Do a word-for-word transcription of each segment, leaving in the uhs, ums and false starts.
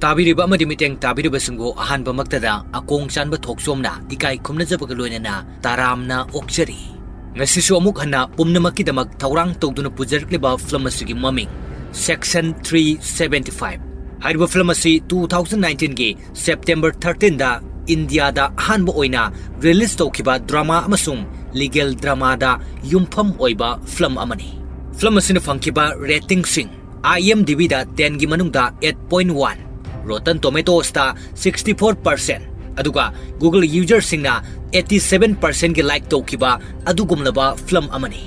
ꯇꯥꯕꯤꯔꯤꯕ ꯑꯃꯗꯤ ꯃꯤꯠꯌꯦꯡ ꯇꯥꯕꯤꯔꯤꯕꯁꯤꯡꯕꯨ ꯑꯍꯥꯟꯕꯃꯛꯇꯗ ꯑꯀꯣꯡ ꯆꯥꯟꯕ ꯊꯣꯛꯆꯣꯝꯅ ꯏꯀꯥꯏ ꯈꯨꯝꯅꯖꯕꯒ ꯂꯣꯏꯅꯅ ꯇꯔꯥꯝꯅ ꯑꯣꯛꯆꯔꯤ꯫ ꯉꯁꯤꯁꯨ ꯑꯃꯨꯛ ꯍꯟꯅ ꯄꯨꯝꯅꯃꯛꯀꯤꯗꯃꯛ ꯊꯧꯔꯥꯡ ꯇꯧꯗꯨꯅ ꯄꯨꯖꯔꯛꯂꯤꯕ ꯐꯤꯂꯝ ꯑꯁꯤꯒꯤ ꯃꯃꯤꯡ Section three seventy five꯫ ꯍꯥꯏꯔꯤꯕ ꯐꯤꯂꯝ ꯑꯁꯤ two thousand nineteenꯒꯤ September thirteenꯗ ꯏꯟꯗꯤꯌꯥꯗ ꯑꯍꯥꯟꯕ ꯑꯣꯏꯅ ꯔꯤꯂꯤꯖ ꯇꯧꯈꯤꯕ ꯗ꯭ꯔꯃꯥ ꯑꯃꯁꯨꯡ ꯂꯤꯒꯦꯜ ꯗ꯭ꯔꯃꯥꯗ ꯌꯨꯝꯐꯝ ꯑꯣꯏꯕ ꯐꯤꯂꯝ ꯑꯃꯅꯤ꯫ ꯐꯤꯂꯝ ꯑꯁꯤꯅ ꯐꯪꯈꯤꯕ ꯔꯦꯇꯤꯡꯁꯤꯡ IMDbꯗ tenꯒꯤ ꯃꯅꯨꯡꯗ eight point one, Rotten Tomatoesꯇ sixty four percent, ꯑꯗꯨꯒ Google userꯁꯤꯡꯅ eighty seven percentꯒꯤ like ꯇꯧꯈꯤꯕ ꯑꯗꯨꯒꯨꯝꯂꯕ ꯐꯤꯂꯝ ꯑꯃꯅꯤ꯫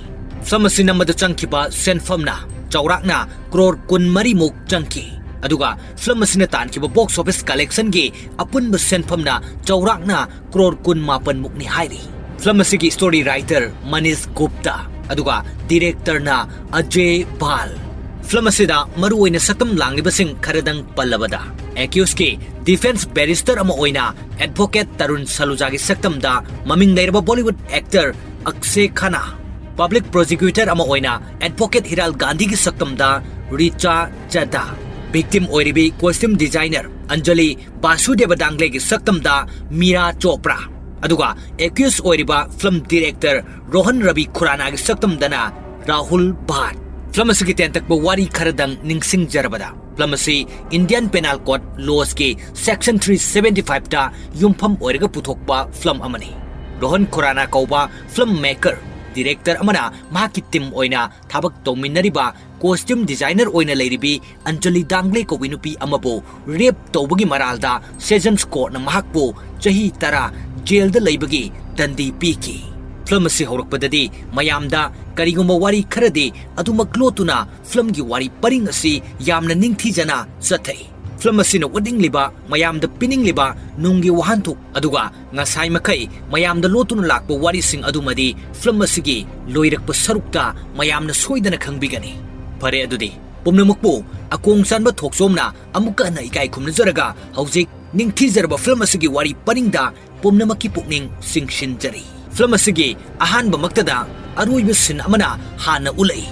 ꯐꯤꯂꯝ ꯑꯁꯤ ꯅꯝꯕꯗ ꯆꯪꯈꯤꯕ ꯁꯦꯟꯐꯝꯅ ꯆꯥꯎꯔꯥꯛꯅ ꯀ꯭ꯔꯣꯔ ꯀꯨꯟꯃꯔꯤꯃꯨꯛ ꯆꯪꯈꯤ, ꯑꯗꯨꯒ ꯐꯤꯂꯝ ꯑꯁꯤꯅ ꯇꯥꯟꯈꯤꯕ box office collectionꯒꯤ ꯑꯄꯨꯟꯕ ꯁꯦꯟꯐꯝꯅ ꯆꯥꯎꯔꯥꯛꯅ ꯀ꯭ꯔꯣꯔ ꯀꯨꯟꯃꯥꯄꯟꯃꯨꯛꯅꯤ ꯍꯥꯏꯔꯤ꯫ ꯐꯤꯂꯝ ꯑꯁꯤꯒꯤ story writer ꯃꯅꯤꯁ ꯒꯨꯞꯇꯥ, ꯑꯗꯨꯒ directorꯅ ꯑꯖꯦ ꯕꯥꯜ꯫ ꯐꯤꯂꯝ ꯑꯁꯤꯗ ꯃꯔꯨꯑꯣꯏꯅ ꯁꯛꯇꯝ ꯂꯥꯡꯂꯤꯕꯁꯤꯡ ꯈꯔꯗꯪ ꯄꯜꯂꯕꯗ, accusedꯀꯤ defence barrister ꯑꯃ ꯑꯣꯏꯅ advocate ꯇꯔꯨꯟ ꯁꯂꯨꯖꯥꯒꯤ ꯁꯛꯇꯝꯗ ꯃꯃꯤꯡ ꯂꯩꯔꯕ Bollywood actor ꯑꯛꯁꯦ Khanna, public prosecutor ꯑꯃ ꯑꯣꯏꯅ advocate ꯍꯤꯔꯥꯜ ꯒꯥꯟꯙꯤꯒꯤ ꯁꯛꯇꯝꯗ ꯔꯤꯆꯥ ꯆꯗꯥ, victim ꯑꯣꯏꯔꯤꯕꯤ costume designer ꯑꯟꯖꯂꯤ ꯕꯥꯁꯨꯗꯦꯕ ꯗꯥꯡꯒ꯭ꯂꯦꯒꯤ ꯁꯛꯇꯝꯗ ꯃꯤꯔꯥ ꯆꯣꯄ꯭ꯔꯥ, ꯑꯗꯨꯒ accused ꯑꯣꯏꯔꯤꯕ film director ꯔꯣꯍꯟ ꯔꯕꯤ ꯈꯨꯔꯥꯅꯥꯒꯤ ꯁꯛꯇꯝꯗꯅ ꯔꯥꯍꯨꯜ ꯚꯥꯠ꯫ ꯐꯤꯂꯝ ꯑꯁꯤꯒꯤ ꯇꯦꯟꯇꯛꯄ ꯋꯥꯔꯤ ꯈꯔꯗꯪ ꯅꯤꯡꯁꯤꯡꯖꯔꯕꯗ, ꯐꯤꯂꯝ ꯑꯁꯤ Indian Penal Code lawsꯀꯤ Section three seventy fiveꯇ ꯌꯨꯝꯐꯝ ꯑꯣꯏꯔꯒ ꯄꯨꯊꯣꯛꯄ ꯐꯤꯂꯝ ꯑꯃꯅꯤ꯫ ꯔꯣꯍꯟ ꯈꯨꯔꯥꯅꯥ ꯀꯧꯕ film maker, director ꯑꯃꯅ ꯃꯍꯥꯛꯀꯤ team ꯑꯣꯏꯅ ꯊꯕꯛ ꯇꯧꯃꯤꯟꯅꯔꯤꯕ costume designer ꯑꯣꯏꯅ ꯂꯩꯔꯤꯕꯤ ꯑꯟꯖꯂꯤ ꯗꯥꯡꯒ꯭ꯂꯦ ꯀꯧꯕꯤ ꯅꯨꯄꯤ ꯑꯃꯕꯨ rape ꯇꯧꯕꯒꯤ ꯃꯔꯥꯜꯗ Sessions Courtꯅ ꯃꯍꯥꯛꯄꯨ ꯆꯍꯤ ꯇꯔꯥ jailꯗ ꯂꯩꯕꯒꯤ ꯗꯟꯗꯤ ꯄꯤꯈꯤ꯫ ꯐꯤꯂꯝ ꯑꯁꯤ ꯍꯧꯔꯛꯄꯗꯗꯤ ꯃꯌꯥꯝꯗ ꯀꯔꯤꯒꯨꯝꯕ ꯋꯥꯔꯤ ꯈꯔꯗꯤ ꯑꯗꯨꯃꯛ ꯂꯣꯠꯇꯨꯅ ꯐꯤꯂꯝꯒꯤ ꯋꯥꯔꯤ ꯄꯔꯤꯡ ꯑꯁꯤ ꯌꯥꯝꯅ ꯅꯤꯡꯊꯤꯖꯅ ꯆꯠꯊꯩ꯫ ꯐꯤꯂꯝ ꯑꯁꯤꯅ ꯎꯠꯅꯤꯡꯂꯤꯕ, ꯃꯌꯥꯝꯗ ꯄꯤꯅꯤꯡꯂꯤꯕ ꯅꯨꯡꯒꯤ ꯋꯥꯍꯟꯊꯣꯛ, ꯑꯗꯨꯒ ꯉꯁꯥꯏ ꯃꯈꯩ ꯃꯌꯥꯝꯗ ꯂꯣꯠꯇꯨꯅ ꯂꯥꯛꯄ ꯋꯥꯔꯤꯁꯤꯡ ꯑꯗꯨꯃꯗꯤ ꯐꯤꯂꯝ ꯑꯁꯤꯒꯤ ꯂꯣꯏꯔꯛꯄ ꯁꯔꯨꯛꯇ ꯃꯌꯥꯝꯅ ꯁꯣꯏꯗꯅ ꯈꯪꯕꯤꯒꯅꯤ꯫ ꯐꯔꯦ, ꯑꯗꯨꯗꯤ ꯄꯨꯝꯅꯃꯛꯄꯨ ꯑꯀꯣꯡ ꯆꯥꯟꯕ ꯊꯣꯛꯆꯣꯝꯅ ꯑꯃꯨꯛꯀ ꯍꯟꯅ ꯏꯀꯥꯏ ꯈꯨꯝꯅꯖꯔꯒ, ꯍꯧꯖꯤꯛ ꯅꯤꯡꯊꯤꯖꯔꯕ ꯐꯤꯂꯝ ꯑꯁꯤꯒꯤ ꯋꯥꯔꯤ ꯄꯔꯤꯡꯗ ꯄꯨꯝꯅꯃꯛꯀꯤ ꯄꯨꯛꯅꯤꯡ ꯆꯤꯡꯁꯤꯟꯖꯔꯤ꯫ ꯐꯤꯂꯝ ꯑꯁꯤꯒꯤ ꯑꯍꯥꯟꯕꯃꯛꯇꯗ ꯑꯔꯣꯏꯕ scene ꯑꯃꯅ ꯍꯥꯟꯅ ꯎꯠꯂꯛꯏ꯫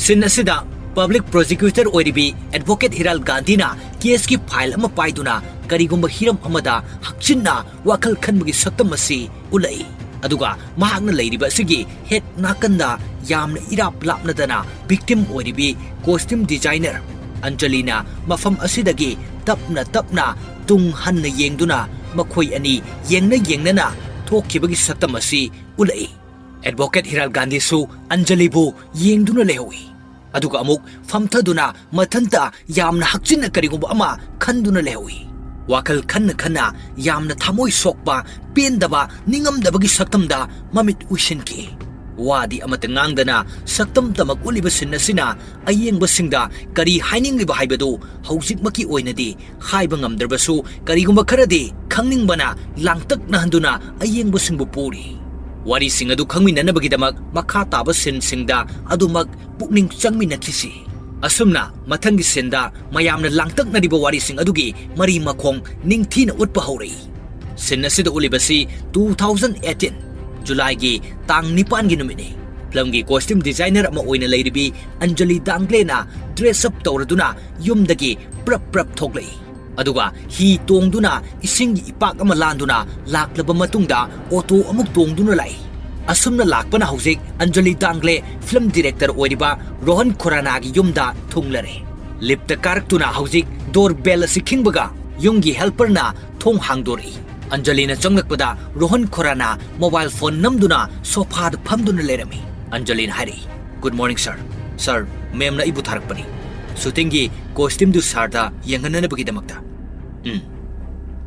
Scene ꯑꯁꯤꯗ Public Prosecutor ꯑꯣꯏꯔꯤꯕꯤ Advocate ꯍꯤꯔꯥꯜ ꯒꯥꯟꯙꯤꯅ caseꯀꯤ file ꯑꯃ ꯄꯥꯏꯗꯨꯅ ꯀꯔꯤꯒꯨꯝꯕ ꯍꯤꯔꯝ ꯑꯃꯗ ꯍꯛꯆꯤꯟꯅ ꯋꯥꯈꯜ ꯈꯟꯕꯒꯤ ꯁꯛꯇꯝ ꯑꯁꯤ ꯎꯠꯂꯛꯏ꯫ ꯑꯗꯨꯒ ꯃꯍꯥꯛꯅ ꯂꯩꯔꯤꯕ ꯑꯁꯤꯒꯤ ꯍꯦꯛ ꯅꯥꯀꯟꯗ ꯌꯥꯝꯅ ꯏꯔꯥꯞ ꯂꯥꯞꯅꯗꯅ victim ꯑꯣꯏꯔꯤꯕꯤ costume designer ꯑꯟꯖꯂꯤꯅ ꯃꯐꯝ ꯑꯁꯤꯗꯒꯤ ꯇꯞꯅ ꯇꯞꯅ ꯇꯨꯡ ꯍꯟꯅ ꯌꯦꯡꯗꯨꯅ ꯃꯈꯣꯏ ꯑꯅꯤ ꯌꯦꯡꯅ ꯌꯦꯡꯅꯅ ꯊꯣꯛꯈꯤꯕꯒꯤ ꯁꯛꯇꯝ ꯑꯁꯤ ꯎꯠꯂꯛꯏ꯫ Advocate ꯍꯤꯔꯥꯜ ꯒꯥꯟꯙꯤꯁꯨ ꯑꯟꯖꯂꯤꯕꯨ ꯌꯦꯡꯗꯨꯅ ꯂꯩꯍꯧꯏ꯫ ꯑꯗꯨꯒ ꯑꯃꯨꯛ ꯐꯝꯊꯗꯨꯅ ꯃꯊꯟꯇ ꯌꯥꯝꯅ ꯍꯛꯆꯤꯟꯅ ꯀꯔꯤꯒꯨꯝꯕ ꯑꯃ ꯈꯟꯗꯨꯅ ꯂꯩꯍꯧꯏ꯫ ꯋꯥꯈꯜ ꯈꯟꯅ ꯈꯟꯅ ꯌꯥꯝꯅ ꯊꯃꯣꯏ ꯁꯣꯛꯄ, ꯄꯦꯟꯗꯕ, ꯅꯤꯡꯉꯝꯗꯕꯒꯤ ꯁꯛꯇꯝꯗ ꯃꯃꯤꯠ ꯎꯏꯁꯤꯟꯈꯤ꯫ ꯋꯥꯗꯤ ꯑꯃꯠꯇ ꯉꯥꯡꯗꯅ ꯁꯛꯇꯝꯇꯃꯛ ꯎꯠꯂꯤꯕ scene ꯑꯁꯤꯅ ꯑꯌꯦꯡꯕꯁꯤꯡꯗ ꯀꯔꯤ ꯍꯥꯏꯅꯤꯡꯂꯤꯕ ꯍꯥꯏꯕꯗꯨ ꯍꯧꯖꯤꯛꯃꯛꯀꯤ ꯑꯣꯏꯅꯗꯤ ꯍꯥꯏꯕ ꯉꯝꯗ꯭ꯔꯕꯁꯨ, ꯀꯔꯤꯒꯨꯝꯕ ꯈꯔꯗꯤ ꯈꯪꯅꯤꯡꯕꯅ ꯂꯥꯡꯇꯛꯅꯍꯟꯗꯨꯅ ꯑꯌꯦꯡꯕꯁꯤꯡꯕꯨ ꯄꯨꯔꯤ꯫ ꯋꯥꯔꯤꯁꯤꯡ ꯑꯗꯨ ꯈꯪꯃꯤꯟꯅꯅꯕꯒꯤꯗꯃꯛ ꯃꯈꯥ ꯇꯥꯕ sceneꯁꯤꯡꯗ ꯑꯗꯨꯃꯛ ꯄꯨꯛꯅꯤꯡ ꯆꯪꯃꯤꯟꯅꯈꯤꯁꯤ꯫ ꯑꯁꯨꯝꯅ ꯃꯊꯪꯒꯤ sceneꯗ ꯃꯌꯥꯝꯅ ꯂꯥꯡꯇꯛꯅꯔꯤꯕ ꯋꯥꯔꯤꯁꯤꯡ ꯑꯗꯨꯒꯤ ꯃꯔꯤ ꯃꯈꯣꯡ ꯅꯤꯡꯊꯤꯅ ꯎꯠꯄ ꯍꯧꯔꯛꯏ꯫ Scene ꯑꯁꯤꯗ ꯎꯠꯂꯤꯕꯁꯤ two thousand eighteen Julyꯒꯤ ꯇꯥꯡ ꯅꯤꯄꯥꯟꯒꯤ ꯅꯨꯃꯤꯠꯅꯤ꯫ Filmꯒꯤ costume designer ꯑꯃ ꯑꯣꯏꯅ ꯂꯩꯔꯤꯕꯤ ꯑꯟꯖꯂꯤ ꯗꯥꯡꯒ꯭ꯂꯦꯅ dress up ꯇꯧꯔꯗꯨꯅ ꯌꯨꯝꯗꯒꯤ ꯄ꯭ꯔꯞ ꯄ꯭ꯔꯞ ꯊꯣꯛꯂꯛꯏ꯫ ꯑꯗꯨꯒ ꯍꯤ ꯇꯣꯡꯗꯨꯅ ꯏꯁꯤꯡꯒꯤ ꯏꯄꯥꯛ ꯑꯃ ꯂꯥꯟꯗꯨꯅ ꯂꯥꯛꯂꯕ ꯃꯇꯨꯡꯗ auto ꯑꯃꯨꯛ ꯇꯣꯡꯗꯨꯅ ꯂꯥꯛꯏ꯫ ꯑꯁꯨꯝꯅ ꯂꯥꯛꯄꯅ ꯍꯧꯖꯤꯛ ꯑꯟꯖꯂꯤ ꯗꯥꯡꯒ꯭ꯂꯦ film director ꯑꯣꯏꯔꯤꯕ ꯔꯣꯍꯟ ꯈꯨꯔꯥꯅꯥꯒꯤ ꯌꯨꯝꯗ ꯊꯨꯡꯂꯔꯦ꯫ Liftꯇ ꯀꯥꯔꯛꯇꯨꯅ ꯍꯧꯖꯤꯛ door bell ꯑꯁꯤ ꯈꯤꯡꯕꯒ ꯌꯨꯝꯒꯤ helperꯅ ꯊꯣꯡ ꯍꯥꯡꯗꯣꯔꯛꯏ꯫ ꯑꯟꯖꯂꯤꯅ ꯆꯪꯂꯛꯄꯗ ꯔꯣꯍꯟ ꯈꯨꯔꯥꯅꯥ mobile phone ꯅꯝꯗꯨꯅ sofaꯗ ꯐꯝꯗꯨꯅ ꯂꯩꯔꯝꯃꯤ꯫ ꯑꯟꯖꯂꯤꯅ ꯍꯥꯏꯔꯛꯏ, "Good morning sir. Sir, ma'amꯅ ꯑꯩꯕꯨ ꯊꯥꯔꯛꯄꯅꯤ꯫ Shootingꯒꯤ costumeꯗꯨ sirꯗ ꯌꯦꯡꯍꯟꯅꯅꯕꯒꯤꯗꯃꯛꯇ꯫" "ꯎꯝ,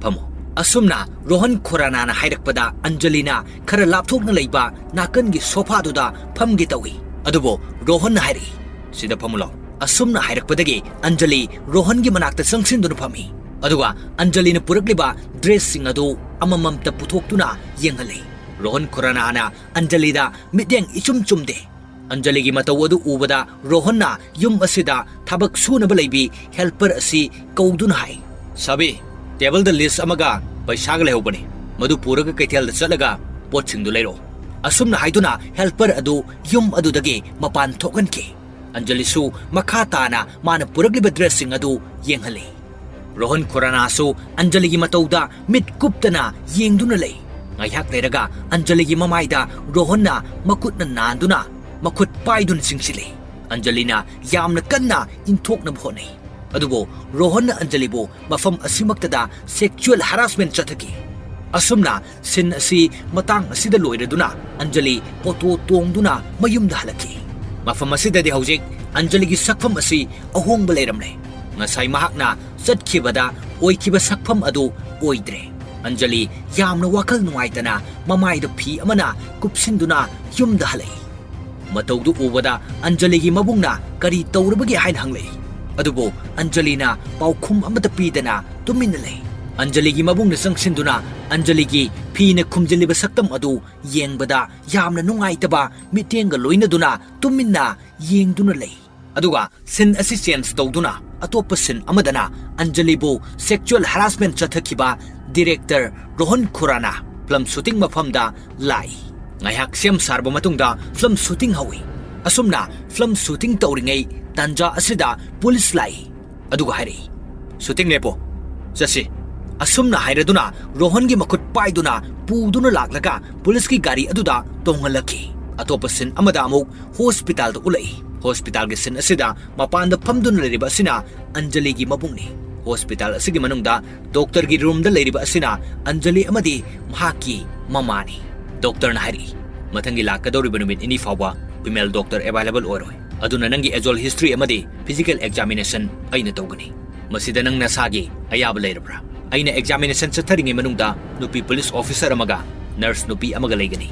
ꯐꯝꯃꯣ꯫" ꯑꯁꯨꯝꯅ ꯔꯣꯍꯟ ꯈꯨꯔꯥꯅꯥꯅ ꯍꯥꯏꯔꯛꯄꯗ ꯑꯟꯖꯂꯤꯅ ꯈꯔ ꯂꯥꯞꯊꯣꯛꯅ ꯂꯩꯕ ꯅꯥꯀꯟꯒꯤ sofaꯗꯨꯗ ꯐꯝꯒꯦ ꯇꯧꯏ꯫ ꯑꯗꯨꯕꯨ ꯔꯣꯍꯟꯅ ꯍꯥꯏꯔꯛꯏ, "ꯁꯤꯗ ꯐꯝꯃꯨ ꯂꯥꯎ꯫" ꯑꯁꯨꯝꯅ ꯍꯥꯏꯔꯛꯄꯗꯒꯤ ꯑꯟꯖꯂꯤ ꯔꯣꯍꯟꯒꯤ ꯃꯅꯥꯛꯇ ꯆꯪꯁꯤꯟꯗꯨꯅ ꯐꯝꯃꯤ꯫ ꯑꯗꯨꯒ ꯑꯟꯖꯂꯤꯅ ꯄꯨꯔꯛꯂꯤꯕ dressꯁꯤꯡ ꯑꯗꯨ ꯑꯃꯃꯝꯇ ꯄꯨꯊꯣꯛꯇꯨꯅ ꯌꯦꯡꯍꯜꯂꯤ꯫ ꯔꯣꯍꯟ ꯈꯨꯔꯥꯅꯥꯅ ꯑꯟꯖꯂꯤꯗ ꯃꯤꯠꯌꯦꯡ ꯏꯆꯨꯝ ꯆꯨꯝꯗꯦ꯫ ꯑꯟꯖꯂꯤꯒꯤ ꯃꯇꯧ ꯑꯗꯨ ꯎꯕꯗ ꯔꯣꯍꯟꯅ ꯌꯨꯝ ꯑꯁꯤꯗ ꯊꯕꯛ ꯁꯨꯅꯕ ꯂꯩꯕꯤ helper ꯑꯁꯤ ꯀꯧꯗꯨꯅ ꯍꯥꯏ, "ꯁꯥꯕꯤ, tableꯗ list ꯑꯃꯒ ꯄꯩꯁꯥꯒ ꯂꯩꯍꯧꯕꯅꯤ꯫ ꯃꯗꯨ ꯄꯨꯔꯒ ꯀꯩꯊꯦꯜꯗ ꯆꯠꯂꯒ ꯄꯣꯠꯁꯤꯡꯗꯨ ꯂꯩꯔꯛꯑꯣ꯫" ꯑꯁꯨꯝꯅ ꯍꯥꯏꯗꯨꯅ helper ꯑꯗꯨ ꯌꯨꯝ ꯑꯗꯨꯗꯒꯤ ꯃꯄꯥꯟ ꯊꯣꯛꯍꯟꯈꯤ꯫ ꯑꯟꯖꯂꯤꯁꯨ ꯃꯈꯥ ꯇꯥꯅ ꯃꯥꯅ ꯄꯨꯔꯛꯂꯤꯕ ꯗ꯭ꯔꯦꯁꯁꯤꯡ ꯑꯗꯨ ꯌꯦꯡꯍꯜꯂꯤ꯫ ꯔꯣꯍꯟ ꯈꯨꯔꯥꯅꯥꯁꯨ ꯑꯟꯖꯂꯤꯒꯤ ꯃꯇꯧꯗ ꯃꯤꯠ ꯀꯨꯞꯇꯅ ꯌꯦꯡꯗꯨꯅ ꯂꯩ꯫ ꯉꯥꯏꯍꯥꯛ ꯂꯩꯔꯒ ꯑꯟꯖꯂꯤꯒꯤ ꯃꯃꯥꯏꯗ ꯔꯣꯍꯟꯅ ꯃꯈꯨꯠꯅ ꯅꯥꯟꯗꯨꯅ ꯃꯈꯨꯠ ꯄꯥꯏꯗꯨꯅ ꯆꯤꯡꯁꯤꯜꯂꯤ꯫ ꯑꯟꯖꯂꯤꯅ ꯌꯥꯝꯅ ꯀꯟꯅ ꯏꯟꯊꯣꯛꯅꯕ ꯍꯣꯠꯅꯩ꯫ ꯑꯗꯨꯕꯨ ꯔꯣꯍꯟꯅ ꯑꯟꯖꯂꯤꯕꯨ ꯃꯐꯝ ꯑꯁꯤꯃꯛꯇꯗ sexual harassment ꯆꯠꯊꯈꯤ꯫ ꯑꯁꯨꯝꯅ scene ꯑꯁꯤ ꯃꯇꯥꯡ ꯑꯁꯤꯗ ꯂꯣꯏꯔꯗꯨꯅ ꯑꯟꯖꯂꯤ ꯑꯣꯇꯣ ꯇꯣꯡꯗꯨꯅ ꯃꯌꯨꯝꯗ ꯍꯜꯂꯛꯈꯤ꯫ ꯃꯐꯝ ꯑꯁꯤꯗꯗꯤ ꯍꯧꯖꯤꯛ ꯑꯟꯖꯂꯤꯒꯤ ꯁꯛꯐꯝ ꯑꯁꯤ ꯑꯍꯣꯡꯕ ꯂꯩꯔꯝꯂꯦ꯫ ꯉꯁꯥꯏ ꯃꯍꯥꯛꯅ ꯆꯠꯈꯤꯕꯗ ꯑꯣꯏꯈꯤꯕ ꯁꯛꯐꯝ ꯑꯗꯨ ꯑꯣꯏꯗ꯭ꯔꯦ꯫ ꯑꯟꯖꯂꯤ ꯌꯥꯝꯅ ꯋꯥꯈꯜ ꯅꯨꯡꯉꯥꯏꯇꯅ ꯃꯃꯥꯏꯗ ꯐꯤ ꯑꯃꯅ ꯀꯨꯞꯁꯤꯟꯗꯨꯅ ꯌꯨꯝꯗ ꯍꯜꯂꯛꯏ꯫ ꯃꯇꯧꯗꯨ ꯎꯕꯗ ꯑꯟꯖꯂꯤꯒꯤ ꯃꯕꯨꯡꯅ ꯀꯔꯤ ꯇꯧꯔꯕꯒꯦ ꯍꯥꯏꯅ ꯍꯪꯂꯛꯏ꯫ ꯑꯗꯨꯕꯨ ꯑꯟꯖꯂꯤꯅ ꯄꯥꯎꯈꯨꯝ ꯑꯃꯠꯇ ꯄꯤꯗꯅ ꯇꯨꯃꯤꯟꯅ ꯂꯩ꯫ ꯑꯟꯖꯂꯤꯒꯤ ꯃꯕꯨꯡꯅ ꯆꯪꯁꯤꯟꯗꯨꯅ ꯑꯟꯖꯂꯤꯒꯤ ꯐꯤꯅ ꯈꯨꯝꯖꯤꯜꯂꯤꯕ ꯁꯛꯇꯝ ꯑꯗꯨ ꯌꯦꯡꯕꯗ ꯌꯥꯝꯅ ꯅꯨꯡꯉꯥꯏꯇꯕ ꯃꯤꯠꯌꯦꯡꯒ ꯂꯣꯏꯅꯗꯨꯅ ꯇꯨꯃꯤꯟꯅ ꯌꯦꯡꯗꯨꯅ ꯂꯩ꯫ ꯑꯗꯨꯒ scene ꯑꯁꯤ change ꯇꯧꯗꯨꯅ ꯑꯇꯣꯞꯄ scene ꯑꯃꯗꯅ ꯑꯟꯖꯂꯤꯕꯨ sexual harassment ꯆꯠꯊꯈꯤꯕ director Rohan Khurrana film shooting ꯃꯐꯝꯗ ꯂꯥꯛꯏ꯫ ꯉꯥꯏꯍꯥꯛ ꯁꯦꯝ ꯁꯥꯔꯕ ꯃꯇꯨꯡꯗ film shooting ꯍꯧꯏ꯫ ꯑꯁꯨꯝꯅ film shooting ꯇꯧꯔꯤꯉꯩ ꯇꯥꯟꯖꯥ ꯑꯁꯤꯗ police ꯂꯥꯛꯏ꯫ ꯑꯗꯨꯒ ꯍꯥꯏꯔꯛꯏ, "Shooting ꯂꯦꯞꯄꯣ, ꯆꯠꯁꯤ꯫" ꯑꯁꯨꯝꯅ ꯍꯥꯏꯔꯗꯨꯅ ꯔꯣꯍꯟꯒꯤ ꯃꯈꯨꯠ ꯄꯥꯏꯗꯨꯅ ꯄꯨꯗꯨꯅ ꯂꯥꯛꯂꯒ policeꯀꯤ ꯒꯥꯔꯤ ꯑꯗꯨꯗ ꯇꯣꯡꯍꯜꯂꯛꯈꯤ꯫ ꯑꯇꯣꯞꯄ scene ꯑꯃꯗ ꯑꯃꯨꯛ hospitalꯗ ꯎꯠꯂꯛꯏ꯫ Hospitalꯒꯤ scene ꯑꯁꯤꯗ ꯃꯄꯥꯟꯗ ꯐꯝꯗꯨꯅ ꯂꯩꯔꯤꯕ ꯑꯁꯤꯅ ꯑꯟꯖꯂꯤꯒꯤ ꯃꯕꯨꯡꯅꯤ꯫ Hospital ꯑꯁꯤꯒꯤ ꯃꯅꯨꯡꯗ doctorꯒꯤ roomꯗ ꯂꯩꯔꯤꯕ ꯑꯁꯤꯅ ꯑꯟꯖꯂꯤ ꯑꯃꯗꯤ ꯃꯍꯥꯛꯀꯤ ꯃꯃꯥꯅꯤ꯫ Doctorꯅ ꯍꯥꯏꯔꯛꯏ, "ꯃꯊꯪꯒꯤ ꯂꯥꯛꯀꯗꯧꯔꯤꯕ ꯅꯨꯃꯤꯠ ꯅꯤꯅꯤ ꯐꯥꯎꯕ female doctor available ꯑꯣꯏꯔꯣꯏ꯫ ꯑꯗꯨꯅ ꯅꯪꯒꯤ age, history ꯑꯃꯗꯤ physical examination ꯑꯩꯅ ꯇꯧꯒꯅꯤ꯫ ꯃꯁꯤꯗ ꯅꯪ ꯅꯁꯥꯒꯤ ꯑꯌꯥꯕ ꯂꯩꯔꯕ꯭ꯔꯥ? ꯑꯩꯅ examination ꯆꯠꯊꯔꯤꯉꯩ ꯃꯅꯨꯡꯗ ꯅꯨꯄꯤ police officer ꯑꯃꯒ nurse ꯅꯨꯄꯤ ꯑꯃꯒ ꯂꯩꯒꯅꯤ꯫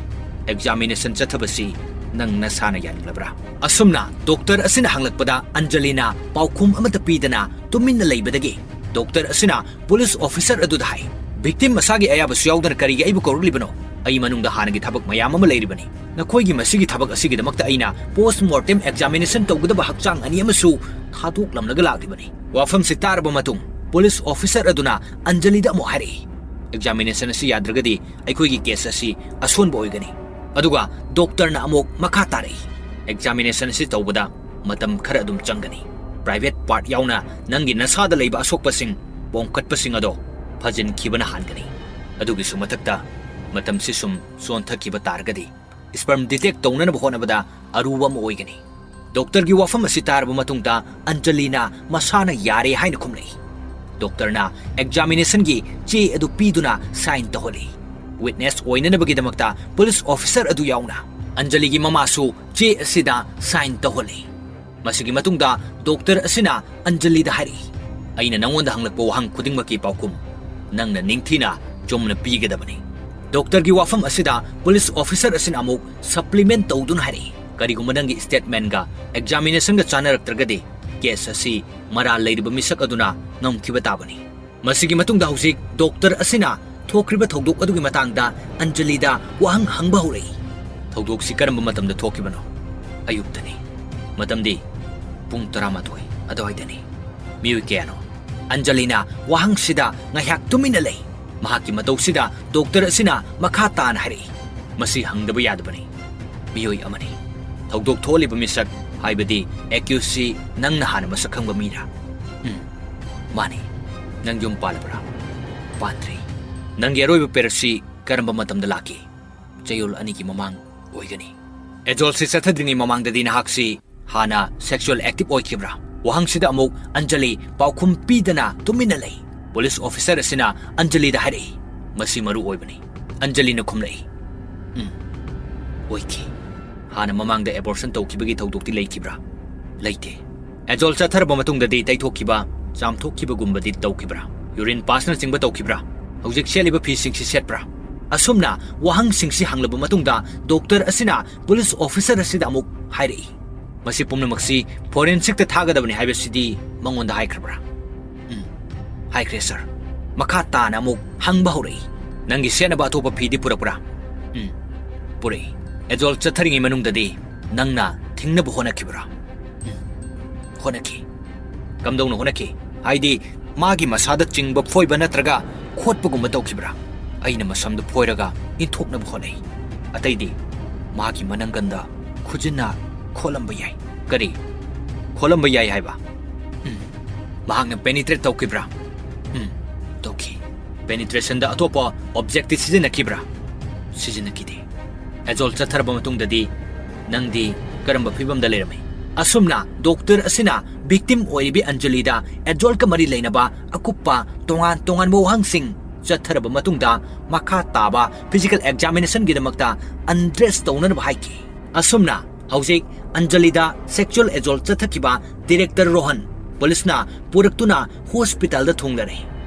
Examination ꯆꯠꯊꯕꯁꯤ ꯅꯪ ꯅꯁꯥꯅ ꯌꯥꯅꯤꯡꯂꯕ꯭ꯔꯥ?" ꯑꯁꯨꯝꯅ doctor ꯑꯁꯤꯅ ꯍꯪꯂꯛꯄꯗ ꯑꯟꯖꯂꯤꯅ ꯄꯥꯎꯈꯨꯝ ꯑꯃꯠꯇ ꯄꯤꯗꯅ ꯇꯨꯃꯤꯟꯅ ꯂꯩꯕꯗꯒꯤ doctor ꯑꯁꯤꯅ police officer ꯑꯗꯨꯗ ꯍꯥꯏ, "Victim ꯃꯁꯥꯒꯤ ꯑꯌꯥꯕꯁꯨ ꯌꯥꯎꯗꯅ ꯀꯔꯤꯒꯤ ꯑꯩꯕꯨ ꯀꯧꯔꯛꯂꯤꯕꯅꯣ? ꯑꯩ ꯃꯅꯨꯡꯗ ꯍꯥꯟꯅꯒꯤ ꯊꯕꯛ ꯃꯌꯥꯝ ꯑꯃ ꯂꯩꯔꯤꯕꯅꯤ꯫ ꯅꯈꯣꯏꯒꯤ ꯃꯁꯤꯒꯤ ꯊꯕꯛ ꯑꯁꯤꯒꯤꯗꯃꯛꯇ ꯑꯩꯅ post mortem examination ꯇꯧꯒꯗꯕ ꯍꯛꯆꯥꯡ ꯑꯅꯤ ꯑꯃꯁꯨ ꯊꯥꯗꯣꯛꯂꯝꯂꯒ ꯂꯥꯛꯂꯤꯕꯅꯤ꯫" ꯋꯥꯐꯝꯁꯤ ꯇꯥꯔꯕ ꯃꯇꯨꯡ police officer ꯑꯗꯨꯅ ꯑꯟꯖꯂꯤꯗ ꯑꯃꯨꯛ ꯍꯥꯏꯔꯛꯏ, "Examination ꯑꯁꯤ ꯌꯥꯗ꯭ꯔꯒꯗꯤ ꯑꯩꯈꯣꯏꯒꯤ case ꯑꯁꯤ ꯑꯁꯣꯟꯕ ꯑꯣꯏꯒꯅꯤ꯫" ꯑꯗꯨꯒ doctorꯅ ꯑꯃꯨꯛ ꯃꯈꯥ ꯇꯥꯔꯛꯏ, "Examination ꯑꯁꯤ ꯇꯧꯕꯗ ꯃꯇꯝ ꯈꯔ ꯑꯗꯨꯝ ꯆꯪꯒꯅꯤ꯫ Private part ꯌꯥꯎꯅ ꯅꯪꯒꯤ ꯅꯁꯥꯗ ꯂꯩꯕ ꯑꯁꯣꯛꯄꯁꯤꯡ, ꯄꯣꯝꯈꯠꯄꯁꯤꯡ ꯑꯗꯣ ꯐꯖꯤꯟꯈꯤꯕꯅ ꯍꯥꯟꯒꯅꯤ꯫ ꯑꯗꯨꯒꯤꯁꯨ ꯃꯊꯛꯇ, ꯃꯇꯝꯁꯤ ꯁꯨꯝ ꯆꯣꯟꯊꯈꯤꯕ ꯇꯥꯔꯒꯗꯤ, sperm detect ꯇꯧꯅꯅꯕ ꯍꯣꯠꯅꯕꯗ ꯑꯔꯨꯕ ꯑꯃ ꯑꯣꯏꯒꯅꯤ꯫ ꯗꯣꯛꯇꯔꯒꯤ ꯋꯥꯐꯝ ꯑꯁꯤ ꯇꯥꯔꯕ ꯃꯇꯨꯡꯗ ꯑꯟꯖꯂꯤꯅ ꯃꯁꯥꯅ ꯌꯥꯔꯦ ꯍꯥꯏꯅ ꯈꯨꯝꯂꯛꯏ꯫ ꯗꯣꯛꯇꯔꯅ examination ꯒꯤ ꯆꯦ ꯑꯗꯨ ꯄꯤꯗꯨꯅ sign ꯇꯧꯍꯜꯂꯤ꯫ Witness ꯑꯣꯏꯅꯅꯕꯒꯤꯗꯃꯛꯇ police officer ꯑꯗꯨ ꯌꯥꯎꯅ ꯑꯟꯖꯂꯤꯒꯤ ꯃꯃꯥꯁꯨ ꯆꯦ ꯑꯁꯤꯗ sign ꯇꯧꯍꯜꯂꯤ꯫ ꯃꯁꯤꯒꯤ ꯃꯇꯨꯡꯗ ꯗꯣꯛꯇꯔ ꯑꯁꯤꯅ ꯑꯟꯖꯂꯤꯗ ꯍꯥꯏꯔꯛꯏ, "ꯑꯩꯅ ꯅꯉꯣꯟꯗ ꯍꯪꯂꯛꯄ ꯋꯥꯍꯪ ꯈꯨꯗꯤꯡꯃꯛꯀꯤ ꯄꯥꯎꯈꯨꯝ ꯅꯪꯅ ꯅꯤꯡꯊꯤꯅ ꯆꯨꯝꯅ ꯄꯤꯒꯗꯕꯅꯤ꯫" ꯗꯣꯛꯇꯔꯒꯤ ꯋꯥꯐꯝ ꯑꯁꯤꯗ police officer ꯑꯁꯤꯅ ꯑꯃꯨꯛ supplement ꯇꯧꯗꯨꯅ ꯍꯥꯏꯔꯛꯏ, "ꯀꯔꯤꯒꯨꯝꯕ ꯅꯪꯒꯤ statement ꯒ examination ꯒ ꯆꯥꯅꯔꯛꯇ꯭ꯔꯒꯗꯤ, case ꯑꯁꯤ ꯃꯔꯥꯜ ꯂꯩꯔꯤꯕ ꯃꯤꯁꯛ ꯑꯗꯨꯅ ꯉꯝꯈꯤꯕ ꯇꯥꯕꯅꯤ꯫" ꯃꯁꯤꯒꯤ ꯃꯇꯨꯡꯗ ꯍꯧꯖꯤꯛ ꯗꯣꯛꯇꯔ ꯑꯁꯤꯅ ꯊꯣꯛꯈ꯭ꯔꯤꯕ ꯊꯧꯗꯣꯛ ꯑꯗꯨꯒꯤ ꯃꯇꯥꯡꯗ ꯑꯟꯖꯂꯤꯗ ꯋꯥꯍꯪ ꯍꯪꯕ ꯍꯧꯔꯛꯏ꯫ "ꯊꯧꯗꯣꯛꯁꯤ ꯀꯔꯝꯕ ꯃꯇꯝꯗ ꯊꯣꯛꯈꯤꯕꯅꯣ?" "ꯑꯌꯨꯛꯇꯅꯤ꯫" "ꯃꯇꯝꯗꯤ?" "ꯄꯨꯡ ꯇꯔꯥꯃꯥꯊꯣꯏ ꯑꯗꯨꯋꯥꯏꯗꯅꯤ꯫" "ꯃꯤꯑꯣꯏ ꯀꯌꯥꯅꯣ?" ꯑꯟꯖꯂꯤꯅ ꯋꯥꯍꯪꯁꯤꯗ ꯉꯥꯏꯍꯥꯛ ꯇꯨꯃꯤꯟꯅ ꯂꯩ꯫ ꯃꯍꯥꯛꯀꯤ ꯃꯇꯧꯁꯤꯗ ꯗꯣꯛꯇꯔ ꯑꯁꯤꯅ ꯃꯈꯥ ꯇꯥꯅ ꯍꯥꯏꯔꯛꯏ, "ꯃꯁꯤ ꯍꯪꯗꯕ ꯌꯥꯗꯕꯅꯤ꯫ ꯃꯤꯑꯣꯏ ꯑꯃꯅꯤ꯫" "ꯊꯧꯗꯣꯛ ꯊꯣꯛꯍꯜꯂꯤꯕ ꯃꯤꯁꯛ, ꯍꯥꯏꯕꯗꯤ accused ꯁꯤ ꯅꯪꯅ ꯍꯥꯟꯅ ꯃꯁꯛ ꯈꯪꯕ ꯃꯤꯔꯥ?" "ꯎꯝ, ꯃꯥꯅꯤ꯫" "ꯅꯪ ꯌꯨꯝ ꯄꯥꯜꯂꯕ꯭ꯔꯥ?" "ꯄꯥꯟꯗ꯭ꯔꯤ꯫" "ꯅꯪꯒꯤ ꯑꯔꯣꯏꯕ period ꯁꯤ ꯀꯔꯝꯕ ꯃꯇꯝꯗ ꯂꯥꯛꯈꯤ?" "ꯆꯌꯣꯜ ꯑꯅꯤꯒꯤ ꯃꯃꯥꯡ ꯑꯣꯏꯒꯅꯤ꯫" "ꯑꯦꯖꯣꯜꯁꯤ ꯆꯠꯊꯗ꯭ꯔꯤꯉꯩ ꯃꯃꯥꯡꯗꯗꯤ ꯅꯍꯥꯛꯁꯤ ꯍꯥꯟꯅ sexual active ꯑꯣꯏꯈꯤꯕ꯭ꯔꯥ?" ꯋꯥꯍꯪꯁꯤꯗ ꯑꯃꯨꯛ ꯑꯟꯖꯂꯤ ꯄꯥꯎꯈꯨꯝ ꯄꯤꯗꯅ ꯇꯨꯃꯤꯟꯅ ꯂꯩ꯫ Police officer ꯑꯁꯤꯅ ꯑꯟꯖꯂꯤꯗ ꯍꯥꯏꯔꯛꯏ, "ꯃꯁꯤ ꯃꯔꯨ ꯑꯣꯏꯕꯅꯤ꯫" ꯑꯟꯖꯂꯤꯅ ꯈꯨꯝꯂꯛꯏ, "ꯎꯝ, ꯑꯣꯏꯈꯤ꯫" "ꯍꯥꯟꯅ ꯃꯃꯥꯡꯗ abortion ꯇꯧꯈꯤꯕꯒꯤ ꯊꯧꯗꯣꯛꯇꯤ ꯂꯩꯈꯤꯕ꯭ꯔꯥ?" "ꯂꯩꯇꯦ꯫" "ꯑꯦꯖꯣꯜ ꯆꯠꯊꯔꯕ ꯃꯇꯨꯡꯗꯗꯤ ꯇꯩꯊꯣꯛꯈꯤꯕ, ꯆꯥꯝꯊꯣꯛꯈꯤꯕꯒꯨꯝꯕꯗꯤ ꯇꯧꯈꯤꯕ꯭ꯔꯥ? Urine pass ꯅꯆꯤꯡꯕ ꯇꯧꯈꯤꯕ꯭ꯔꯥ? ꯍꯧꯖꯤꯛ ꯁꯦꯠꯂꯤꯕ ꯐꯤꯁꯤꯡꯁꯤ ꯁꯦꯠꯄ꯭ꯔꯥ?" ꯑꯁꯨꯝꯅ ꯋꯥꯍꯪꯁꯤꯡꯁꯤ ꯍꯪꯂꯕ ꯃꯇꯨꯡꯗ ꯗꯣꯛꯇꯔ ꯑꯁꯤꯅ police officer ꯑꯁꯤꯗ ꯑꯃꯨꯛ ꯍꯥꯏꯔꯛꯏ, "ꯃꯁꯤ ꯄꯨꯝꯅꯃꯛꯁꯤ forensic ꯇ ꯊꯥꯒꯗꯕꯅꯤ ꯍꯥꯏꯕꯁꯤꯗꯤ ꯃꯉꯣꯟꯗ ꯍꯥꯏꯈ꯭ꯔꯕ꯭ꯔꯥ?" "ꯎꯝ, ꯍꯥꯏꯈ꯭ꯔꯦ, sir꯫" ꯃꯈꯥ ꯇꯥꯅ ꯑꯃꯨꯛ ꯍꯪꯕ ꯍꯧꯔꯛꯏ, "ꯅꯪꯒꯤ ꯁꯦꯠꯅꯕ ꯑꯇꯣꯞꯄ ꯐꯤꯗꯤ ꯄꯨꯔꯛꯄ꯭ꯔꯥ?" "ꯎꯝ, ꯄꯨꯔꯛꯏ꯫" "ꯑꯦꯖꯣꯜ ꯆꯠꯊꯔꯤꯉꯩ ꯃꯅꯨꯡꯗꯗꯤ ꯅꯪꯅ ꯊꯤꯡꯅꯕ ꯍꯣꯠꯅꯈꯤꯕ꯭ꯔꯥ?" "ꯎꯝ, ꯍꯣꯠꯅꯈꯤ꯫" "ꯀꯝꯗꯧꯅ ꯍꯣꯠꯅꯈꯤ? ꯍꯥꯏꯗꯤ ꯃꯥꯒꯤ ꯃꯁꯥꯗ ꯆꯤꯡꯕ ꯐꯣꯏꯕ ꯅꯠꯇ꯭ꯔꯒ ꯈꯣꯠꯄꯒꯨꯝꯕ ꯇꯧꯈꯤꯕ꯭ꯔꯥ?" "ꯑꯩꯅ ꯃꯁꯝꯗꯨ ꯐꯣꯏꯔꯒ ꯏꯟꯊꯣꯛꯅꯕ ꯍꯣꯠꯅꯩ꯫ ꯑꯇꯩꯗꯤ ꯃꯥꯒꯤ ꯃꯅꯪꯒꯟꯗ ꯈꯨꯖꯤꯟꯅ ꯈꯣꯠꯂꯝꯕ ꯌꯥꯏ꯫" "ꯀꯔꯤ?" ꯈꯣꯠꯂꯝꯕ ꯌꯥꯏ ꯍꯥꯏꯕ? ꯎꯝ꯫ ꯃꯍꯥꯛꯅ penetrate ꯇꯧꯈꯤꯕ꯭ꯔꯥ? ꯎꯝ, ꯇꯧꯈꯤ꯫ Penetrationꯗ ꯑꯇꯣꯞꯄ objectꯇꯤ ꯁꯤꯖꯤꯟꯅꯈꯤꯕ꯭ꯔꯥ? ꯁꯤꯖꯤꯟꯅꯈꯤꯗꯦ꯫ Azole ꯆꯠꯊꯔꯕ ꯃꯇꯨꯡꯗꯗꯤ ꯅꯪꯗꯤ ꯀꯔꯝꯕ ꯐꯤꯕꯝꯗ ꯂꯩꯔꯝꯃꯤ? ꯑꯁꯨꯝꯅ doctor ꯑꯁꯤꯅ victim ꯑꯣꯏꯔꯤꯕꯤ ꯑꯟꯖꯂꯤꯗ Azoleꯒ ꯃꯔꯤ ꯂꯩꯅꯕ ꯑꯀꯨꯞꯄ ꯇꯣꯉꯥꯟ ꯇꯣꯉꯥꯟꯕ ꯋꯥꯍꯪꯁꯤꯡ ꯆꯠꯊꯔꯕ ꯃꯇꯨꯡꯗ ꯃꯈꯥ ꯇꯥꯕ physical examinationꯒꯤꯗꯃꯛꯇ undress ꯇꯧꯅꯅꯕ ꯍꯥꯏꯈꯤ꯫ ꯑꯁꯨꯝꯅ ꯍꯧꯖꯤꯛ ꯑꯟꯖꯂꯤꯗ sexual assault ꯆꯠꯊꯈꯤꯕ director ꯔꯣꯍꯟ ꯄꯨꯂꯤꯁꯅ ꯄꯨꯔꯛꯇꯨꯅ ꯍꯣꯁꯄꯤꯇꯥꯜꯗ ꯊꯨꯡꯂꯔꯦ꯫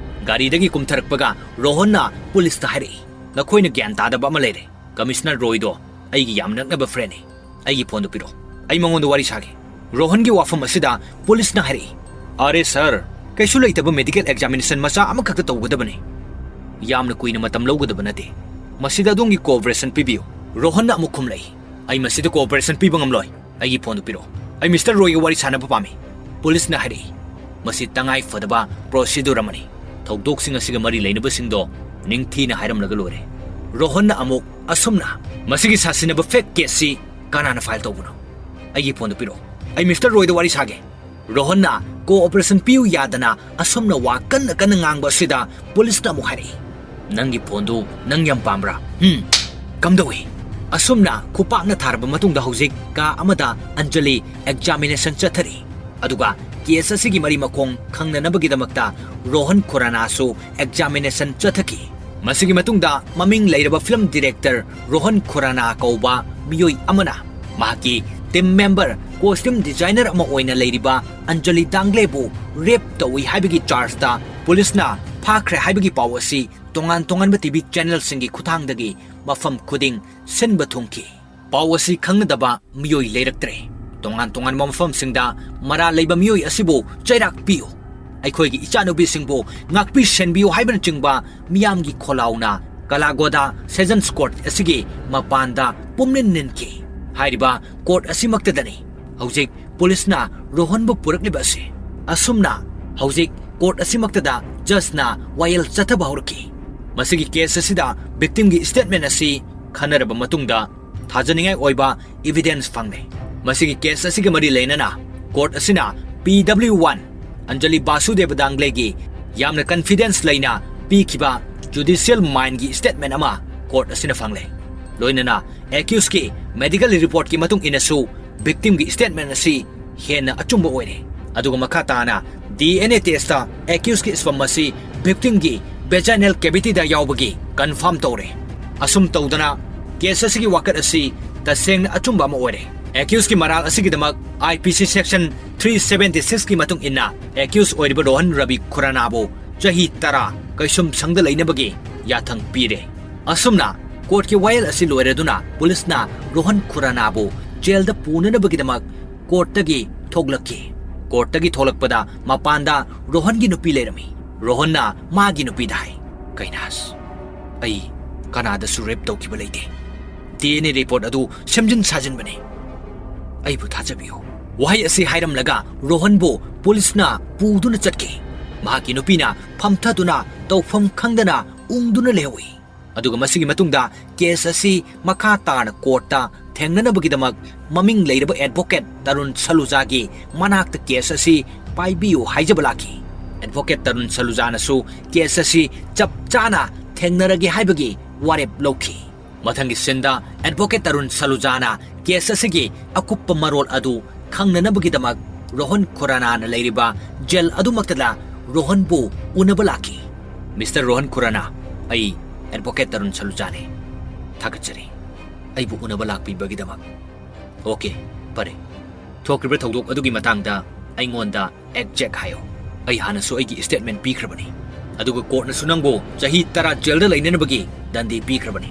ꯒꯥꯔꯤꯗꯒꯤ ꯀꯨꯝꯊꯔꯛꯄꯒ ꯔꯣꯍꯟꯅ ꯄꯨꯂꯤꯁꯇ ꯍꯥꯏꯔꯛꯏ, "ꯅꯈꯣꯏꯅ ꯒ꯭ꯌꯥꯟ ꯇꯥꯗꯕ ꯑꯃ ꯂꯩꯔꯦ꯫ ꯀꯃꯤꯁꯅꯔ ꯔꯣꯏꯗꯣ ꯑꯩꯒꯤ ꯌꯥꯝ ꯅꯛꯅꯕ friendꯅꯤ꯫ ꯑꯩꯒꯤ ꯐꯣꯟꯗꯨ ꯄꯤꯔꯛꯑꯣ꯫ ꯑꯩ ꯃꯉꯣꯟꯗ ꯋꯥꯔꯤ ꯁꯥꯒꯦ꯫" ꯔꯣꯍꯟꯒꯤ ꯋꯥꯐꯝ ꯑꯁꯤꯗ ꯄꯨꯂꯤꯁꯅ ꯍꯥꯏꯔꯛꯏ, "ꯑꯔꯦ ꯁꯔ, ꯀꯩꯁꯨ ꯂꯩꯇꯕ medical examination ꯃꯆꯥ ꯑꯃꯈꯛꯇ ꯇꯧꯒꯗꯕꯅꯤ꯫ ꯌꯥꯝꯅ ꯀꯨꯏꯅ ꯃꯇꯝ ꯂꯧꯒꯗꯕ ꯅꯠꯇꯦ꯫ ꯃꯁꯤꯗ ꯑꯗꯣꯝꯒꯤ cooperation ꯄꯤꯕꯤꯌꯨ꯫" ꯔꯣꯍꯟꯅ ꯑꯃꯨꯛ ꯈꯨꯝꯂꯛꯏ, "ꯑꯩ ꯃꯁꯤꯗ cooperation ꯄꯤꯕ ꯉꯝꯂꯣꯏ꯫ ꯑꯩꯒꯤ ꯐꯣꯟꯗꯨ ꯄꯤꯔꯛꯑꯣ꯫ ꯑꯩ ꯃꯤꯁꯇꯔ ꯔꯣꯏꯒ ꯋꯥꯔꯤ ꯁꯥꯟꯅꯕ ꯄꯥꯝꯃꯤ꯫" ꯄꯨꯂꯤꯁꯅ ꯍꯥꯏꯔꯛꯏ, "ꯃꯁꯤ ꯇꯉꯥꯏ ꯐꯗꯕ procedure ꯑꯃꯅꯤ꯫ ꯊꯧꯗꯣꯛꯁꯤꯡ ꯑꯁꯤꯒ ꯃꯔꯤ ꯂꯩꯅꯕꯁꯤꯡꯗꯣ ꯅꯤꯡꯊꯤꯅ ꯍꯥꯏꯔꯝꯂꯒ ꯂꯣꯏꯔꯦ꯫" ꯔꯣꯍꯟꯅ ꯑꯃꯨꯛ ꯑꯁꯨꯝꯅ, "ꯃꯁꯤꯒꯤ ꯁꯥꯁꯤꯟꯅꯕ fake caseꯁꯤ ꯀꯅꯥꯅ file ꯇꯧꯕꯅꯣ? ꯑꯩꯒꯤ ꯐꯣꯟꯗꯨ ꯄꯤꯔꯛꯑꯣ꯫ ꯑꯩ ꯃꯤꯁꯇꯔ ꯔꯣꯏꯗ ꯋꯥꯔꯤ ꯁꯥꯒꯦ꯫" ꯔꯣꯍꯟꯅ cooperation ꯄꯤꯌꯨ ꯌꯥꯗꯅ ꯑꯁꯨꯝꯅ ꯋꯥ ꯀꯟꯅ ꯀꯟꯅ ꯉꯥꯡꯕ ꯑꯁꯤꯗ ꯄꯨꯂꯤꯁꯅ ꯑꯃꯨꯛ ꯍꯥꯏꯔꯛꯏ, "ꯅꯪꯒꯤ ꯐꯣꯟꯗꯨ ꯅꯪ ꯌꯥꯝ ꯄꯥꯝꯕ꯭ꯔꯥ? ꯍꯝ? ꯀꯝꯗꯧꯏ?" ꯑꯁꯨꯝꯅ ꯈꯨꯄꯥꯛꯅ ꯊꯥꯔꯕ ꯃꯇꯨꯡꯗ ꯍꯧꯖꯤꯛ ꯀꯥ ꯑꯃꯗ ꯑꯟꯖꯂꯤ examination ꯆꯠꯊꯔꯤ꯫ ꯑꯗꯨꯒ case ꯑꯁꯤꯒꯤ ꯃꯔꯤ ꯃꯈꯣꯡ ꯈꯪꯅꯅꯕꯒꯤꯗꯃꯛꯇ ꯔꯣꯍꯟ ꯈꯨꯔꯥꯅꯥꯁꯨ examination ꯆꯠꯊꯈꯤ꯫ ꯃꯁꯤꯒꯤ ꯃꯇꯨꯡꯗ ꯃꯃꯤꯡ ꯂꯩꯔꯕ film director ꯔꯣꯍꯟ ꯈꯨꯔꯥꯅꯥ ꯀꯧꯕ ꯃꯤꯑꯣꯏ ꯑꯃꯅ ꯃꯍꯥꯛꯀꯤ team member, costume designer ꯑꯃ ꯑꯣꯏꯅ ꯂꯩꯔꯤꯕ ꯑꯟꯖꯂꯤ ꯗꯥꯡꯒ꯭ꯂꯦꯕꯨ rape ꯇꯧꯏ ꯍꯥꯏꯕꯒꯤ chargeꯇ ꯄꯨꯂꯤꯁꯅ ꯐꯥꯈ꯭ꯔꯦ ꯍꯥꯏꯕꯒꯤ ꯄꯥꯎ ꯑꯁꯤ ꯇꯣꯉꯥꯟ ꯇꯣꯉꯥꯟꯕ TV channelꯁꯤꯡꯒꯤ ꯈꯨꯠꯊꯥꯡꯗꯒꯤ ꯃꯐꯝ ꯈꯨꯗꯤꯡ ꯁꯤꯟꯕ ꯊꯨꯡꯈꯤ꯫ ꯄꯥꯎ ꯑꯁꯤ ꯈꯪꯅꯗꯕ ꯃꯤꯑꯣꯏ ꯂꯩꯔꯛꯇ꯭ꯔꯦ꯫ ꯇꯣꯉꯥꯟ ꯇꯣꯉꯥꯟꯕ ꯃꯐꯝꯁꯤꯡꯗ ꯃꯔꯥꯜ ꯂꯩꯕ ꯃꯤꯑꯣꯏ ꯑꯁꯤꯕꯨ ꯆꯩꯔꯥꯛ ꯄꯤꯌꯨ, ꯑꯩꯈꯣꯏꯒꯤ ꯏꯆꯥꯅꯨꯄꯤꯁꯤꯡꯕꯨ ꯉꯥꯛꯄꯤ ꯁꯦꯟꯕꯤꯌꯨ ꯍꯥꯏꯕꯅꯆꯤꯡꯕ ꯃꯤꯌꯥꯝꯒꯤ ꯈꯣꯜꯂꯥꯎꯅ ꯀꯂꯥꯒꯣꯗꯥ Sessions Court ꯑꯁꯤꯒꯤ ꯃꯄꯥꯟꯗ ꯄꯨꯝꯅꯤꯟ ꯅꯤꯟꯈꯤ꯫ ꯍꯥꯏꯔꯤꯕ court ꯑꯁꯤꯃꯛꯇꯗꯅꯤ ꯍꯧꯖꯤꯛ ꯄꯨꯂꯤꯁꯅ ꯔꯣꯍꯟꯕꯨ ꯄꯨꯔꯛꯂꯤꯕ ꯑꯁꯤ꯫ ꯑꯁꯨꯝꯅ ꯍꯧꯖꯤꯛ court ꯑꯁꯤꯃꯛꯇꯗ judgeꯅ ꯋꯥꯌꯦꯜ ꯆꯠꯊꯕ ꯍꯧꯔꯛꯈꯤ꯫ ꯃꯁꯤꯒꯤ case ꯑꯁꯤꯗ victimꯒꯤ statement ꯑꯁꯤ ꯈꯟꯅꯔꯕ ꯃꯇꯨꯡꯗ ꯊꯥꯖꯅꯤꯡꯉꯥꯏ ꯑꯣꯏꯕ evidence ꯐꯪꯂꯦ꯫ ꯃꯁꯤꯒꯤ case ꯑꯁꯤꯒ ꯃꯔꯤ ꯂꯩꯅꯅ Court ꯑꯁꯤꯅ P W one ꯑꯟꯖꯂꯤ ꯕꯥꯁꯨꯗꯦꯕ ꯗꯥꯡꯒ꯭ꯂꯦꯒꯤ ꯌꯥꯝꯅ confidence ꯂꯩꯅ ꯄꯤꯈꯤꯕ judicial mindꯒꯤ statement ꯑꯃ court ꯑꯁꯤꯅ ꯐꯪꯂꯦ꯫ ꯂꯣꯏꯅꯅ accusedꯀꯤ medical reportꯀꯤ ꯃꯇꯨꯡ ꯏꯟꯅꯁꯨ victimꯒꯤ statement ꯑꯁꯤ ꯍꯦꯟꯅ ꯑꯆꯨꯝꯕ ꯑꯣꯏꯔꯦ꯫ ꯑꯗꯨꯒ ꯃꯈꯥ ꯇꯥꯅ D N A testꯇ accusedꯀꯤ sperm ꯑꯁꯤ victimꯒꯤ vaginal cavityꯗ ꯌꯥꯎꯕꯒꯤ confirm ꯇꯧꯔꯦ꯫ ꯑꯁꯨꯝ ꯇꯧꯗꯅ case ꯑꯁꯤꯒꯤ ꯋꯥꯀꯠ ꯑꯁꯤ ꯇꯁꯦꯡꯅ ꯑꯆꯨꯝꯕ ꯑꯃ ꯑꯣꯏꯔꯦ꯫ Accusedꯀꯤ ꯃꯔꯥꯜ ꯑꯁꯤꯒꯤꯗꯃꯛ I P C section three seventy sixꯀꯤ ꯃꯇꯨꯡ ꯏꯟꯅ accused ꯑꯣꯏꯔꯤꯕ ꯔꯣꯍꯟ ꯔꯕꯤ ꯈꯨꯔꯥꯅꯥꯕꯨ ꯆꯍꯤ ꯇꯔꯥ ꯀꯩꯁꯨꯝꯁꯪꯗ ꯂꯩꯅꯕꯒꯤ ꯌꯥꯊꯪ ꯄꯤꯔꯦ꯫ ꯑꯁꯨꯝꯅ courtꯀꯤ ꯋꯥꯌꯦꯜ ꯑꯁꯤ ꯂꯣꯏꯔꯗꯨꯅ ꯄꯨꯂꯤꯁꯅ ꯔꯣꯍꯟ ꯈꯨꯔꯥꯅꯥꯕꯨ jailꯗ ꯄꯨꯅꯅꯕꯒꯤꯗꯃꯛ courtꯇꯒꯤ ꯊꯣꯛꯂꯛꯈꯤ꯫ Courtꯇꯒꯤ ꯊꯣꯛꯂꯛꯄꯗ ꯃꯄꯥꯟꯗ ꯔꯣꯍꯟꯒꯤ ꯅꯨꯄꯤ ꯂꯩꯔꯝꯃꯤ꯫ ꯔꯣꯍꯟꯅ ꯃꯥꯒꯤ ꯅꯨꯄꯤꯗ ꯍꯥꯏ, "ꯀꯩꯅꯥꯁ, ꯑꯩ ꯀꯅꯥꯗꯁꯨ rape ꯇꯧꯈꯤꯕ ꯂꯩꯇꯦ꯫ D N A report ꯑꯗꯨ ꯁꯦꯝꯖꯤꯟ ꯁꯥꯖꯤꯟꯕꯅꯤ꯫ ꯑꯩꯕꯨ ꯊꯥꯖꯕꯤꯌꯨ꯫" ꯋꯥꯍꯩ ꯑꯁꯤ ꯍꯥꯏꯔꯝꯂꯒ ꯔꯣꯍꯟꯕꯨ ꯄꯨꯂꯤꯁꯅ ꯄꯨꯗꯨꯅ ꯆꯠꯈꯤ꯫ ꯃꯍꯥꯛꯀꯤ ꯅꯨꯄꯤꯅ ꯐꯝꯊꯗꯨꯅ ꯇꯧꯐꯝ ꯈꯪꯗꯅ ꯎꯪꯗꯨꯅ ꯂꯩꯍꯧꯏ꯫ ꯑꯗꯨꯒ ꯃꯁꯤꯒꯤ ꯃꯇꯨꯡꯗ case ꯑꯁꯤ ꯃꯈꯥ ꯇꯥꯅ courtꯇ ꯊꯦꯡꯅꯅꯕꯒꯤꯗꯃꯛ ꯃꯃꯤꯡ ꯂꯩꯔꯕ advocate ꯇꯔꯨꯟ ꯁꯂꯨꯖꯥꯒꯤ ꯃꯅꯥꯛꯇ case ꯑꯁꯤ ꯄꯥꯏꯕꯤꯌꯨ ꯍꯥꯏꯖꯕ ꯂꯥꯛꯈꯤ꯫ Advocate ꯇꯔꯨꯟ ꯁꯂꯨꯖꯥꯅꯁꯨ case ꯑꯁꯤ ꯆꯞ ꯆꯥꯅ ꯊꯦꯡꯅꯔꯒꯦ ꯍꯥꯏꯕꯒꯤ ꯋꯥꯔꯦꯞ ꯂꯧꯈꯤ꯫ ꯃꯊꯪꯒꯤ sceneꯗ advocate ꯇꯔꯨꯟ ꯁꯂꯨꯖꯥꯅ case ꯑꯁꯤꯒꯤ ꯑꯀꯨꯞꯄ ꯃꯔꯣꯜ ꯑꯗꯨ ꯈꯪꯅꯅꯕꯒꯤꯗꯃꯛ ꯔꯣꯍꯟ ꯈꯨꯔꯥꯅꯥꯅ ꯂꯩꯔꯤꯕ jail ꯑꯗꯨꯃꯛꯇꯗ ꯔꯣꯍꯟꯕꯨ ꯎꯅꯕ ꯂꯥꯛꯈꯤ꯫ "Mister ꯔꯣꯍꯟ ꯈꯨꯔꯥꯅꯥ, ꯑꯩ advocate ꯇꯔꯨꯟ ꯁꯂꯨꯖꯥꯅꯤ꯫ ꯊꯥꯒꯠꯆꯔꯤ, ꯑꯩꯕꯨ ꯎꯅꯕ ꯂꯥꯛꯄꯤꯕꯒꯤꯗꯃꯛ꯫" "Okay, ꯐꯔꯦ꯫ ꯊꯣꯛꯈ꯭ꯔꯤꯕ ꯊꯧꯗꯣꯛ ꯑꯗꯨꯒꯤ ꯃꯇꯥꯡꯗ ꯑꯩꯉꯣꯟꯗ exact ꯍꯥꯏꯌꯨ꯫ ꯑꯩ ꯍꯥꯟꯅꯁꯨ ꯑꯩꯒꯤ statement ꯄꯤꯈ꯭ꯔꯕꯅꯤ꯫ ꯑꯗꯨꯒ courtꯅꯁꯨ ꯅꯪꯕꯨ ꯆꯍꯤ ꯇꯔꯥ jailꯗ ꯂꯩꯅꯅꯕꯒꯤ ꯗꯟꯗꯤ ꯄꯤꯈ꯭ꯔꯕꯅꯤ꯫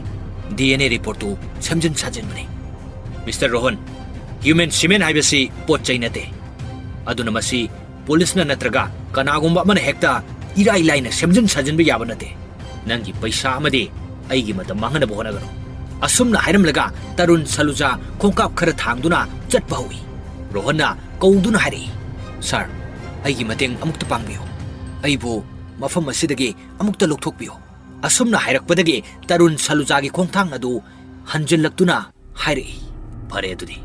D N A reportꯇꯨ ꯁꯦꯝꯖꯤꯟ ꯁꯥꯖꯤꯟꯕꯅꯤ꯫" "Mister ꯔꯣꯍꯟ, human semen ꯍꯥꯏꯕꯁꯤ ꯄꯣꯠ ꯆꯩ ꯅꯠꯇꯦ꯫ ꯑꯗꯨꯅ ꯃꯁꯤ ꯄꯨꯂꯤꯁꯅ ꯅꯠꯇ꯭ꯔꯒ ꯀꯅꯥꯒꯨꯝꯕ ꯑꯃꯅ ꯍꯦꯛꯇ ꯏꯔꯥꯏ ꯂꯥꯏꯅ ꯁꯦꯝꯖꯤꯟ ꯁꯥꯖꯤꯟꯕ ꯌꯥꯕ ꯅꯠꯇꯦ꯫ ꯅꯪꯒꯤ ꯄꯩꯁꯥ ꯑꯃꯗꯤ ꯑꯩꯒꯤ ꯃꯇꯝ ꯃꯥꯡꯍꯟꯅꯕ ꯍꯣꯠꯅꯒꯅꯨ꯫" ꯑꯁꯨꯝꯅ ꯍꯥꯏꯔꯝꯂꯒ ꯇꯔꯨꯟ ꯁꯂꯨꯖꯥ ꯈꯣꯡꯀꯥꯞ ꯈꯔ ꯊꯥꯡꯗꯨꯅ ꯆꯠꯄ ꯍꯧꯏ꯫ ꯔꯣꯍꯟꯅ ꯀꯧꯗꯨꯅ ꯍꯥꯏꯔꯛꯏ, "Sir, ꯑꯩꯒꯤ ꯃꯇꯦꯡ ꯑꯃꯨꯛꯇ ꯄꯥꯡꯕꯤꯌꯨ꯫ ꯑꯩꯕꯨ ꯃꯐꯝ ꯑꯁꯤꯗꯒꯤ ꯑꯃꯨꯛꯇ ꯂꯧꯊꯣꯛꯄꯤꯌꯨ꯫" ꯑꯁꯨꯝꯅ ꯍꯥꯏꯔꯛꯄꯗꯒꯤ ꯇꯔꯨꯟ ꯁꯂꯨꯖꯥꯒꯤ ꯈꯣꯡꯊꯥꯡ ꯑꯗꯨ ꯍꯟꯖꯤꯜꯂꯛꯇꯨꯅ ꯍꯥꯏꯔꯛꯏ, "ꯐꯔꯦ ꯑꯗꯨꯗꯤ,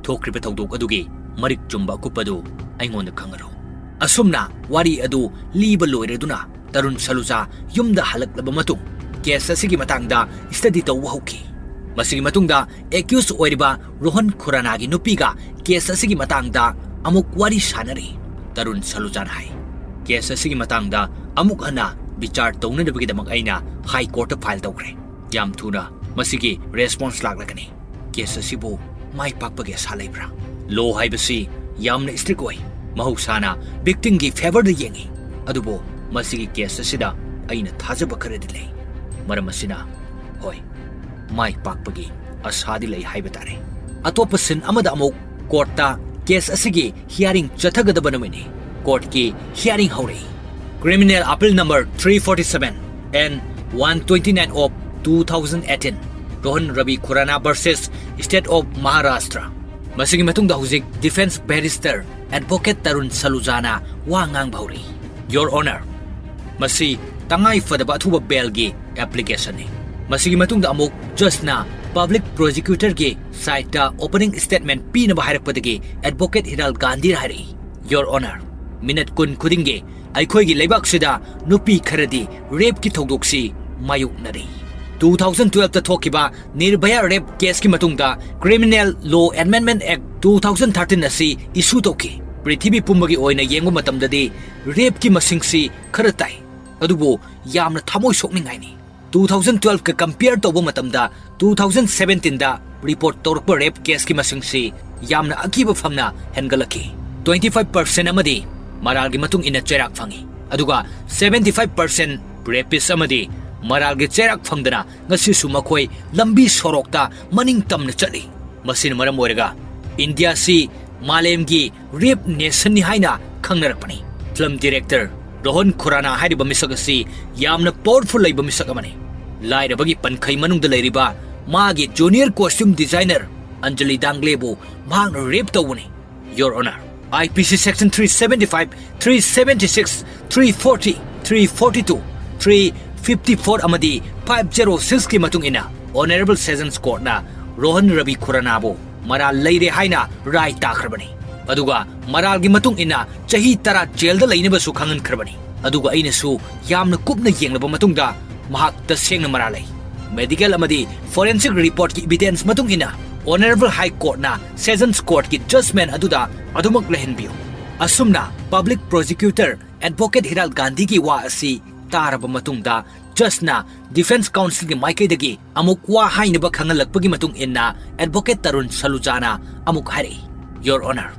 ꯊꯣꯛꯈ꯭ꯔꯤꯕ ꯊꯧꯗꯣꯛ ꯑꯗꯨꯒꯤ ꯃꯔꯤꯛ ꯆꯨꯝꯕ ꯑꯀꯨꯞꯄꯗꯨ ꯑꯩꯉꯣꯟꯗ ꯈꯪꯍꯜꯂꯨ꯫ ꯑꯁꯨꯝꯅ ꯋꯥꯔꯤ ꯑꯗꯨ ꯂꯤꯕ ꯂꯣꯏꯔꯗꯨꯅ ꯇꯔꯨꯟ ꯁꯂꯨꯖꯥ ꯌꯨꯝꯗ ꯍꯜꯂꯛꯂꯕ ꯃꯇꯨꯡ ꯀꯦꯁ ꯑꯁꯤꯒꯤ ꯃꯇꯥꯡꯗ ꯁ꯭ꯇꯗꯤ ꯇꯧꯕ ꯍꯧꯈꯤ꯫ ꯃꯁꯤꯒꯤ ꯃꯇꯨꯡꯗ ꯑꯦꯀ꯭ꯌꯨꯁ ꯑꯣꯏꯔꯤꯕ ꯔꯣꯍꯟ ꯈꯨꯔꯥꯅꯥꯒꯤ ꯅꯨꯄꯤꯒ ꯀꯦꯁ ꯑꯁꯤꯒꯤ ꯃꯇꯥꯡꯗ ꯑꯃꯨꯛ ꯋꯥꯔꯤ ꯁꯥꯅꯔꯤ꯫ ꯇꯔꯨꯟ ꯁꯂꯨꯖꯥꯅ ꯍꯥꯏ, "ꯀꯦꯁ ꯑꯁꯤꯒꯤ ꯃꯇꯥꯡꯗ ꯑꯃꯨꯛ ꯍꯟꯅ ꯕꯤꯆꯥꯔ ꯇꯧꯅꯅꯕꯒꯤꯗꯃꯛ ꯑꯩꯅ ꯍꯥꯏ ꯀꯣꯔꯠꯇ ꯐꯥꯏꯜ ꯇꯧꯈ꯭ꯔꯦ꯫ ꯌꯥꯝ ꯊꯨꯅ ꯃꯁꯤꯒꯤ ꯔꯦꯁꯄꯣꯟꯁ ꯂꯥꯛꯂꯒꯅꯤ꯫ ꯀꯦꯁ ꯑꯁꯤꯕꯨ ꯃꯥꯏ ꯄꯥꯛꯄꯒꯤ ꯑꯁꯥ ꯂꯩꯕ꯭ꯔꯥ?" ꯂꯣ ꯍꯥꯏꯕꯁꯤ ꯌꯥꯝꯅ ꯁ꯭ꯇ꯭ꯔꯤꯛ ꯑꯣꯏ꯫ ꯃꯍꯧꯁꯥꯅ ꯚꯤꯛꯇꯤꯝꯒꯤ ꯐꯦꯚꯔꯗ ꯌꯦꯡꯏ꯫ ꯑꯗꯨꯕꯨ ꯃꯁꯤꯒꯤ ꯀꯦꯁ ꯑꯁꯤꯗ ꯑꯩꯅ ꯊꯥꯖꯕ ꯈꯔꯗꯤ ꯂꯩ꯫ ꯃꯔꯝ ꯑꯁꯤꯅ, ꯍꯣꯏ, ꯃꯥꯏ ꯄꯥꯛꯄꯒꯤ ꯑꯁꯥꯗꯤ ꯂꯩ ꯍꯥꯏꯕ ꯇꯥꯔꯦ꯫ ꯑꯇꯣꯞꯄ ꯁꯤꯟ ꯑꯃꯗ ꯑꯃꯨꯛ ꯀꯣꯔꯠꯇ ꯀꯦꯁ ꯑꯁꯤꯒꯤ ꯍꯤꯌꯥꯔꯤꯡ ꯆꯠꯊꯒꯗꯕ ꯅꯨꯃꯤꯠꯅꯤ꯫ ꯀꯣꯔꯠꯀꯤ ꯍꯤꯌꯥꯔꯤꯡ ꯍꯧꯔꯛꯏ꯫ Criminal Appeal Number three forty seven and one twenty nine of two thousand eighteen, Rohan Ravi Khurana versus State of Maharashtra꯫ ꯃꯁꯤꯒꯤ ꯃꯇꯨꯡꯗ ꯍꯧꯖꯤꯛ ꯗꯤꯐꯦꯟꯁ ꯕꯦꯔꯤꯁꯇꯔ ꯑꯦꯗꯚꯣꯀꯦꯠ ꯇꯔꯨꯟ ꯁꯂꯨꯖꯥꯅ ꯋꯥ ꯉꯥꯡꯕ ꯍꯧꯔꯛꯏ꯫ Your Honor, ꯃꯁꯤ ꯇꯉꯥꯏ ꯐꯗꯕ ꯑꯊꯨꯕ ꯕꯦꯜꯒꯤ ꯑꯦꯄ꯭ꯂꯤꯀꯦꯁꯟꯅꯤ꯫ ꯃꯁꯤꯒꯤ ꯃꯇꯨꯡꯗ ꯑꯃꯨꯛ ꯖꯖꯅ ꯄꯕ꯭ꯂꯤꯛ ꯄ꯭ꯔꯣꯁꯤꯀ꯭ꯌꯨꯇꯔꯒꯤ ꯁꯥꯏꯠꯇ ꯑꯣꯄꯅꯤꯡ ꯁ꯭ꯇꯦꯠꯃꯦꯟ ꯄꯤꯅꯕ ꯍꯥꯏꯔꯛꯄꯗꯒꯤ ꯑꯦꯗꯚꯣꯀꯦꯠ ꯍꯤꯔꯥꯜ ꯒꯥꯟꯙꯤꯅ ꯍꯥꯏꯔꯛꯏ, "Your Honor, ꯃꯤꯅꯠ ꯀꯨꯟ ꯈꯨꯗꯤꯡꯒꯤ ꯑꯩꯈꯣꯏꯒꯤ ꯂꯩꯕꯥꯛꯁꯤꯗ ꯅꯨꯄꯤ ꯈꯔꯗꯤ ꯔꯦꯞꯀꯤ ꯊꯧꯗꯣꯛꯁꯤ ꯃꯥꯌꯣꯛꯅꯔꯤ꯫ Two thousand twelve ꯇ ꯊꯣꯛꯈꯤꯕ ꯅꯤꯔꯚꯌꯥ ꯔꯦꯞ ꯀꯦꯁꯀꯤ ꯃꯇꯨꯡꯗ Criminal Law Amendment Act two thousand thirteen ꯑꯁꯤ ꯏꯁꯨ ꯇꯧꯈꯤ꯫ ꯄ꯭ꯔꯤꯊꯤꯕꯤ ꯄꯨꯝꯕꯒꯤ ꯑꯣꯏꯅ ꯌꯦꯡꯕ ꯃꯇꯝꯗꯗꯤ ꯔꯦꯞꯀꯤ ꯃꯁꯤꯡꯁꯤ ꯈꯔ ꯇꯥꯏ, ꯑꯗꯨꯕꯨ ꯌꯥꯝꯅ ꯊꯃꯣꯏ ꯁꯣꯛꯅꯤꯡꯉꯥꯏꯅꯤ꯫ Two thousand twelve ꯀ ꯀꯝꯄꯤꯌꯔ ꯇꯧꯕ ꯃꯇꯝꯗ two thousand seventeen ꯗ ꯔꯤꯄꯣꯔꯠ ꯇꯧꯔꯛꯄ ꯔꯦꯞ ꯀꯦꯁꯀꯤ ꯃꯁꯤꯡꯁꯤ ꯌꯥꯝꯅ ꯑꯀꯤꯕ ꯐꯪꯅ ꯍꯦꯟꯒꯠꯂꯛꯈꯤ꯫ Twenty five percent ꯑꯃꯗꯤ ꯃꯔꯥꯜꯒꯤ ꯃꯇꯨꯡ ꯏꯟꯅ ꯆꯩꯔꯥꯛ ꯐꯪꯏ, ꯑꯗꯨꯒ seventy five percent ꯔꯦꯄꯤꯁ ꯑꯃꯗꯤ ꯃꯔꯥꯜꯒꯤ ꯆꯩꯔꯥꯛ ꯐꯪꯗꯅ ꯉꯁꯤꯁꯨ ꯃꯈꯣꯏ ꯂꯝꯕꯤ ꯁꯣꯔꯣꯛꯇ ꯃꯅꯤꯡ ꯇꯝꯅ ꯆꯠꯂꯤ꯫ ꯃꯁꯤꯅ ꯃꯔꯝ ꯑꯣꯏꯔꯒ ꯏꯟꯗꯤꯌꯥꯁꯤ ꯃꯥꯂꯦꯝꯒꯤ ꯔꯦꯞ ꯅꯦꯁꯟꯅꯤ ꯍꯥꯏꯅ ꯈꯪꯅꯔꯛꯄꯅꯤ꯫ ꯐꯤꯂꯝ ꯗꯤꯔꯦꯛꯇꯔ ꯔꯣꯍꯟ ꯈꯨꯔꯥꯅꯥ ꯍꯥꯏꯔꯤꯕ ꯃꯤꯁꯛ ꯑꯁꯤ ꯌꯥꯝꯅ ꯄꯥꯋꯔꯐꯨꯜ ꯂꯩꯕ ꯃꯤꯁꯛ ꯑꯃꯅꯤ꯫ ꯂꯥꯏꯔꯕꯒꯤ ꯄꯟꯈꯩ ꯃꯅꯨꯡꯗ ꯂꯩꯔꯤꯕ ꯃꯥꯒꯤ ꯖꯨꯅꯤꯌꯔ ꯀꯣꯁꯇ꯭ꯌꯨꯝ ꯗꯤꯖꯥꯏꯅꯔ ꯑꯟꯖꯂꯤ ꯗꯥꯡꯒ꯭ꯂꯦꯕꯨ ꯃꯍꯥꯛꯅ ꯔꯦꯞ ꯇꯧꯕꯅꯤ꯫ Your Honor, I P C section three seventy five, three seventy six, three forty, three forty two, three fifty four ꯑꯃꯗꯤ five zero six ꯀꯤ ꯃꯇꯨꯡ ꯏꯟꯅ Honourable Sessions Court ꯅ ꯔꯣꯍꯟ ꯔꯕꯤ ꯈꯨꯔꯥꯅꯥꯕꯨ ꯃꯔꯥꯜ ꯂꯩꯔꯦ ꯍꯥꯏꯅ ꯔꯥꯏ ꯇꯥꯈ꯭ꯔꯕꯅꯤ꯫ ꯑꯗꯨꯒ ꯃꯔꯥꯜꯒꯤ ꯃꯇꯨꯡ ꯏꯟꯅ ꯆꯍꯤ ꯇꯔꯥ ꯖꯦꯜꯗ ꯂꯩꯅꯕꯁꯨ ꯈꯪꯍꯟꯈ꯭ꯔꯕꯅꯤ꯫ ꯑꯗꯨꯒ ꯑꯩꯅꯁꯨ ꯌꯥꯝꯅ ꯀꯨꯞꯅ ꯌꯦꯡꯂꯕ ꯃꯇꯨꯡꯗ ꯃꯍꯥꯛ ꯇꯁꯦꯡꯅ ꯃꯔꯥꯜ ꯂꯩ꯫ ꯃꯦꯗꯤꯀꯦꯜ ꯑꯃꯗꯤ ꯐꯣꯔꯦꯟꯁꯤꯛ ꯔꯤꯄꯣꯔꯠꯀꯤ ꯏꯕꯤꯗꯦꯟꯁ ꯃꯇꯨꯡ ꯏꯟꯅ Honourable High Courtꯅ Sessions Courtꯀꯤ ꯖꯖꯃꯦꯟ ꯑꯗꯨꯗ ꯑꯗꯨꯃꯛ ꯂꯩꯍꯟꯕꯤꯌꯨ꯫ ꯑꯁꯨꯝꯅ ꯄꯕ꯭ꯂꯤꯛ ꯄ꯭ꯔꯣꯁꯤꯀ꯭ꯌꯨꯇꯔ ꯑꯦꯗꯚꯣꯀꯦꯠ ꯍꯤꯔꯥꯜ ꯒꯥꯟꯙꯤꯒꯤ ꯋꯥ ꯑꯁꯤ ꯇꯥꯔꯕ ꯃꯇꯨꯡꯗ ꯖꯖꯅ ꯗꯤꯐꯦꯟꯁ ꯀꯥꯎꯟꯁꯤꯜꯒꯤ ꯃꯥꯏꯀꯩꯗꯒꯤ ꯑꯃꯨꯛ ꯋꯥ ꯍꯥꯏꯅꯕ ꯈꯪꯍꯜꯂꯛꯄꯒꯤ ꯃꯇꯨꯡ ꯏꯟꯅ ꯑꯦꯗꯚꯣꯀꯦꯠ ꯇꯔꯨꯟ ꯁꯂꯨꯖꯥꯅ ꯑꯃꯨꯛ ꯍꯥꯏꯔꯛꯏ, Your Honour,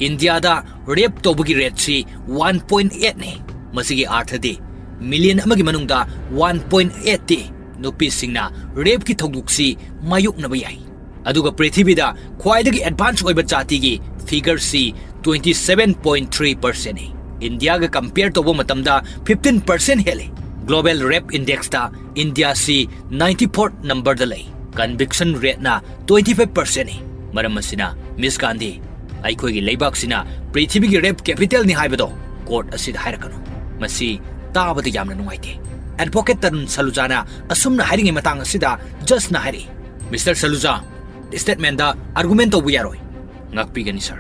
ꯏꯟꯗꯤꯌꯥꯗ ꯔꯦꯞ ꯇꯧꯕꯒꯤ ꯔꯦꯠꯁꯤ ꯋꯥꯟ ꯄꯣꯏꯟ ꯑꯦꯠꯅꯤ꯫ ꯃꯁꯤꯒꯤ ꯑꯥꯔꯊꯗꯤ ꯃꯤꯂꯤꯌꯟ ꯑꯃꯒꯤ ꯃꯅꯨꯡꯗ ꯋꯥꯟ ꯄꯣꯏꯟ ꯑꯦꯠꯇꯤ ꯅꯨꯄꯤꯁꯤꯡꯅ ꯔꯦꯞꯀꯤ ꯊꯧꯗꯣꯛꯁꯤ ꯃꯥꯌꯣꯛꯅꯕ ꯌꯥꯏ꯫ ꯑꯗꯨꯒ ꯄ꯭ꯔꯤꯊꯤꯕꯤꯗ ꯈ꯭ꯋꯥꯏꯗꯒꯤ ꯑꯦꯗꯚꯥꯟꯁ ꯑꯣꯏꯕ ꯖꯥꯇꯤꯒꯤ ꯐꯤꯒꯔꯁꯤ ꯇ꯭ꯋꯦꯟꯇꯤ ꯁꯚꯦꯟ ꯄꯣꯏꯟ ꯊ꯭ꯔꯤ ꯄꯔꯁꯦꯟꯅꯤ꯫ ꯏꯟꯗꯤꯌꯥꯒ ꯀꯝꯄꯤꯌꯔ ꯇꯧꯕ ꯃꯇꯝꯗ ꯐꯤꯐꯇꯤꯟ ꯄꯔꯁꯦꯟ ꯍꯦꯜꯂꯤ꯫ ꯒ꯭ꯂꯣꯕꯦꯜ ꯔꯦꯞ ꯏꯟꯗꯦꯛꯁꯇ ꯏꯟꯗꯤꯌꯥꯁꯤ ꯅꯥꯏꯟꯇꯤ ꯐꯣꯔꯠ ꯅꯝꯕꯔꯗ ꯂꯩ꯫ ꯀꯟꯚꯤꯛꯁꯟ ꯔꯦꯠꯅ ꯇ꯭ꯋꯦꯟꯇꯤ ꯐꯥꯏꯚ ꯄꯔꯁꯦꯟꯅꯤ꯫ ꯃꯔꯝ ꯑꯁꯤꯅ, ꯃꯤꯁ ꯒꯥꯟꯙꯤ, ꯑꯩꯈꯣꯏꯒꯤ ꯂꯩꯕꯥꯛꯁꯤꯅ ꯄ꯭ꯔꯤꯊꯤꯕꯤꯒꯤ ꯔꯦꯞ ꯀꯦꯄꯤꯇꯦꯜꯅꯤ ꯍꯥꯏꯕꯗꯣ ꯀꯣꯔꯠ ꯑꯁꯤꯗ ꯍꯥꯏꯔꯛꯀꯅꯨ꯫ ꯃꯁꯤ ꯇꯥꯕꯗ ꯌꯥꯝꯅ ꯅꯨꯡꯉꯥꯏꯇꯦ꯫ ꯑꯦꯗꯚꯣꯀꯦꯠ ꯇꯔꯨꯟ ꯁꯂꯨꯖꯥꯅ ꯑꯁꯨꯝꯅ ꯍꯥꯏꯔꯤꯉꯩ ꯃꯇꯥꯡ ꯑꯁꯤꯗ ꯖꯖꯅ ꯍꯥꯏꯔꯛꯏ, Mister Saluja, ꯁ꯭ꯇꯦꯠꯃꯦꯟꯗ ꯑꯥꯔꯒꯨꯃꯦꯟ ꯇꯧꯕ ꯌꯥꯔꯣꯏ꯫ ꯉꯥꯛꯄꯤꯒꯅꯤ, sir꯫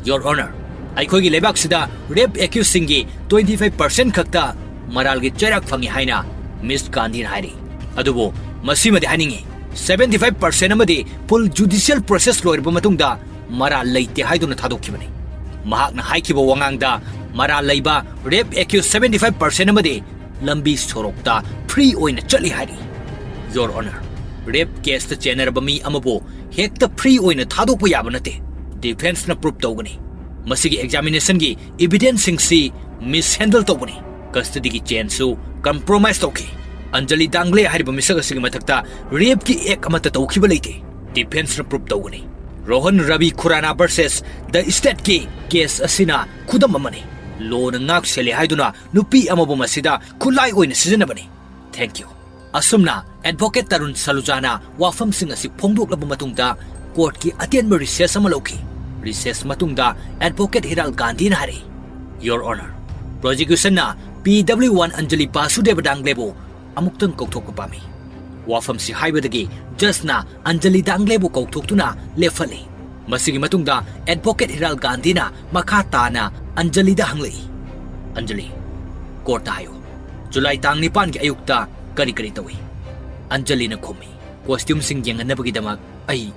Your Honour, ꯑꯩꯈꯣꯏꯒꯤ ꯂꯩꯕꯥꯛꯁꯤꯗ ꯔꯦꯞ ꯑꯦꯀ꯭ꯌꯨꯁꯁꯤꯡꯒꯤ ꯇ꯭ꯋꯦꯟꯇꯤ ꯐꯥꯏꯚ ꯄꯔꯁꯦꯟ ꯈꯛꯇ ꯃꯔꯥꯜꯒꯤ ꯆꯩꯔꯥꯛ ꯐꯪꯉꯤ ꯍꯥꯏꯅ ꯃꯤꯁ ꯒꯥꯟꯙꯤꯅ ꯍꯥꯏꯔꯤ꯫ ꯑꯗꯨꯕꯨ ꯃꯁꯤꯃꯗꯤ ꯍꯥꯏꯅꯤꯡꯉꯤ, ꯁꯚꯦꯟꯇꯤ ꯐꯥꯏꯚ ꯄꯔꯁꯦꯟ ꯑꯃꯗꯤ ꯐꯨꯜ ꯖꯨꯗꯤꯁꯤꯌꯦꯜ ꯄ꯭ꯔꯣꯁꯦꯁ ꯂꯣꯏꯔꯕ ꯃꯇꯨꯡꯗ ꯃꯔꯥꯜ ꯂꯩꯇꯦ ꯍꯥꯏꯗꯨꯅ ꯊꯥꯗꯣꯛꯈꯤꯕꯅꯤ꯫ ꯃꯍꯥꯛꯅ ꯍꯥꯏꯈꯤꯕ ꯋꯥꯉꯥꯡꯗ ꯃꯔꯥꯜ ꯂꯩꯕ ꯔꯦꯞ ꯑꯦꯀ꯭ꯌꯨꯁ ꯁꯚꯦꯟꯇꯤ ꯐꯥꯏꯚ ꯄꯔꯁꯦꯟ ꯑꯃꯗꯤ ꯂꯝꯕꯤ ꯁꯣꯔꯣꯛꯇ ꯐ꯭ꯔꯤ ꯑꯣꯏꯅ ꯆꯠꯂꯤ ꯍꯥꯏꯔꯤ꯫ Your Honour, ꯔꯦꯞ ꯀꯦꯁꯇ ꯆꯦꯟꯅꯔꯕ ꯃꯤ ꯑꯃꯕꯨ ꯍꯦꯛꯇ ꯐ꯭ꯔꯤ ꯑꯣꯏꯅ ꯊꯥꯗꯣꯛꯄ ꯌꯥꯕ ꯅꯠꯇꯦ꯫ ꯗꯤꯐꯦꯟꯁꯅ ꯄ꯭ꯔꯨꯞ ꯇꯧꯒꯅꯤ꯫ ꯃꯁꯤꯒꯤ ꯑꯦꯛꯖꯥꯃꯤꯅꯦꯁꯟꯒꯤ ꯏꯕꯤꯗꯦꯟꯁꯁꯤꯡꯁꯤ ꯃꯤꯁꯍꯦꯟꯗꯜ ꯇꯧꯒꯅꯤ꯫ ꯀꯁꯇꯗꯤꯒꯤ ꯆꯦꯟꯁꯨ ꯀꯝꯄ꯭ꯔꯣꯃꯥꯏꯁ ꯇꯧꯈꯤ꯫ ꯑꯟꯖꯂꯤ ꯗꯥꯡꯒ꯭ꯂꯦ ꯍꯥꯏꯔꯤꯕ ꯃꯤꯁꯛ ꯑꯁꯤꯒꯤ ꯃꯊꯛꯇ ꯔꯦꯞꯀꯤ ꯑꯦꯛ ꯑꯃꯠꯇ ꯇꯧꯈꯤꯕ ꯂꯩꯇꯦ꯫ ꯗꯤꯐꯦꯟꯁꯅ ꯄ꯭ꯔꯨꯞ ꯇꯧꯒꯅꯤ꯫ ꯔꯣꯍꯟ ꯔꯕꯤ ꯈꯨꯔꯥꯅꯥ ꯚꯔꯁꯦꯁ ꯗ ꯁ꯭ꯇꯦꯠꯀꯤ ꯀꯦꯁ ꯑꯁꯤꯅ ꯈꯨꯗꯝ ꯑꯃꯅꯤ꯫ ꯂꯣꯅ ꯉꯥꯛ ꯁꯦꯜꯂꯤ ꯍꯥꯏꯗꯨꯅ ꯅꯨꯄꯤ ꯑꯃꯕꯨ ꯃꯁꯤꯗ ꯈꯨꯠꯂꯥꯏ ꯑꯣꯏꯅ ꯁꯤꯖꯤꯟꯅꯕꯅꯤ꯫ Thank you꯫ ꯑꯁꯨꯝꯅ ꯑꯦꯗꯚꯣꯀꯦꯠ ꯇꯔꯨꯟ ꯁꯂꯨꯖꯥꯅ ꯋꯥꯐꯝꯁꯤꯡ ꯑꯁꯤ ꯐꯣꯡꯗꯣꯛꯂꯕ ꯃꯇꯨꯡꯗ ꯀꯣꯔꯠꯀꯤ ꯑꯇꯦꯟꯕ ꯔꯤꯁꯦꯁ ꯑꯃ ꯂꯧꯈꯤ꯫ ꯔꯤꯁꯦꯁ ꯃꯇꯨꯡꯗ ꯑꯦꯗꯚꯣꯀꯦꯠ ꯍꯤꯔꯥꯜ ꯒꯥꯟꯙꯤꯅ ꯍꯥꯏꯔꯛꯏ, Your Honour, ꯄ꯭ꯔꯣꯁꯤꯀ꯭ꯌꯨꯁꯟꯅ P W one Anjali Basudev ꯗꯥꯡꯒ꯭ꯂꯦꯕꯨ ꯑꯃꯨꯛꯇꯪ ꯀꯧꯊꯣꯛꯄ ꯄꯥꯝꯃꯤ꯫ ꯋꯥꯐꯝꯁꯤ ꯍꯥꯏꯕꯗꯒꯤ ꯖꯖꯅ ꯑꯟꯖꯂꯤ ꯗꯥꯡꯒ꯭ꯂꯦꯕꯨ ꯀꯧꯊꯣꯛꯇꯨꯅ ꯂꯦꯞꯍꯜꯂꯤ꯫ ꯃꯁꯤꯒꯤ ꯃꯇꯨꯡꯗ ꯑꯦꯗꯚꯣꯀꯦꯠ ꯍꯤꯔꯥꯜ ꯒꯥꯟꯙꯤꯅ ꯃꯈꯥ ꯇꯥꯅ ꯑꯟꯖꯂꯤꯗ ꯍꯪꯂꯛꯏ, "ꯑꯟꯖꯂꯤ, ꯀꯣꯔꯠꯇ ꯍꯥꯏꯌꯨ, ꯖꯨꯂꯥꯏ ꯇꯥꯡ ꯅꯤꯄꯥꯟꯒꯤ ꯑꯌꯨꯛꯇ ꯀꯔꯤ ꯀꯔꯤ ꯇꯧꯏ?" ꯑꯟꯖꯂꯤꯅ ꯈꯨꯝꯃꯤ, "ꯀꯣꯁꯇ꯭ꯌꯨꯝꯁꯤꯡ ꯌꯦꯡꯍꯟꯅꯕꯒꯤꯗꯃꯛ ꯑꯩ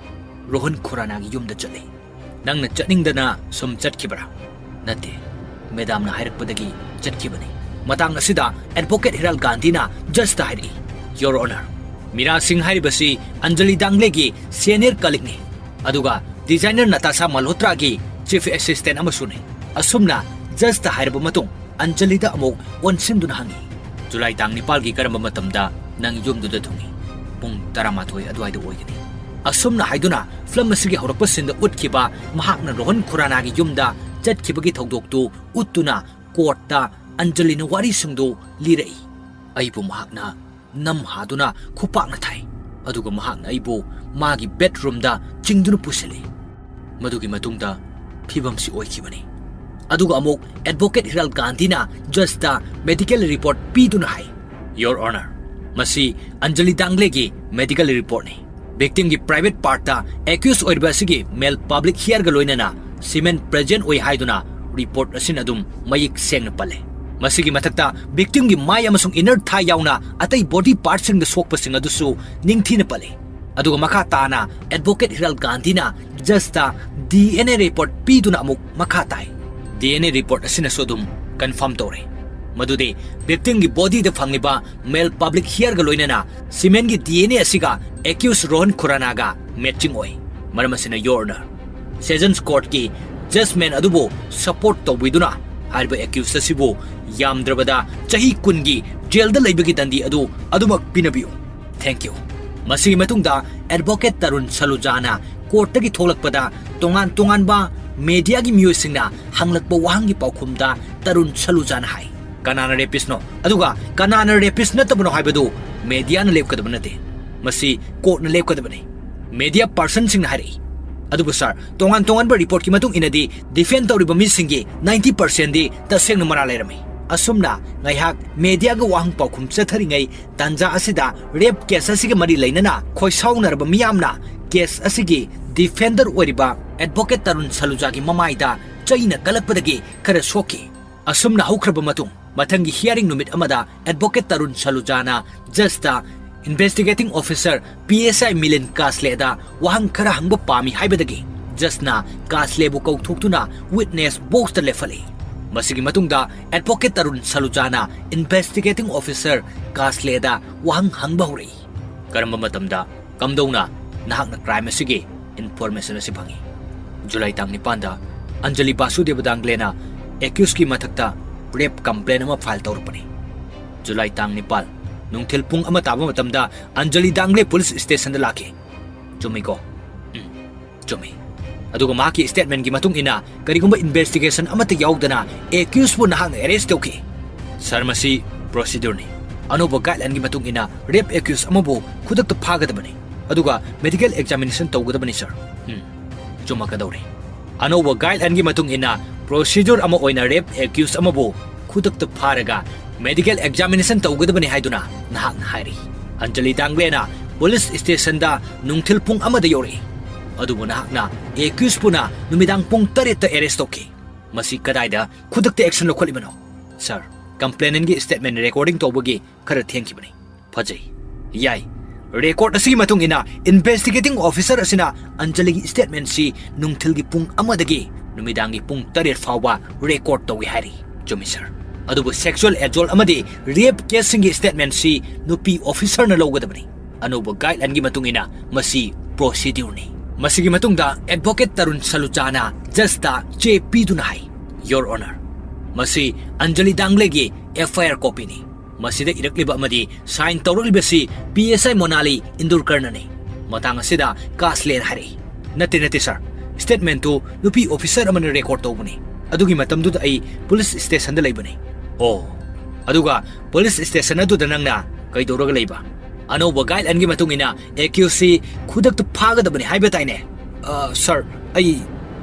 ꯔꯣꯍꯟ ꯈꯨꯔꯥꯅꯥꯒꯤ ꯌꯨꯝꯗ ꯆꯠꯂꯤ꯫ ꯅꯪꯅ ꯆꯠꯅꯤꯡꯗꯅ ꯁꯨꯝ ꯆꯠꯈꯤꯕ꯭ꯔꯥ?" "ꯅꯠꯇꯦ, ꯃꯦꯗꯥꯝꯅ ꯍꯥꯏꯔꯛꯄꯗꯒꯤ ꯆꯠꯈꯤꯕꯅꯤ꯫" ꯃꯇꯥꯡ ꯑꯁꯤꯗ ꯑꯦꯗꯚꯣꯀꯦꯠ ꯍꯤꯔꯥꯜ ꯒꯥꯟꯙꯤꯅ ꯖꯖꯇ ꯍꯥꯏꯔꯛꯏ, "ꯌꯣꯔ ꯑꯣꯅꯔ, ꯃꯤꯔꯥ ꯁꯤꯡ ꯍꯥꯏꯔꯤꯕꯁꯤ ꯑꯟꯖꯂꯤ ꯗꯥꯡꯒ꯭ꯂꯦꯒꯤ ꯁꯦꯅꯤꯌꯔ ꯀꯂꯤꯛꯅꯤ, ꯑꯗꯨꯒ ꯗꯤꯖꯥꯏꯅꯔ ꯅꯇꯥꯁꯥ ꯃꯜꯍꯣꯇ꯭ꯔꯥꯒꯤ ꯆꯤꯐ ꯑꯦꯁꯤꯁꯇꯦꯟ ꯑꯃꯁꯨꯅꯤ꯫" ꯑꯁꯨꯝꯅ ꯖꯖꯇ ꯍꯥꯏꯔꯕ ꯃꯇꯨꯡ ꯑꯟꯖꯂꯤꯗ ꯑꯃꯨꯛ ꯑꯣꯟꯁꯤꯟꯗꯨꯅ ꯍꯪꯉꯤ, "ꯖꯨꯂꯥꯏ ꯇꯥꯡ ꯅꯤꯄꯥꯜꯒꯤ ꯀꯔꯝꯕ ꯃꯇꯝꯗ ꯅꯪ ꯌꯨꯝꯗꯨꯗ ꯊꯨꯡꯉꯤ?" "ꯄꯨꯡ ꯇꯔꯥꯃꯥꯊꯣꯏ ꯑꯗꯨꯋꯥꯏꯗ ꯑꯣꯏꯒꯅꯤ꯫" ꯑꯁꯨꯝꯅ ꯍꯥꯏꯗꯨꯅ ꯐꯤꯂꯝ ꯑꯁꯤꯒꯤ ꯍꯧꯔꯛꯄ ꯁꯤꯟꯗ ꯎꯠꯈꯤꯕ ꯃꯍꯥꯛꯅ ꯔꯣꯍꯟ ꯈꯨꯔꯥꯅꯥꯒꯤ ꯌꯨꯝꯗ ꯆꯠꯈꯤꯕꯒꯤ ꯊꯧꯗꯣꯛꯇꯨ ꯎꯠꯇꯨꯅ ꯀꯣꯔꯠꯇ ꯑꯟꯖꯂꯤꯅ ꯋꯥꯔꯤꯁꯤꯡꯗꯨ ꯂꯤꯔꯛꯏ꯫ "ꯑꯩꯕꯨ ꯃꯍꯥꯛꯅ ꯅꯝ ꯍꯥꯗꯨꯅ ꯈꯨꯄꯥꯛꯅ ꯊꯥꯏ, ꯑꯗꯨꯒ ꯃꯍꯥꯛꯅ ꯑꯩꯕꯨ ꯃꯥꯒꯤ ꯕꯦꯗꯔꯨꯝꯗ ꯆꯤꯡꯗꯨꯅ ꯄꯨꯁꯤꯜꯂꯤ꯫ ꯃꯗꯨꯒꯤ ꯃꯇꯨꯡꯗ ꯐꯤꯕꯝꯁꯤ ꯑꯣꯏꯈꯤꯕꯅꯤ꯫" ꯑꯗꯨꯒ ꯑꯃꯨꯛ ꯑꯦꯗꯚꯣꯀꯦꯠ ꯍꯤꯔꯥꯜ ꯒꯥꯟꯙꯤꯅ ꯖꯖꯇ ꯃꯦꯗꯤꯀꯦꯜ ꯔꯤꯄꯣꯔꯠ ꯄꯤꯗꯨꯅ ꯍꯥꯏ, "ꯌꯣꯔ ꯑꯣꯅꯔ, ꯃꯁꯤ ꯑꯟꯖꯂꯤ ꯗꯥꯡꯒ꯭ꯂꯦꯒꯤ ꯃꯦꯗꯤꯀꯦꯜ ꯔꯤꯄꯣꯔꯠꯅꯤ꯫ ꯚꯤꯛꯇꯤꯝꯒꯤ ꯄ꯭ꯔꯥꯏꯚꯦꯠ ꯄꯥꯔꯠꯇ ꯑꯦꯀ꯭ꯌꯨꯁ ꯑꯣꯏꯔꯤꯕ ꯑꯁꯤꯒꯤ ꯃꯦꯜ ꯄꯕ꯭ꯂꯤꯛ ꯍꯤꯌꯔꯒ ꯂꯣꯏꯅꯅ ꯁꯤꯃꯦꯟ ꯄ꯭ꯔꯦꯖꯦꯟ ꯑꯣꯏ ꯍꯥꯏꯗꯨꯅ ꯔꯤꯄꯣꯔꯠ ꯑꯁꯤꯅ ꯑꯗꯨꯝ ꯃꯌꯦꯛ ꯁꯦꯡꯅ ꯄꯜꯂꯦ꯫ ꯃꯁꯤꯒꯤ ꯃꯊꯛꯇ ꯚꯤꯛꯇꯤꯝꯒꯤ ꯃꯥꯏ ꯑꯃꯁꯨꯡ ꯏꯅꯔ ꯊꯥꯏ ꯌꯥꯎꯅ ꯑꯇꯩ ꯕꯣꯗꯤ ꯄꯥꯔꯠꯁꯤꯡꯗ ꯁꯣꯛꯄꯁꯤꯡ ꯑꯗꯨꯁꯨ ꯅꯤꯡꯊꯤꯅ ꯄꯜꯂꯤ꯫" ꯑꯗꯨꯒ ꯃꯈꯥ ꯇꯥꯅ ꯑꯦꯗꯚꯣꯀꯦꯠ ꯍꯤꯔꯥꯜ ꯒꯥꯟꯙꯤꯅ ꯖꯖꯇ ꯗꯤ ꯑꯦꯟ ꯑꯦ ꯔꯤꯄꯣꯔꯠ ꯄꯤꯗꯨꯅ ꯑꯃꯨꯛ ꯃꯈꯥ ꯇꯥꯏ꯫ ꯗꯤ ꯑꯦꯟ ꯑꯦ ꯔꯤꯄꯣꯔꯠ ꯑꯁꯤꯅꯁꯨ ꯑꯗꯨꯝ ꯀꯟꯐꯥꯔꯝ ꯇꯧꯔꯦ ꯃꯗꯨꯗꯤ ꯚꯤꯛꯇꯤꯝꯒꯤ ꯕꯣꯗꯤꯗ ꯐꯪꯂꯤꯕ ꯃꯦꯜ ꯄꯕ꯭ꯂꯤꯛ ꯍꯤꯌꯔꯒ ꯂꯣꯏꯅꯅ ꯁꯤꯃꯦꯟꯒꯤ ꯗꯤ ꯑꯦꯟ ꯑꯦ ꯑꯁꯤꯒ ꯑꯦꯀ꯭ꯌꯨꯁ ꯔꯣꯍꯟ ꯈꯨꯔꯥꯅꯥꯒ ꯃꯦꯆꯤꯡ ꯑꯣꯏ꯫ ꯃꯔꯝ ꯑꯁꯤꯅ, ꯌꯣꯔ ꯑꯣꯅꯔ, ꯁꯦꯁꯟꯁ ꯀꯣꯔꯠꯀꯤ ꯖꯖꯃꯦꯟ ꯑꯗꯨꯕꯨ ꯁꯄꯣꯔꯠ ꯇꯧꯕꯤꯗꯨꯅ ꯍꯥꯏꯔꯤꯕ ꯑꯦꯀ꯭ꯌꯨꯁ ꯑꯁꯤꯕꯨ ꯌꯥꯝꯗ꯭ꯔꯕꯗ ꯆꯍꯤ ꯀꯨꯟꯒꯤ ꯖꯦꯜꯗ ꯂꯩꯕꯒꯤ ꯗꯟꯗꯤ ꯑꯗꯨ ꯑꯗꯨꯃꯛ ꯄꯤꯅꯕꯤꯌꯨ꯫ Thank you꯫ ꯃꯁꯤꯒꯤ ꯃꯇꯨꯡꯗ ꯑꯦꯗꯚꯣꯀꯦꯠ ꯇꯔꯨꯟ ꯁꯂꯨꯖꯥꯅ ꯀꯣꯔꯠꯇꯒꯤ ꯊꯣꯛꯂꯛꯄꯗ ꯇꯣꯉꯥꯟ ꯇꯣꯉꯥꯟꯕ ꯃꯦꯗꯤꯌꯥꯒꯤ ꯃꯤꯑꯣꯏꯁꯤꯡꯅ ꯍꯪꯂꯛꯄ ꯋꯥꯍꯪꯒꯤ ꯄꯥꯎꯈꯨꯝꯗ ꯇꯔꯨꯟ ꯁꯂꯨꯖꯥꯅ ꯍꯥꯏ, "ꯀꯅꯥꯅ ꯔꯦꯄꯤꯁꯅꯣ ꯑꯗꯨꯒ ꯀꯅꯥꯅ ꯔꯦꯄꯤꯁ ꯅꯠꯇꯕꯅꯣ ꯍꯥꯏꯕꯗꯨ ꯃꯦꯗꯤꯌꯥꯅ ꯂꯦꯞꯀꯗꯕ ꯅꯠꯇꯦ, ꯃꯁꯤ ꯀꯣꯔꯠꯅ ꯂꯦꯞꯀꯗꯕꯅꯤ꯫" ꯃꯦꯗꯤꯌꯥ ꯄꯥꯔꯁꯟꯁꯤꯡꯅ ꯍꯥꯏꯔꯛꯏ꯫ ꯑꯗꯨꯕꯨ ꯁꯥꯔ, ꯇꯣꯉꯥꯟ ꯇꯣꯉꯥꯟꯕ ꯔꯤꯄꯣꯔꯠꯀꯤ ꯃꯇꯨꯡ ꯏꯟꯅꯗꯤ ꯗꯤꯐꯦꯟ ꯇꯧꯔꯤꯕ ꯃꯤꯁꯤꯡꯒꯤ ꯅꯥꯏꯟꯇꯤ ꯄꯥꯔꯁꯦꯟꯗꯤ ꯇꯁꯦꯡꯅ ꯃꯔꯥꯜ ꯂꯩꯔꯝꯃꯤ꯫ ꯑꯁꯨꯝꯅ ꯉꯥꯏꯍꯥꯛ ꯃꯦꯗꯤꯌꯥꯒ ꯋꯥꯍꯪ ꯄꯥꯎꯈꯨꯝ ꯆꯠꯊꯔꯤꯉꯩ ꯇꯥꯟꯖꯥ ꯑꯁꯤꯗ ꯔꯦꯞ ꯀꯦꯁ ꯑꯁꯤꯒ ꯃꯔꯤ ꯂꯩꯅꯅ ꯈꯣꯏꯁꯥꯎꯅꯔꯕ ꯃꯤꯌꯥꯝꯅ ꯀꯦꯁ ꯑꯁꯤꯒꯤ ꯗꯤꯐꯦꯟꯗꯔ ꯑꯣꯏꯔꯤꯕ ꯑꯦꯗꯚꯣꯀꯦꯠ ꯇꯔꯨꯟ ꯁꯂꯨꯖꯥꯒꯤ ꯃꯃꯥꯏꯗ ꯆꯩꯅ ꯀꯜꯂꯛꯄꯗꯒꯤ ꯈꯔ ꯁꯣꯛꯈꯤ꯫ ꯑꯁꯨꯝꯅ ꯍꯧꯈ꯭ꯔꯕ ꯃꯇꯨꯡ, ꯃꯊꯪꯒꯤ ꯍꯤꯌꯥꯔꯤꯡ ꯅꯨꯃꯤꯠ ꯑꯃꯗ advocate Tarun ꯁꯂꯨꯖꯥꯅ ꯖꯖꯇ ꯏꯟꯚꯦꯁꯇꯤꯒꯦꯇꯤꯡ officer P S ꯑꯥꯏ ꯃꯤꯂꯤꯟ ꯀꯥꯁꯂꯦꯗ ꯋꯥꯍꯪ ꯈꯔ ꯍꯪꯕ ꯄꯥꯝꯃꯤ ꯍꯥꯏꯕꯗꯒꯤ ꯖꯖꯅ ꯀꯥꯁꯂꯦꯕꯨ ꯀꯧꯊꯣꯛꯇꯨꯅ ꯋꯤꯠꯅꯦꯁ ꯕꯣꯛꯁꯇ ꯂꯦꯞꯍꯜꯂꯤ꯫ ꯃꯁꯤꯒꯤ ꯃꯇꯨꯡꯗ ꯑꯦꯗꯚꯣꯀꯦꯠ ꯇꯔꯨꯟ ꯁꯂꯨꯖꯥꯅ ꯏꯟꯚꯦꯁꯇꯤꯒꯦꯇꯤꯡ ꯑꯣꯐꯤꯁꯔ ꯀꯥꯁꯂꯦꯗ ꯋꯥꯍꯪ ꯍꯪꯕ ꯍꯧꯔꯛꯏ꯫ "ꯀꯔꯝꯕ ꯃꯇꯝꯗ, ꯀꯝꯗꯧꯅ ꯅꯍꯥꯛꯅ ꯀ꯭ꯔꯥꯏꯝ ꯑꯁꯤꯒꯤ ꯏꯟꯐꯣꯔꯃꯦꯁꯟ ꯑꯁꯤ ꯐꯪꯏ?" "ꯖꯨꯂꯥꯏ ꯇꯥꯡ ꯅꯤꯄꯥꯟꯗ ꯑꯟꯖꯂꯤ ꯕꯥꯁꯨꯗꯦꯕ ꯗꯥꯡꯒ꯭ꯂꯦꯅ ꯑꯦꯀ꯭ꯌꯨꯁꯀꯤ ꯃꯊꯛꯇ ꯔꯦꯞ ꯀꯝꯄ꯭ꯂꯦꯟ ꯑꯃ ꯐꯥꯏꯜ ꯇꯧꯔꯛꯄꯅꯤ꯫ ꯖꯨꯂꯥꯏ ꯇꯥꯡ ꯅꯤꯄꯥꯟ, ꯅꯨꯡꯊꯤꯜ ꯄꯨꯡ ꯑꯃ ꯇꯥꯕ ꯃꯇꯝꯗ ꯑꯟꯖꯂꯤ ꯗꯥꯡꯒ꯭ꯂꯦ ꯄꯨꯂꯤꯁ ꯁ꯭ꯇꯦꯁꯟꯗ ꯂꯥꯛꯈꯤ꯫ ꯆꯨꯝꯃꯤꯀꯣ?" "ꯎꯝ, ꯆꯨꯝꯃꯤ꯫ ꯑꯗꯨꯒ ꯃꯍꯥꯛꯀꯤ ꯁ꯭ꯇꯦꯠꯃꯦꯟꯒꯤ ꯃꯇꯨꯡ ꯏꯟꯅ ꯀꯔꯤꯒꯨꯝꯕ ꯏꯟꯚꯦꯁꯇꯤꯒꯦꯁꯟ ꯑꯃꯠꯇ ꯌꯥꯎꯗꯅ ꯑꯦꯀ꯭ꯌꯨꯁꯄꯨ ꯅꯍꯥꯛꯅ ꯑꯦꯔꯦꯁ ꯇꯧꯈꯤ?" "ꯁꯥꯔ, ꯃꯁꯤ ꯄ꯭ꯔꯣꯁꯤꯗ꯭ꯌꯨꯔꯅꯤ꯫ ꯑꯅꯧꯕ ꯒꯥꯏꯗꯂꯥꯏꯟꯒꯤ ꯃꯇꯨꯡ ꯏꯟꯅ ꯔꯦꯞ ꯑꯦꯀ꯭ꯌꯨꯁ ꯑꯃꯕꯨ ꯈꯨꯗꯛꯇ ꯐꯥꯒꯗꯕꯅꯤ, ꯑꯗꯨꯒ ꯃꯦꯗꯤꯀꯦꯜ ꯑꯦꯛꯖꯥꯃꯤꯅꯦꯁꯟ ꯇꯧꯒꯗꯕꯅꯤ, ꯁꯥꯔ꯫" "ꯎꯝ, ꯆꯨꯝꯃꯛꯀꯗꯧꯔꯦ꯫ ꯑꯅꯧꯕ ꯒꯥꯏꯗꯂꯥꯏꯟꯒꯤ ꯃꯇꯨꯡ ꯏꯟꯅ ꯄ꯭ꯔꯣꯁꯤꯗ꯭ꯌꯨꯔ ꯑꯃ ꯑꯣꯏꯅ ꯔꯦꯞ ꯑꯦꯀ꯭ꯌꯨꯁ ꯑꯃꯕꯨ ꯈꯨꯗꯛꯇ ꯐꯥꯔꯒ ꯃꯦꯗꯤꯀꯦꯜ ꯑꯦꯛꯖꯥꯃꯤꯅꯦꯁꯟ ꯇꯧꯒꯗꯕꯅꯤ ꯍꯥꯏꯗꯨꯅ ꯅꯍꯥꯛꯅ ꯍꯥꯏꯔꯤ꯫ ꯑꯟꯖꯂꯤ ꯗꯥꯡꯒ꯭ꯂꯦꯅ ꯄꯨꯂꯤꯁ ꯁ꯭ꯇꯦꯁꯟꯗ ꯅꯨꯡꯊꯤꯜ ꯄꯨꯡ ꯑꯃꯗ ꯌꯧꯔꯛꯏ, ꯑꯗꯨꯕꯨ ꯅꯍꯥꯛꯅ ꯑꯦꯀ꯭ꯌꯨꯁꯄꯨꯅ ꯅꯨꯃꯤꯗꯥꯡ ꯄꯨꯡ ꯇꯔꯦꯠꯇ ꯑꯦꯔꯦꯁ ꯇꯧꯈꯤ꯫ ꯃꯁꯤ ꯀꯗꯥꯏꯗ ꯈꯨꯗꯛꯇ ꯑꯦꯛꯁꯟ ꯂꯧꯈꯠꯂꯤꯕꯅꯣ?" "ꯁꯥꯔ, ꯀꯝꯄ꯭ꯂꯦꯅꯦꯟꯒꯤ ꯁ꯭ꯇꯦꯠꯃꯦꯟ ꯔꯦꯀꯣꯔꯗꯤꯡ ꯇꯧꯕꯒꯤ ꯈꯔ ꯊꯦꯡꯈꯤꯕꯅꯤ꯫" "ꯐꯖꯩ, ꯌꯥꯏ꯫ ꯔꯦꯀꯣꯔꯗ ꯑꯁꯤꯒꯤ ꯃꯇꯨꯡ ꯏꯟꯅ ꯏꯟꯚꯦꯁꯇꯤꯒꯦꯇꯤꯡ ꯑꯣꯐꯤꯁꯔ ꯑꯁꯤꯅ ꯑꯟꯖꯂꯤꯒꯤ ꯁ꯭ꯇꯦꯠꯃꯦꯟꯁꯤ ꯅꯨꯡꯊꯤꯜꯒꯤ ꯄꯨꯡ ꯑꯃꯗꯒꯤ ꯅꯨꯃꯤꯗꯥꯡꯒꯤ ꯄꯨꯡ ꯇꯔꯦꯠ ꯐꯥꯎꯕ ꯔꯦꯀꯣꯔꯗ ꯇꯧꯏ ꯍꯥꯏꯔꯤ꯫" "ꯆꯨꯝꯃꯤ, ꯁꯥꯔ꯫ ꯑꯗꯨꯕꯨ ꯁꯦꯛꯁꯨꯑꯦꯜ ꯑꯦꯖꯣꯜ ꯑꯃꯗꯤ ꯔꯦꯞ ꯀꯦꯁꯁꯤꯡꯒꯤ ꯁ꯭ꯇꯦꯠꯃꯦꯟꯁꯤ ꯅꯨꯄꯤ ꯑꯣꯐꯤꯁꯔꯅ ꯂꯧꯒꯗꯕꯅꯤ꯫ ꯑꯅꯧꯕ ꯒꯥꯏꯗꯂꯥꯏꯟꯒꯤ ꯃꯇꯨꯡ ꯏꯟꯅ ꯃꯁꯤ ꯄ꯭ꯔꯣꯁꯤꯗ꯭ꯌꯨꯔꯅꯤ꯫" ꯃꯁꯤꯒꯤ ꯃꯇꯨꯡꯗ ꯑꯦꯗꯚꯣꯀꯦꯠ ꯇꯔꯨꯟ ꯁꯂꯨꯆꯥꯅ ꯖꯖꯇ ꯆꯦ ꯄꯤꯗꯨꯅ ꯍꯥꯏ, "Your Honor, ꯃꯁꯤ ꯑꯟꯖꯂꯤ ꯗꯥꯡꯒ꯭ꯂꯦꯒꯤ ꯑꯦꯐ ꯑꯥꯏ ꯑꯥꯔ ꯀꯣꯄꯤꯅꯤ꯫ ꯃꯁꯤꯗ ꯏꯔꯛꯂꯤꯕ ꯑꯃꯗꯤ ꯁꯥꯏꯟ ꯇꯧꯔꯛꯂꯤꯕꯁꯤ ꯄꯤ ꯑꯦꯁ ꯑꯥꯏ ꯃꯣꯅꯥꯂꯤ ꯏꯟꯗꯨꯔꯀꯔꯅꯅꯤ꯫" ꯃꯇꯥꯡ ꯑꯁꯤꯗ ꯀꯥꯁꯂꯦꯅ ꯍꯥꯏꯔꯛꯏ, "ꯅꯠꯇꯦ, ꯅꯠꯇꯦ, ꯁꯥꯔ꯫ ꯁ꯭ꯇꯦꯠꯃꯦꯟꯇꯨ ꯅꯨꯄꯤ ꯑꯣꯐꯤꯁꯔ ꯑꯃꯅ ꯔꯦꯀꯣꯔꯗ ꯇꯧꯕꯅꯤ꯫ ꯑꯗꯨꯒꯤ ꯃꯇꯝꯗꯨꯗ ꯑꯩ ꯄꯨꯂꯤꯁ ꯁ꯭ꯇꯦꯁꯟꯗ ꯂꯩꯕꯅꯤ꯫" "ꯑꯣ, ꯑꯗꯨꯒ ꯄꯨꯂꯤꯁ ꯁ꯭ꯇꯦꯁꯟ ꯑꯗꯨꯗ ꯅꯪꯅ ꯀꯩꯗꯧꯔꯒ ꯂꯩꯕ?" "ꯑꯅꯧꯕ ꯒꯥꯏꯗꯂꯥꯏꯟꯒꯤ ꯃꯇꯨꯡ ꯏꯟꯅ ꯑꯦꯀ꯭ꯌꯨꯁꯁꯤ ꯈꯨꯗꯛꯇ ꯐꯥꯒꯗꯕꯅꯤ ꯍꯥꯏꯕ ꯇꯥꯏꯅꯦ?" "ꯑ, ꯁꯥꯔ, ꯑꯩ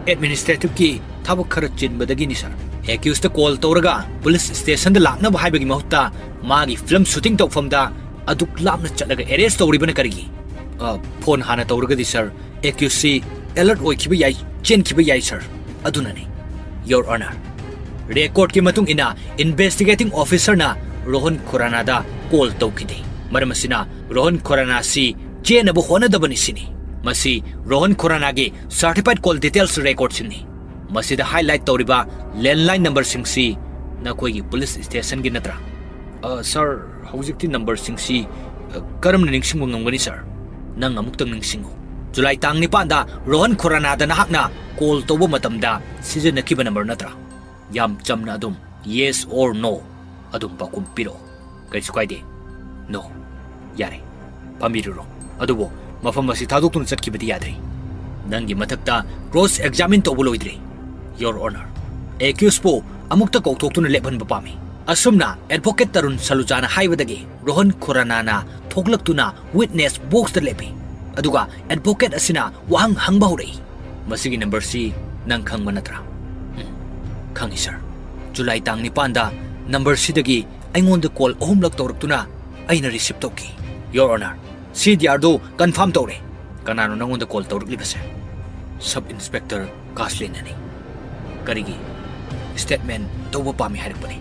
ꯑꯦꯗꯃꯤꯅꯤꯁꯇ꯭ꯔꯦꯇꯤꯚꯀꯤ ꯊꯕꯛ ꯈꯔ ꯆꯤꯟꯕꯗꯒꯤꯅꯤ, ꯁꯥꯔ꯫ ꯑꯦꯀ꯭ꯌꯨꯁꯇ ꯀꯣꯜ ꯇꯧꯔꯒ ꯄꯨꯂꯤꯁ ꯁ꯭ꯇꯦꯁꯟꯗ ꯂꯥꯛꯅꯕ ꯍꯥꯏꯕꯒꯤ ꯃꯍꯨꯠꯇ ꯃꯥꯒꯤ ꯐꯤꯂꯝ ꯁꯨꯇꯤꯡ ꯇꯧꯐꯝꯗ ꯑꯗꯨꯛ ꯂꯥꯞꯅ ꯆꯠꯂꯒ ꯑꯦꯔꯦꯁ ꯇꯧꯔꯤꯕꯅ ꯀꯔꯤꯒꯤ?" "ꯑ, ꯐꯣꯟ ꯍꯥꯟꯅ ꯇꯧꯔꯒꯗꯤ, ꯁꯥꯔ, ꯑꯦꯀ꯭ꯌꯨꯁꯁꯤ ꯑꯦꯂꯔꯠ ꯑꯣꯏꯈꯤꯕ ꯌꯥꯏ, ꯆꯦꯟꯈꯤꯕ ꯌꯥꯏ, ꯁꯥꯔ꯫ ꯑꯗꯨꯅꯅꯤ꯫ Your Honor, ꯔꯦꯀꯣꯔꯗꯀꯤ ꯃꯇꯨꯡ ꯏꯟꯅ ꯏꯟꯚꯦꯁꯇꯤꯒꯦꯇꯤꯡ ꯑꯣꯐꯤꯁꯔꯅ ꯔꯣꯍꯟ ꯈꯨꯔꯥꯅꯥꯗ ꯀꯣꯜ ꯇꯧꯈꯤꯗꯦ꯫ ꯃꯔꯝ ꯑꯁꯤꯅ ꯔꯣꯍꯟ ꯈꯨꯔꯥꯅꯥꯁꯤ ꯆꯦꯟꯅꯕ ꯍꯣꯠꯅꯗꯕꯅꯤ ꯁꯤꯅꯤ꯫ ꯃꯁꯤ ꯔꯣꯍꯟ ꯈꯨꯔꯥꯅꯥꯒꯤ ꯁꯔꯇꯤꯐꯥꯏꯗ ꯀꯣꯜ ꯗꯤꯇꯦꯜꯁ ꯔꯦꯀꯣꯔꯗꯁꯤꯡꯅꯤ꯫ ꯃꯁꯤꯗ ꯍꯥꯏꯂꯥꯏꯠ ꯇꯧꯔꯤꯕ ꯂꯦꯟꯂꯥꯏꯟ ꯅꯝꯕꯔꯁꯤꯡꯁꯤ ꯅꯈꯣꯏꯒꯤ ꯄꯨꯂꯤꯁ ꯁ꯭ꯇꯦꯁꯟꯒꯤ ꯅꯠꯇ꯭ꯔꯥ? ꯑ, ꯁꯥꯔ, ꯍꯧꯖꯤꯛꯇꯤ ꯅꯝꯕꯔꯁꯤꯡꯁꯤ, ꯑ, ꯀꯔꯝꯅ ꯅꯤꯡꯁꯤꯡꯕ ꯉꯝꯒꯅꯤ, ꯁꯥꯔ? ꯅꯪ ꯑꯃꯨꯛꯇꯪ ꯅꯤꯡꯁꯤꯡꯉꯨ꯫ ꯖꯨꯂꯥꯏ ꯇꯥꯡ ꯅꯤꯄꯥꯟꯗ ꯔꯣꯍꯟ ꯈꯨꯔꯥꯅꯥꯗ ꯅꯍꯥꯛꯅ ꯀꯣꯜ ꯇꯧꯕ ꯃꯇꯝꯗ ꯁꯤꯖꯤꯟꯅꯈꯤꯕ ꯅꯝꯕꯔ ꯅꯠꯇ꯭ꯔꯥ? ꯌꯥꯝ ꯆꯝꯅ ꯑꯗꯨꯝ yes or no ꯑꯗꯨꯝ ꯄꯥꯎꯈꯨꯝ ꯄꯤꯔꯛꯑꯣ꯫ ꯀꯩꯁꯨ ꯀꯥꯏꯗꯦ꯫ No꯫ ꯌꯥꯔꯦ, ꯐꯝꯕꯤꯔꯨꯔꯣ꯫ ꯑꯗꯨꯕꯨ ꯃꯐꯝ ꯑꯁꯤ ꯊꯥꯗꯣꯛꯇꯨꯅ ꯆꯠꯈꯤꯕꯗꯤ ꯌꯥꯗ꯭ꯔꯤ꯫ ꯅꯪꯒꯤ ꯃꯊꯛꯇ ꯀ꯭ꯔꯣꯁ ꯑꯦꯛꯖꯥꯃꯤꯟ ꯇꯧꯕ ꯂꯣꯏꯗ꯭ꯔꯤ꯫ Your Honor, ꯑꯦꯀ꯭ꯌꯨꯁꯄꯨ ꯑꯃꯨꯛꯇ ꯀꯧꯊꯣꯛꯇꯨꯅ ꯂꯦꯞꯍꯟꯕ ꯄꯥꯝꯃꯤ꯫ ꯑꯁꯨꯝꯅ ꯑꯦꯗꯚꯣꯀꯦꯠ ꯇꯔꯨꯟ ꯁꯂꯨꯖꯥꯅ ꯍꯥꯏꯕꯗꯒꯤ ꯔꯣꯍꯟ ꯈꯨꯔꯥꯅꯥꯅ ꯊꯣꯛꯂꯛꯇꯨꯅ ꯋꯤꯠꯅꯦꯁ ꯕꯣꯛꯁꯇ ꯂꯦꯞꯄꯤ꯫ ꯑꯗꯨꯒ ꯑꯦꯗꯚꯣꯀꯦꯠ ꯑꯁꯤꯅ ꯋꯥꯍꯪ ꯍꯪꯕ ꯍꯧꯔꯛꯏ꯫ ꯃꯁꯤꯒꯤ ꯅꯝꯕꯔꯁꯤ ꯅꯪ ꯈꯪꯕ ꯅꯠꯇ꯭ꯔꯥ? ꯎꯝ, ꯈꯪꯉꯤ, ꯁꯥꯔ꯫ ꯖꯨꯂꯥꯏ ꯇꯥꯡ ꯅꯤꯄꯥꯟꯗ ꯅꯝꯕꯔꯁꯤꯗꯒꯤ ꯑꯩꯉꯣꯟꯗ ꯀꯣꯜ ꯑꯍꯨꯝꯂꯛ ꯇꯧꯔꯛꯇꯨꯅ ꯑꯩꯅ ꯔꯤꯁꯤꯞ ꯇꯧꯈꯤ꯫ Your Honor, ꯁꯤ ꯗꯤ ꯑꯥꯔꯗꯨ ꯀꯟꯐꯥꯔꯝ ꯇꯧꯔꯦ꯫ ꯀꯅꯥꯅꯣ ꯅꯪꯉꯣꯟꯗ ꯀꯣꯜ ꯇꯧꯔꯛꯂꯤꯕꯁꯦ? ꯁꯕ ꯏꯟꯁꯄꯦꯛꯇꯔ ꯀꯥꯁꯂꯦꯅꯅꯤ꯫ ꯀꯔꯤꯒꯤ? ꯁ꯭ꯇꯦꯠꯃꯦꯟ ꯇꯧꯕ ꯄꯥꯝꯃꯤ ꯍꯥꯏꯔꯛꯄꯅꯤ꯫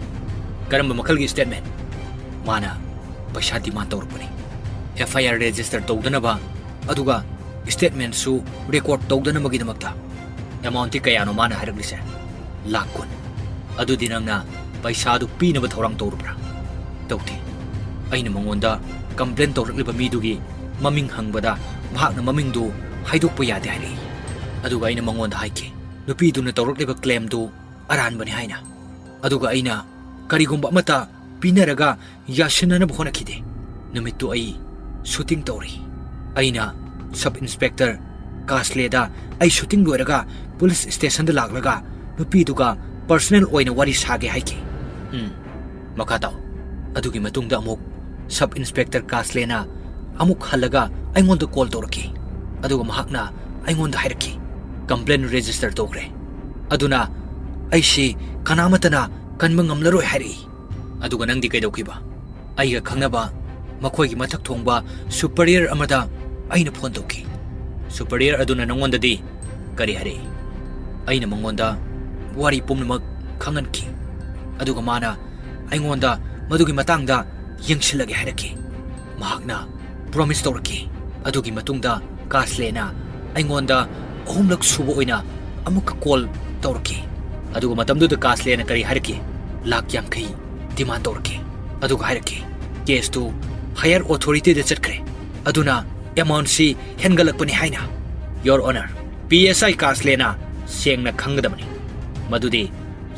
ꯀꯔꯝꯕ ꯃꯈꯜꯒꯤ ꯁ꯭ꯇꯦꯠꯃꯦꯟ? ꯃꯥꯅ ꯄꯩꯁꯥ ꯗꯤꯃꯥꯟ ꯇꯧꯔꯛꯄꯅꯤ꯫ ꯑꯦꯐ ꯑꯥꯏ ꯑꯥꯔ ꯔꯦꯖꯤꯁꯇꯔ ꯇꯧꯗꯅꯕ, ꯑꯗꯨꯒ ꯁ꯭ꯇꯦꯠꯃꯦꯟꯁꯨ ꯔꯦꯀꯣꯔꯗ ꯇꯧꯗꯅꯕꯒꯤꯗꯃꯛꯇ꯫ ꯑꯦꯃꯥꯎꯟꯠꯇꯤ ꯀꯌꯥꯅꯣ ꯃꯥꯅ ꯍꯥꯏꯔꯛꯂꯤꯁꯦ? ꯂꯥꯈ ꯀꯨꯟ꯫ ꯑꯗꯨꯗꯤ ꯅꯪꯅ ꯄꯩꯁꯥꯗꯨ ꯄꯤꯅꯕ ꯊꯧꯔꯥꯡ ꯇꯧꯔꯨꯕ꯭ꯔꯥ? ꯇꯧꯗꯦ꯫ ꯑꯩꯅ ꯃꯉꯣꯟꯗ ꯀꯝꯄ꯭ꯂꯦꯟ ꯇꯧꯔꯛꯂꯤꯕ ꯃꯤꯗꯨꯒꯤ ꯃꯃꯤꯡ ꯍꯪꯕꯗ ꯃꯍꯥꯛꯅ ꯃꯃꯤꯡꯗꯨ ꯍꯥꯏꯗꯣꯛꯄ ꯌꯥꯗꯦ ꯍꯥꯏꯔꯛꯏ꯫ ꯑꯗꯨꯒ ꯑꯩꯅ ꯃꯉꯣꯟꯗ ꯍꯥꯏꯈꯤ, ꯅꯨꯄꯤꯗꯨꯅ ꯇꯧꯔꯛꯂꯤꯕ ꯀ꯭ꯂꯦꯝꯗꯨ ꯑꯔꯥꯟꯕꯅꯤ ꯍꯥꯏꯅ꯫ ꯑꯗꯨꯒ ꯑꯩꯅ ꯀꯔꯤꯒꯨꯝꯕ ꯑꯃꯠꯇ ꯄꯤꯅꯔꯒ ꯌꯥꯁꯤꯟꯅꯅꯕ ꯍꯣꯠꯅꯈꯤꯗꯦ꯫ ꯅꯨꯃꯤꯠꯇꯨ ꯑꯩ ꯁꯨꯇꯤꯡ ꯇꯧꯔꯤ꯫ ꯑꯩꯅ ꯁꯕ ꯏꯟꯁꯄꯦꯛꯇꯔ ꯀꯥꯁꯂꯦꯗ ꯑꯩ ꯁꯨꯇꯤꯡ ꯂꯣꯏꯔꯒ ꯄꯨꯂꯤꯁ ꯁ꯭ꯇꯦꯁꯟꯗ ꯂꯥꯛꯂꯒ ꯅꯨꯄꯤꯗꯨꯒ ꯄꯔꯁꯅꯦꯜ ꯑꯣꯏꯅ ꯋꯥꯔꯤ ꯁꯥꯒꯦ ꯍꯥꯏꯈꯤ꯫ ꯎꯝ, ꯃꯈꯥ ꯇꯥꯎ꯫ ꯑꯗꯨꯒꯤ ꯃꯇꯨꯡꯗ ꯑꯃꯨꯛ ꯁꯕ ꯏꯟꯁꯄꯦꯛꯇꯔ ꯀꯥꯁꯂꯦꯅ ꯑꯃꯨꯛ ꯍꯜꯂꯒ ꯑꯩꯉꯣꯟꯗ ꯀꯣꯜ ꯇꯧꯔꯛꯈꯤ꯫ ꯑꯗꯨꯒ ꯃꯍꯥꯛꯅ ꯑꯩꯉꯣꯟꯗ ꯍꯥꯏꯔꯛꯈꯤ, ꯀꯝꯄ꯭ꯂꯦꯟ ꯔꯦꯖꯤꯁꯇꯔ ꯇꯧꯈ꯭ꯔꯦ꯫ ꯑꯗꯨꯅ ꯑꯩꯁꯤ ꯀꯅꯥꯃꯠꯇꯅ ꯀꯟꯕ ꯉꯝꯂꯔꯣꯏ ꯍꯥꯏꯔꯛꯏ꯫ ꯑꯗꯨꯒ ꯅꯪꯗꯤ ꯀꯩꯗꯧꯈꯤꯕ? ꯑꯩꯒ ꯈꯪꯅꯕ ꯃꯈꯣꯏꯒꯤ ꯃꯊꯛ ꯊꯣꯡꯕ ꯁꯨꯄꯔꯤꯌꯔ ꯑꯃꯗ ꯑꯩꯅ ꯐꯣꯟ ꯇꯧꯈꯤ꯫ Superior ꯑꯗꯨꯅ ꯅꯉꯣꯟꯗꯗꯤ ꯀꯔꯤ ꯍꯥꯏꯔꯛꯏ? ꯑꯩꯅ ꯃꯉꯣꯟꯗ ꯋꯥꯔꯤ ꯄꯨꯝꯅꯃꯛ ꯈꯪꯍꯟꯈꯤ, ꯑꯗꯨꯒ ꯃꯥꯅ ꯑꯩꯉꯣꯟꯗ ꯃꯗꯨꯒꯤ ꯃꯇꯥꯡꯗ ꯌꯦꯡꯁꯤꯜꯂꯒꯦ ꯍꯥꯏꯔꯛꯈꯤ꯫ ꯃꯍꯥꯛꯅ promise ꯇꯧꯔꯛꯈꯤ꯫ ꯑꯗꯨꯒꯤ ꯃꯇꯨꯡꯗ ꯀꯥꯁꯂꯦꯅ ꯑꯩꯉꯣꯟꯗ ꯑꯍꯨꯝꯂꯛ ꯁꯨꯕ ꯑꯣꯏꯅ ꯑꯃꯨꯛꯀ call ꯇꯧꯔꯛꯈꯤ꯫ ꯑꯗꯨꯒ ꯃꯇꯝꯗꯨꯗ ꯀꯥꯁꯂꯦꯅ ꯀꯔꯤ ꯍꯥꯏꯔꯛꯈꯤ? ꯂꯥꯈ ꯌꯥꯡꯈꯩ demand ꯇꯧꯔꯛꯈꯤ꯫ ꯑꯗꯨꯒ ꯍꯥꯏꯔꯛꯈꯤ, case ꯇꯨ higher authority ꯗ ꯆꯠꯈ꯭ꯔꯦ, ꯑꯗꯨꯅ amount ꯁꯤ ꯍꯦꯟꯒꯠꯂꯛꯄꯅꯤ ꯍꯥꯏꯅ꯫ Your Honor, P S I ꯀꯥꯁꯂꯦꯅ ꯁꯦꯡꯅ ꯈꯪꯒꯗꯕꯅꯤ ꯃꯗꯨꯗꯤ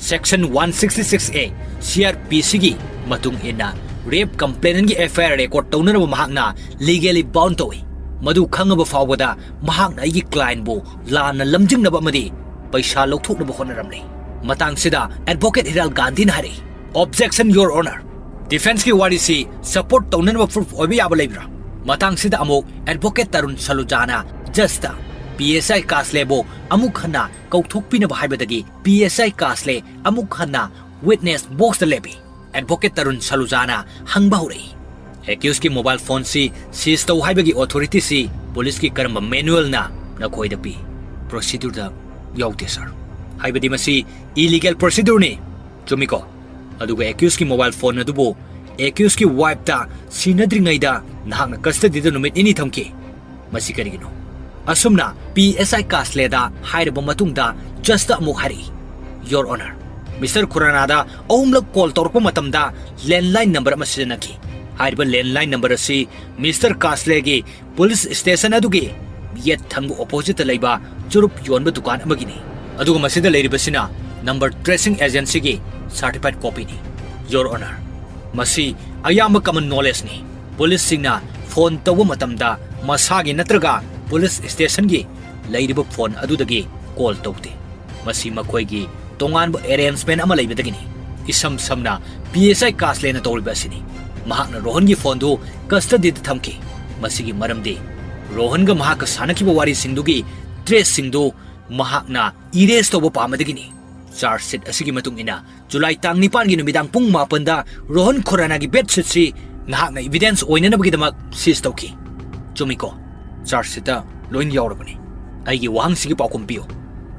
section one sixty six A C R P C ꯒꯤ ꯃꯇꯨꯡ ꯏꯟꯅ rape complainant ꯀꯤ F I R record ꯇꯧꯅꯅꯕ ꯃꯍꯥꯛꯅ legally bound ꯇꯧꯏ꯫ ꯃꯗꯨ ꯈꯪꯉꯕ ꯐꯥꯎꯕꯗ ꯃꯍꯥꯛꯅ ꯑꯩꯒꯤ client ꯕꯨ ꯂꯥꯟꯅ ꯂꯝꯖꯤꯡꯅꯕ ꯑꯃꯗꯤ ꯄꯩꯁꯥ ꯂꯧꯊꯣꯛꯅꯕ ꯍꯣꯠꯅꯔꯝꯂꯦ꯫ ꯃꯇꯥꯡꯁꯤꯗ advocate ꯍꯤꯔꯥꯜ ꯒꯥꯟꯙꯤꯅ ꯍꯥꯏꯔꯛꯏ, Objection, Your Honor. Defence ꯀꯤ ꯋꯥꯔꯤꯁꯤ support ꯇꯧꯅꯅꯕ proof ꯑꯣꯏꯕ ꯌꯥꯕ ꯂꯩꯕ꯭ꯔꯥ? ꯃꯇꯥꯡꯁꯤꯗ ꯑꯃꯨꯛ advocate ꯇꯔꯨꯟ ꯁꯂꯨꯖꯥꯅ judge ꯇ P S I ꯀꯥꯁꯂꯦꯕꯨ ꯑꯃꯨꯛ ꯍꯟꯅ ꯀꯧꯊꯣꯛꯄꯤꯅꯕ ꯍꯥꯏꯕꯗꯒꯤ P S I ꯀꯥꯁꯂꯦ ꯑꯃꯨꯛ ꯍꯟꯅ witness box ꯇ ꯂꯦꯞꯄꯤ꯫ Advocate ꯇꯔꯨꯟ ꯁꯂꯨꯖꯥꯅ ꯍꯪꯕ ꯍꯧꯔꯛꯏ, Accused ꯀꯤ mobile phone ꯁꯤ seize ꯇꯧ ꯍꯥꯏꯕꯒꯤ authority ꯁꯤ police ꯀꯤ ꯀꯔꯝꯕ manual ꯅ ꯅꯈꯣꯏꯗ ꯄꯤ? Procedure ꯗ ꯌꯥꯎꯗꯦ, sir꯫ ꯍꯥꯏꯕꯗꯤ ꯃꯁꯤ illegal procedure ꯅꯤ꯫ ꯆꯨꯝꯃꯤꯀꯣ? ꯑꯗꯨꯒ accused ꯀꯤ mobile phone ꯑꯗꯨꯕꯨ accused ꯀꯤ wife ꯇ ꯁꯤꯟꯅꯗ꯭ꯔꯤꯉꯩꯗ ꯅꯍꯥꯛꯅ custody ꯗ ꯅꯨꯃꯤꯠ ꯅꯤꯅꯤ ꯊꯝꯈꯤ꯫ ꯃꯁꯤ ꯀꯔꯤꯒꯤꯅꯣ? ꯑꯁꯨꯝꯅ P S I ꯀꯥꯁꯂꯦꯗ ꯍꯥꯏꯔꯕ ꯃꯇꯨꯡꯗ judge ꯇ ꯑꯃꯨꯛ ꯍꯥꯏꯔꯛꯏ, Your Honor, Mister ꯈꯨꯔꯥꯅꯥꯗ ꯑꯍꯨꯝꯂꯛ call ꯇꯧꯔꯛꯄ ꯃꯇꯝꯗ landline number ꯑꯃ ꯁꯤꯖꯤꯟꯅꯈꯤ꯫ ꯍꯥꯏꯔꯤꯕ landline number ꯑꯁꯤ Mister ꯀꯥꯁꯂꯦꯒꯤ police station ꯑꯗꯨꯒꯤ ꯌꯦꯠ ꯊꯪꯕ opposite ꯇ ꯂꯩꯕ ꯆꯨꯔꯨꯞ ꯌꯣꯟꯕ ꯗꯨꯀꯥꯟ ꯑꯃꯒꯤꯅꯤ꯫ ꯑꯗꯨꯒ ꯃꯁꯤꯗ ꯂꯩꯔꯤꯕꯁꯤꯅ number tracing agency ꯒꯤ certified copy ꯅꯤ꯫ Your Honor, ꯃꯁꯤ ꯑꯌꯥꯝꯕ common knowledge ꯅꯤ꯫ Police ꯁꯤꯡꯅ phone ꯇꯧꯕ ꯃꯇꯝꯗ ꯃꯁꯥꯒꯤ ꯅꯠꯇ꯭ꯔꯒ police station ꯒꯤ ꯂꯩꯔꯤꯕ phone ꯑꯗꯨꯗꯒꯤ call ꯇꯧꯗꯦ꯫ ꯃꯁꯤ ꯃꯈꯣꯏꯒꯤ ꯇꯣꯉꯥꯟꯕ arrangement ꯑꯃ ꯂꯩꯕꯗꯒꯤꯅꯤ꯫ ꯏꯁꯝ ꯁꯝꯅ P S I ꯀꯥꯁꯂꯦꯅ ꯇꯧꯔꯤꯕ ꯑꯁꯤꯅꯤ꯫ ꯃꯍꯥꯛꯅ ꯔꯣꯍꯟꯒꯤ phone ꯗꯨ custody ꯗ ꯊꯝꯈꯤ꯫ ꯃꯁꯤꯒꯤ ꯃꯔꯝꯗꯤ ꯔꯣꯍꯟꯒ ꯃꯍꯥꯛꯀ ꯁꯥꯟꯅꯈꯤꯕ ꯋꯥꯔꯤꯁꯤꯡꯗꯨꯒꯤ trace ꯁꯤꯡꯗꯨ ꯃꯍꯥꯛꯅ erase ꯇꯧꯕ ꯄꯥꯝꯕꯗꯒꯤꯅꯤ꯫ Charge sheet ꯑꯁꯤꯒꯤ ꯃꯇꯨꯡ ꯏꯟꯅ, July ꯇꯥꯡ ꯅꯤꯄꯥꯟꯒꯤ ꯅꯨꯃꯤꯗꯥꯡ ꯄꯨꯡ ꯃꯥꯄꯟꯗ ꯔꯣꯍꯟ ꯈꯨꯔꯥꯅꯥꯒꯤ bed sheet ꯁꯤ ꯅꯍꯥꯛꯅ evidence ꯑꯣꯏꯅꯅꯕꯒꯤꯗꯃꯛ seize ꯇꯧꯈꯤ꯫ ꯆꯨꯝꯃꯤꯀꯣ? Charge sheet ꯇ ꯂꯣꯏꯅ ꯌꯥꯎꯔꯕꯅꯤ꯫ ꯑꯩꯒꯤ ꯋꯥꯍꯪꯁꯤꯒꯤ ꯄꯥꯎꯈꯨꯝ ꯄꯤꯌꯨ꯫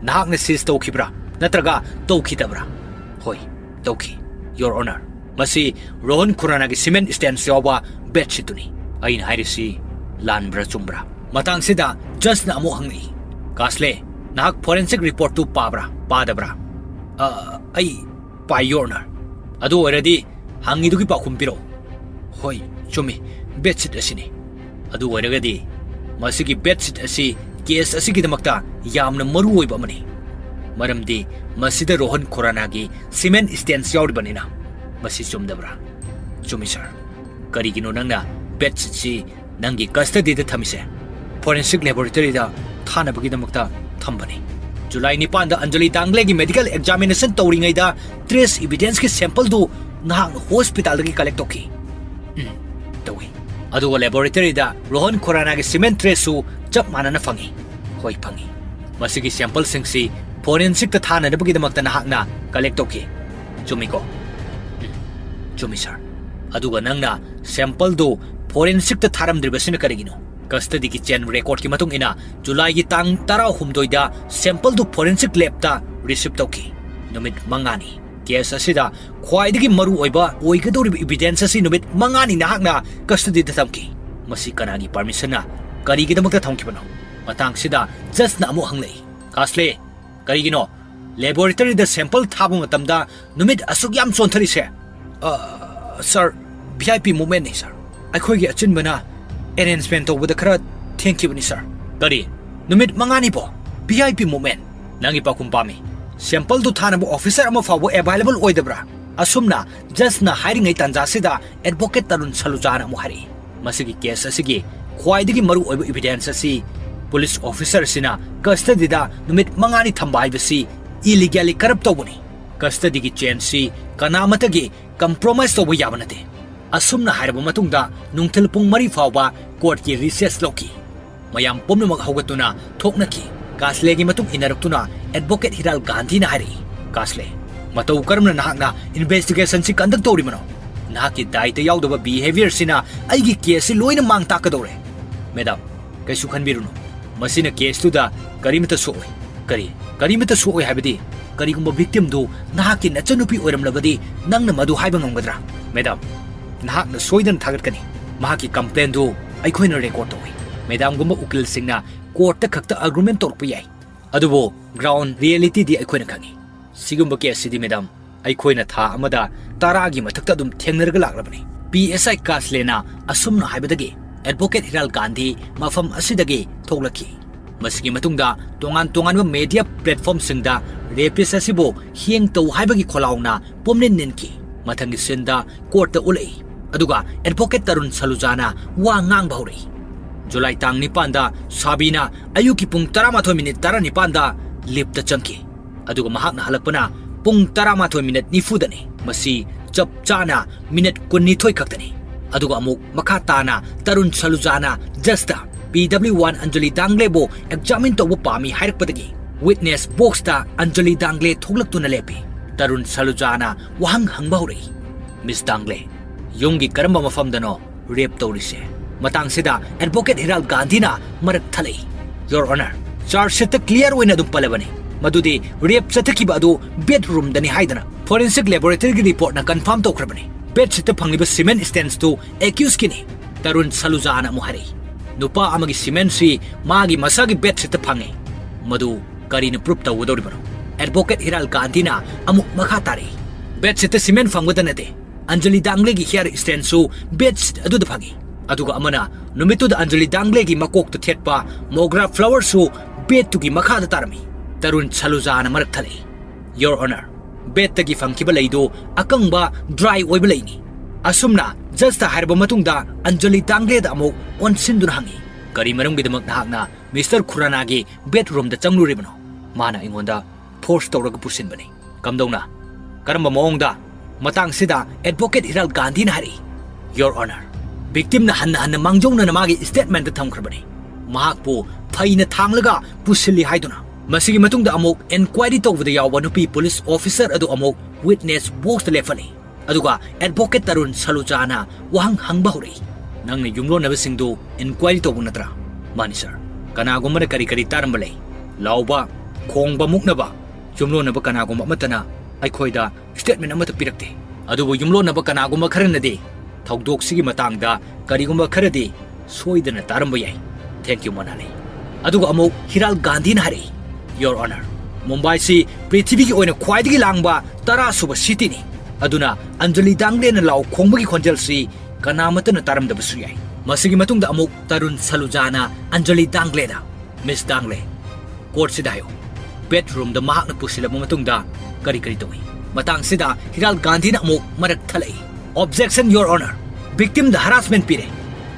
ꯅꯍꯥꯛꯅ seize ꯇꯧꯈꯤꯕ꯭ꯔꯥ ꯅꯠꯇ꯭ꯔꯒ ꯇꯧꯈꯤꯗꯕ꯭ꯔꯥ? ꯍꯣꯏ, ꯇꯧꯈꯤ, Your Honor꯫ ꯃꯁꯤ ꯔꯣꯍꯟ ꯈꯨꯔꯥꯅꯥꯒꯤ cement stains ꯌꯥꯎꯕ bedsheet ꯇꯨꯅꯤ꯫ ꯑꯩꯅ ꯍꯥꯏꯔꯤꯁꯤ ꯂꯥꯟꯕ꯭ꯔꯥ ꯆꯨꯝꯕ꯭ꯔꯥ? ꯃꯇꯥꯡꯁꯤꯗ judge ꯅ ꯑꯃꯨꯛ ꯍꯪꯂꯛꯏ, "ꯀꯥꯁꯂꯦ, ꯅꯍꯥꯛ forensic report ꯇꯨ ꯄꯥꯕ꯭ꯔꯥ ꯄꯥꯗꯕ꯭ꯔꯥ?" "ꯑ, ꯑꯩ ꯄꯥꯏ, Your Honor꯫" "ꯑꯗꯨ ꯑꯣꯏꯔꯗꯤ ꯍꯪꯉꯤꯗꯨꯒꯤ ꯄꯥꯎꯈꯨꯝ ꯄꯤꯔꯛꯎ꯫" "ꯍꯣꯏ, ꯆꯨꯝꯃꯤ, bedsheet ꯑꯁꯤꯅꯤ꯫" "ꯑꯗꯨ ꯑꯣꯏꯔꯒꯗꯤ ꯃꯁꯤꯒꯤ bedsheet ꯑꯁꯤ case ꯑꯁꯤꯒꯤꯗꯃꯛꯇ ꯌꯥꯝꯅ ꯃꯔꯨ ꯑꯣꯏꯕ ꯑꯃꯅꯤ, ꯃꯔꯝꯗꯤ ꯃꯁꯤꯗ ꯔꯣꯍꯟ ꯈꯨꯔꯥꯅꯥꯒꯤ cement stains ꯌꯥꯎꯔꯤꯕꯅꯤꯅ꯫ ꯃꯁꯤ ꯆꯨꯝꯗꯕ꯭ꯔꯥ?" "ꯆꯨꯝꯃꯤ, sir꯫" "ꯀꯔꯤꯒꯤꯅꯣ ꯅꯪꯅ bedsheet ꯁꯤ ꯅꯪꯒꯤ custody ꯗ ꯊꯝꯃꯤꯁꯦ?" "Forensic laboratory ꯗ ꯊꯥꯅꯕꯒꯤꯗꯃꯛꯇ ꯊꯝꯕꯅꯤ꯫" "ꯖꯨꯂꯥꯏ ꯅꯤꯄꯥꯟꯗ ꯑꯟꯖꯂꯤ ꯗꯥꯡꯒ꯭ꯂꯦꯒꯤ medical examination ꯇꯧꯔꯤꯉꯩꯗ trace evidence ꯀꯤ sample ꯗꯨ ꯅꯍꯥꯛꯅ hospital ꯗꯒꯤ collect ꯇꯧꯈꯤ꯫" "ꯎꯝ, ꯇꯧꯏ꯫" "ꯑꯗꯨꯒ laboratory ꯗ ꯔꯣꯍꯟ ꯈꯨꯔꯥꯅꯥꯒꯤ cement trace ꯁꯨ ꯆꯞ ꯃꯥꯟꯅꯅ ꯐꯪꯏ꯫" "ꯍꯣꯏ, ꯐꯪꯏ꯫" "ꯃꯁꯤꯒꯤ sample ꯁꯤꯡꯁꯤ forensic ꯇ ꯊꯥꯅꯅꯕꯒꯤꯗꯃꯛꯇ ꯅꯍꯥꯛꯅ collect ꯇꯧꯈꯤ, ꯆꯨꯝꯃꯤꯀꯣ?" "ꯎꯝ, ꯆꯨꯝꯃꯤ, sir꯫" "ꯑꯗꯨꯒ ꯅꯪꯅ sample ꯗꯨ forensic ꯇ ꯊꯥꯔꯝꯗ꯭ꯔꯤꯕꯁꯤꯅ ꯀꯔꯤꯒꯤꯅꯣ?" "Custody ꯒꯤ chain record ꯀꯤ ꯃꯇꯨꯡ ꯏꯟꯅ ꯖꯨꯂꯥꯏꯒꯤ ꯇꯥꯡ ꯇꯔꯥꯍꯨꯝꯗꯣꯏꯗ sample ꯗꯨ forensic lab ꯇ receive ꯇꯧꯈꯤ꯫ ꯅꯨꯃꯤꯠ ꯃꯉꯥꯅꯤ꯫ Case ꯑꯁꯤꯗ ꯈ꯭ꯋꯥꯏꯗꯒꯤ ꯃꯔꯨ ꯑꯣꯏꯕ ꯑꯣꯏꯒꯗꯧꯔꯤꯕ evidence ꯑꯁꯤ ꯅꯨꯃꯤꯠ ꯃꯉꯥꯅꯤ ꯅꯍꯥꯛꯅ custody ꯗ ꯊꯝꯈꯤ꯫ ꯃꯁꯤ ꯀꯅꯥꯒꯤ permission ꯅ ꯀꯔꯤꯒꯤꯗꯃꯛꯇ ꯊꯝꯈꯤꯕꯅꯣ?" ꯃꯇꯥꯡꯁꯤꯗ judge ꯅ ꯑꯃꯨꯛ ꯍꯪꯂꯛꯏ, "ꯀꯥꯁꯂꯦ, ꯀꯔꯤꯒꯤꯅꯣ laboratory ꯗ sample ꯊꯥꯕ ꯃꯇꯝꯗ ꯅꯨꯃꯤꯠ ꯑꯁꯨꯛ ꯌꯥꯝ ꯆꯣꯟꯊꯔꯤꯁꯦ?" "ꯑ, sir, V I P movement ꯅꯤ, sir꯫ ꯑꯩꯈꯣꯏꯒꯤ ꯑꯆꯤꯟꯕꯅ arrangement ꯇꯧꯕꯗ ꯈꯔ ꯊꯦꯡꯈꯤꯕꯅꯤ, sir꯫" "ꯀꯔꯤ? ꯅꯨꯃꯤꯠ ꯃꯉꯥꯅꯤꯕꯣ? V I P movement?" "ꯅꯪꯒꯤ ꯄꯥꯎꯈꯨꯝ ꯄꯥꯝꯃꯤ꯫ Sample ꯗꯨ ꯊꯥꯅꯕ officer ꯑꯃ ꯐꯥꯎꯕ available ꯑꯣꯏꯗꯕ꯭ꯔꯥ?" ꯑꯁꯨꯝꯅ judge ꯅ ꯍꯥꯏꯔꯤꯉꯩ ꯇꯥꯟꯖꯥꯁꯤꯗ advocate ꯇꯔꯨꯟ ꯁꯂꯨꯖꯥꯅ ꯑꯃꯨꯛ ꯍꯥꯏꯔꯛꯏ, "ꯃꯁꯤꯒꯤ case ꯑꯁꯤꯒꯤ ꯈ꯭ꯋꯥꯏꯗꯒꯤ ꯃꯔꯨ ꯑꯣꯏꯕ evidence ꯑꯁꯤ police officer ꯑꯁꯤꯅ custody ꯗ ꯅꯨꯃꯤꯠ ꯃꯉꯥꯅꯤ ꯊꯝꯕ ꯍꯥꯏꯕꯁꯤ illegally corrupt ꯇꯧꯕꯅꯤ꯫ Custody ꯒꯤ chain ꯁꯤ ꯀꯅꯥꯃꯠꯇꯒꯤ compromise ꯇꯧꯕ ꯌꯥꯕ ꯅꯠꯇꯦ꯫" ꯑꯁꯨꯝꯅ ꯍꯥꯏꯔꯕ ꯃꯇꯨꯡꯗ ꯅꯨꯡꯊꯤꯜ ꯄꯨꯡ ꯃꯔꯤ ꯐꯥꯎꯕ court ꯀꯤ recess ꯂꯧꯈꯤ꯫ ꯃꯌꯥꯝ ꯄꯨꯝꯅꯃꯛ ꯍꯧꯒꯠꯇꯨꯅ ꯊꯣꯛꯅꯈꯤ꯫ ꯀꯥꯁꯂꯦꯒꯤ ꯃꯇꯨꯡ ꯏꯟꯅꯔꯛꯇꯨꯅ advocate ꯍꯤꯔꯥꯜ ꯒꯥꯟꯙꯤꯅ ꯍꯥꯏꯔꯛꯏ, "ꯀꯥꯁꯂꯦ, ꯃꯇꯧ ꯀꯔꯝꯅ ꯅꯍꯥꯛꯅ investigation ꯁꯤ conduct ꯇꯧꯔꯤꯕꯅꯣ? ꯅꯍꯥꯛꯀꯤ ꯗꯥꯏꯇ ꯌꯥꯎꯗꯕ behaviour ꯁꯤꯅ ꯑꯩꯒꯤ case ꯁꯤ ꯂꯣꯏꯅ ꯃꯥꯡ ꯇꯥꯛꯀꯗꯧꯔꯦ꯫" "Madam, ꯀꯩꯁꯨ ꯈꯟꯕꯤꯔꯨꯅꯨ, ꯃꯁꯤꯅ case ꯇꯨꯗ ꯀꯔꯤꯃꯠꯇ ꯁꯣꯛꯑꯣꯏ꯫ ꯀꯔꯤ? ꯀꯔꯤꯃꯠꯇ ꯁꯣꯛꯑꯣꯏ ꯍꯥꯏꯕꯗꯤ? ꯀꯔꯤꯒꯨꯝꯕ victim ꯗꯨ ꯅꯍꯥꯛꯀꯤ ꯅꯆꯟꯅꯨꯄꯤ ꯑꯣꯏꯔꯝꯂꯕꯗꯤ ꯅꯪꯅ ꯃꯗꯨ ꯍꯥꯏꯕ ꯉꯝꯒꯗ꯭ꯔꯥ? Madam, ꯅꯍꯥꯛꯅ ꯁꯣꯏꯗꯅ ꯊꯥꯒꯠꯀꯅꯤ꯫ ꯃꯍꯥꯛꯀꯤ complaint ꯗꯨ ꯑꯩꯈꯣꯏꯅ record ꯇꯧꯏ꯫ Madam ꯒꯨꯝꯕ ꯎꯀꯤꯜꯁꯤꯡꯅ court ꯇ ꯈꯛꯇ argument ꯇꯧꯔꯛꯄ ꯌꯥꯏ, ꯑꯗꯨꯕꯨ ground reality ꯗꯤ ꯑꯩꯈꯣꯏꯅ ꯈꯪꯏ꯫ ꯁꯤꯒꯨꯝꯕ case ꯁꯤꯗꯤ, Madam, ꯑꯩꯈꯣꯏꯅ ꯊꯥ ꯑꯃꯗ ꯇꯔꯥꯒꯤ ꯃꯊꯛꯇ ꯑꯗꯨꯝ ꯊꯦꯡꯅꯔꯒ ꯂꯥꯛꯂꯕꯅꯤ꯫ P S I ꯀꯥꯁꯂꯦꯅ ꯑꯁꯨꯝꯅ ꯍꯥꯏꯕꯗꯒꯤ advocate ꯍꯤꯔꯥꯜ ꯒꯥꯟꯙꯤ ꯃꯐꯝ ꯑꯁꯤꯗꯒꯤ ꯊꯣꯛꯂꯛꯈꯤ꯫ ꯃꯁꯤꯒꯤ ꯃꯇꯨꯡꯗ ꯇꯣꯉꯥꯟ ꯇꯣꯉꯥꯟꯕ media platform ꯁꯤꯡꯗ rapist ꯑꯁꯤꯕꯨ ꯍꯦꯡ ꯇꯧ ꯍꯥꯏꯕꯒꯤ ꯈꯣꯜꯂꯥꯎꯅ ꯄꯨꯝꯅꯤꯟ ꯅꯤꯟꯈꯤ꯫ ꯃꯊꯪꯒꯤ scene ꯗ court ꯇ ꯎꯠꯂꯛꯏ꯫ ꯑꯗꯨꯒ advocate ꯇꯔꯨꯟ ꯁꯂꯨꯖꯥꯅ ꯋꯥ ꯉꯥꯡꯕ ꯍꯧꯔꯛꯏ꯫ ꯖꯨꯂꯥꯏ ꯇꯥꯡ ꯅꯤꯄꯥꯟꯗ ꯁꯥꯕꯤꯅ ꯑꯌꯨꯛꯀꯤ ꯄꯨꯡ ꯇꯔꯥꯃꯥꯊꯣꯏ ꯃꯤꯅꯤꯠ ꯇꯔꯥꯅꯤꯄꯥꯟꯗ lift ꯇ ꯆꯪꯈꯤ꯫ ꯑꯗꯨꯒ ꯃꯍꯥꯛꯅ ꯍꯜꯂꯛꯄꯅ ꯄꯨꯡ ꯇꯔꯥꯃꯥꯊꯣꯏ ꯃꯤꯅꯤꯠ ꯅꯤꯐꯨꯗꯅꯤ꯫ ꯃꯁꯤ ꯆꯞ ꯆꯥꯅ ꯃꯤꯅꯤꯠ ꯀꯨꯟꯅꯤꯊꯣꯏ ꯈꯛꯇꯅꯤ꯫ ꯑꯗꯨꯒ ꯑꯃꯨꯛ ꯃꯈꯥ ꯇꯥꯅ ꯇꯔꯨꯟ ꯁꯂꯨꯖꯥꯅ judge ꯇ P W one Anjali ꯗꯥꯡꯒ꯭ꯂꯦꯕꯨ examine ꯇꯧꯕ ꯄꯥꯝꯃꯤ ꯍꯥꯏꯔꯛꯄꯗꯒꯤ witness box ꯇ ꯑꯟꯖꯂꯤ ꯗꯥꯡꯒ꯭ꯂꯦ ꯊꯣꯛꯂꯛꯇꯨꯅ ꯂꯦꯞꯄꯤ꯫ ꯇꯔꯨꯟ ꯁꯂꯨꯖꯥꯅ ꯋꯥꯍꯪ ꯍꯪꯕ ꯍꯧꯔꯛꯏ, "Miss ꯗꯥꯡꯒ꯭ꯂꯦ, ꯌꯨꯝꯒꯤ ꯀꯔꯝꯕ ꯃꯐꯝꯗꯅꯣ rape ꯇꯧꯔꯤꯁꯦ?" ꯃꯇꯥꯡꯁꯤꯗ advocate ꯍꯤꯔꯥꯜ ꯒꯥꯟꯙꯤꯅ ꯃꯔꯛ ꯊꯠꯂꯛꯏ, "Your Honor, charge sheet ꯇ clear ꯑꯣꯏꯅ ꯑꯗꯨꯝ ꯄꯜꯂꯕꯅꯤ ꯃꯗꯨꯗꯤ rape ꯆꯠꯊꯈꯤꯕ ꯑꯗꯨ bedroom ꯗꯅꯤ ꯍꯥꯏꯗꯅ꯫ Forensic laboratory ꯒꯤ report ꯅ confirm ꯇꯧꯈ꯭ꯔꯕꯅꯤ꯫ Bed sheet ꯇ ꯐꯪꯂꯤꯕ semen stains two accused ꯀꯤꯅꯤ꯫" Tarun ꯁꯂꯨꯖꯥꯅ ꯑꯃꯨꯛ ꯍꯥꯏꯔꯛꯏ, "ꯅꯨꯄꯥ ꯑꯃꯒꯤ semen ꯁꯤ ꯃꯥꯒꯤ ꯃꯁꯥꯒꯤ bed sheet ꯇ ꯐꯪꯉꯤ꯫ ꯃꯗꯨ ꯀꯔꯤꯅ proof ꯇꯧꯒꯗꯧꯔꯤꯕꯅꯣ?" Advocate ꯍꯤꯔꯥꯜ ꯒꯥꯟꯙꯤꯅ ꯑꯃꯨꯛ ꯃꯈꯥ ꯇꯥꯔꯛꯏ, "Bed sheet ꯇ semen ꯐꯪꯕꯗ ꯅꯠꯇꯦ, ꯑꯟꯖꯂꯤ ꯗꯥꯡꯒ꯭ꯂꯦꯒꯤ hair stain ꯁꯨ bed sheet ꯑꯗꯨꯗ ꯐꯪꯉꯤ꯫ ꯑꯗꯨꯒ ꯑꯃꯅ ꯅꯨꯃꯤꯠꯇꯨꯗ ꯑꯟꯖꯂꯤ ꯗꯥꯡꯒ꯭ꯂꯦꯒꯤ ꯃꯀꯣꯛꯇ ꯊꯦꯠꯄ mogra flower ꯁꯨ bed ꯇꯨꯒꯤ ꯃꯈꯥꯗ ꯇꯥꯔꯝꯃꯤ꯫" ꯇꯔꯨꯟ ꯁꯂꯨꯖꯥꯅ ꯃꯔꯛ ꯊꯠꯂꯛꯏ, "Your Honor, bed ꯇꯒꯤ ꯐꯪꯈꯤꯕ ꯂꯩꯗꯨ ꯑꯀꯪꯕ, dry ꯑꯣꯏꯕ ꯂꯩꯅꯤ꯫" ꯑꯁꯨꯝꯅ judge ꯇ ꯍꯥꯏꯔꯕ ꯃꯇꯨꯡꯗ ꯑꯟꯖꯂꯤ ꯗꯥꯡꯒ꯭ꯂꯦꯗ ꯑꯃꯨꯛ ꯑꯣꯟꯁꯤꯟꯗꯨꯅ ꯍꯪꯉꯤ, "ꯀꯔꯤ ꯃꯔꯝꯒꯤꯗꯃꯛ ꯅꯍꯥꯛꯅ Mister ꯈꯨꯔꯥꯅꯥꯒꯤ bedroom ꯗ ꯆꯪꯂꯨꯔꯤꯕꯅꯣ?" "ꯃꯥꯅ ꯑꯩꯉꯣꯟꯗ force ꯇꯧꯔꯒ ꯄꯨꯁꯤꯟꯕꯅꯤ꯫" "ꯀꯝꯗꯧꯅ? ꯀꯔꯝꯕ ꯃꯑꯣꯡꯗ?" ꯃꯇꯥꯡꯁꯤꯗ advocate ꯍꯤꯔꯥꯜ ꯒꯥꯟꯙꯤꯅ ꯍꯥꯏꯔꯛꯏ, "Your Honor, victim ꯅ ꯍꯟꯅ ꯍꯟꯅ ꯃꯥꯡꯖꯧꯅꯅ ꯃꯥꯒꯤ statement ꯇ ꯊꯝꯈ꯭ꯔꯕꯅꯤ, ꯃꯍꯥꯛꯄꯨ ꯐꯩꯅ ꯊꯥꯡꯂꯒ ꯄꯨꯁꯤꯜꯂꯤ ꯍꯥꯏꯗꯨꯅ꯫ ꯃꯁꯤꯒꯤ ꯃꯇꯨꯡꯗ ꯑꯃꯨꯛ inquiry ꯇꯧꯕꯗ ꯌꯥꯎꯕ ꯅꯨꯄꯤ police officer ꯑꯗꯨ ꯑꯃꯨꯛ witness box ꯇ ꯂꯦꯞꯍꯜꯂꯤ꯫ ꯑꯗꯨꯒ advocate ꯇꯔꯨꯟ ꯁꯂꯨꯖꯥꯅ ꯋꯥꯍꯪ ꯍꯪꯕ ꯍꯧꯔꯛꯏ, "ꯅꯪꯅ ꯌꯨꯝꯂꯣꯟꯅꯕꯁꯤꯡꯗꯨ inquiry ꯇꯧꯕ ꯅꯠꯇ꯭ꯔꯥ?" "ꯃꯥꯅꯤ, sir꯫" ꯀꯅꯥꯒꯨꯝꯕꯅ ꯀꯔꯤ ꯀꯔꯤ ꯇꯥꯔꯝꯕ ꯂꯩ? ꯂꯥꯎꯕ, ꯈꯣꯡꯕ, ꯃꯨꯛꯅꯕ꯫ ꯌꯨꯝꯂꯣꯟꯅꯕ ꯀꯅꯥꯒꯨꯝꯕ ꯑꯃꯠꯇꯅ ꯑꯩꯈꯣꯏꯗ statement ꯑꯃꯠꯇ ꯄꯤꯔꯛꯇꯦ꯫ ꯑꯗꯨꯕꯨ ꯌꯨꯝꯂꯣꯟꯅꯕ ꯀꯅꯥꯒꯨꯝꯕ ꯈꯔꯅꯗꯤ ꯊꯧꯗꯣꯛꯁꯤꯒꯤ ꯃꯇꯥꯡꯗ ꯀꯔꯤꯒꯨꯝꯕ ꯈꯔꯗꯤ ꯁꯣꯏꯗꯅ ꯇꯥꯔꯝꯕ ꯌꯥꯏ꯫ Thank you, ꯃꯣꯅꯥꯂꯤ꯫ ꯑꯗꯨꯒ ꯑꯃꯨꯛ ꯍꯤꯔꯥꯜ ꯒꯥꯟꯙꯤꯅ ꯍꯥꯏꯔꯛꯏ, "Your Honor, ꯃꯨꯝꯕꯥꯏꯁꯤ ꯄ꯭ꯔꯤꯊꯤꯕꯤꯒꯤ ꯑꯣꯏꯅ ꯈ꯭ꯋꯥꯏꯗꯒꯤ ꯂꯥꯡꯕ ꯇꯔꯥꯁꯨꯕ cityꯅꯤ꯫ ꯑꯗꯨꯅ ꯑꯟꯖꯂꯤ ꯗꯥꯡꯒ꯭ꯂꯦꯅ ꯂꯥꯎ ꯈꯣꯡꯕꯒꯤ ꯈꯣꯟꯖꯦꯜꯁꯤ ꯀꯅꯥꯃꯠꯇꯅ ꯇꯥꯔꯝꯗꯕꯁꯨ ꯌꯥꯏ꯫" ꯃꯁꯤꯒꯤ ꯃꯇꯨꯡꯗ ꯑꯃꯨꯛ ꯇꯔꯨꯟ ꯁꯂꯨꯖꯥꯅ ꯑꯟꯖꯂꯤ ꯗꯥꯡꯒ꯭ꯂꯦꯗ, "Miss ꯗꯥꯡꯒ꯭ꯂꯦ, courtꯁꯤꯗ ꯍꯥꯏꯌꯨ, bedroomꯗ ꯃꯍꯥꯛꯅ ꯄꯨꯁꯤꯜꯂꯕ ꯃꯇꯨꯡꯗ ꯀꯔꯤ ꯀꯔꯤ ꯇꯧꯏ?" ꯃꯇꯥꯡꯁꯤꯗ ꯍꯤꯔꯥꯜ ꯒꯥꯟꯙꯤꯅ ꯑꯃꯨꯛ ꯃꯔꯛ ꯊꯠꯂꯛꯏ, "Objection, Your Honor! Victimꯗ harassment ꯄꯤꯔꯦ꯫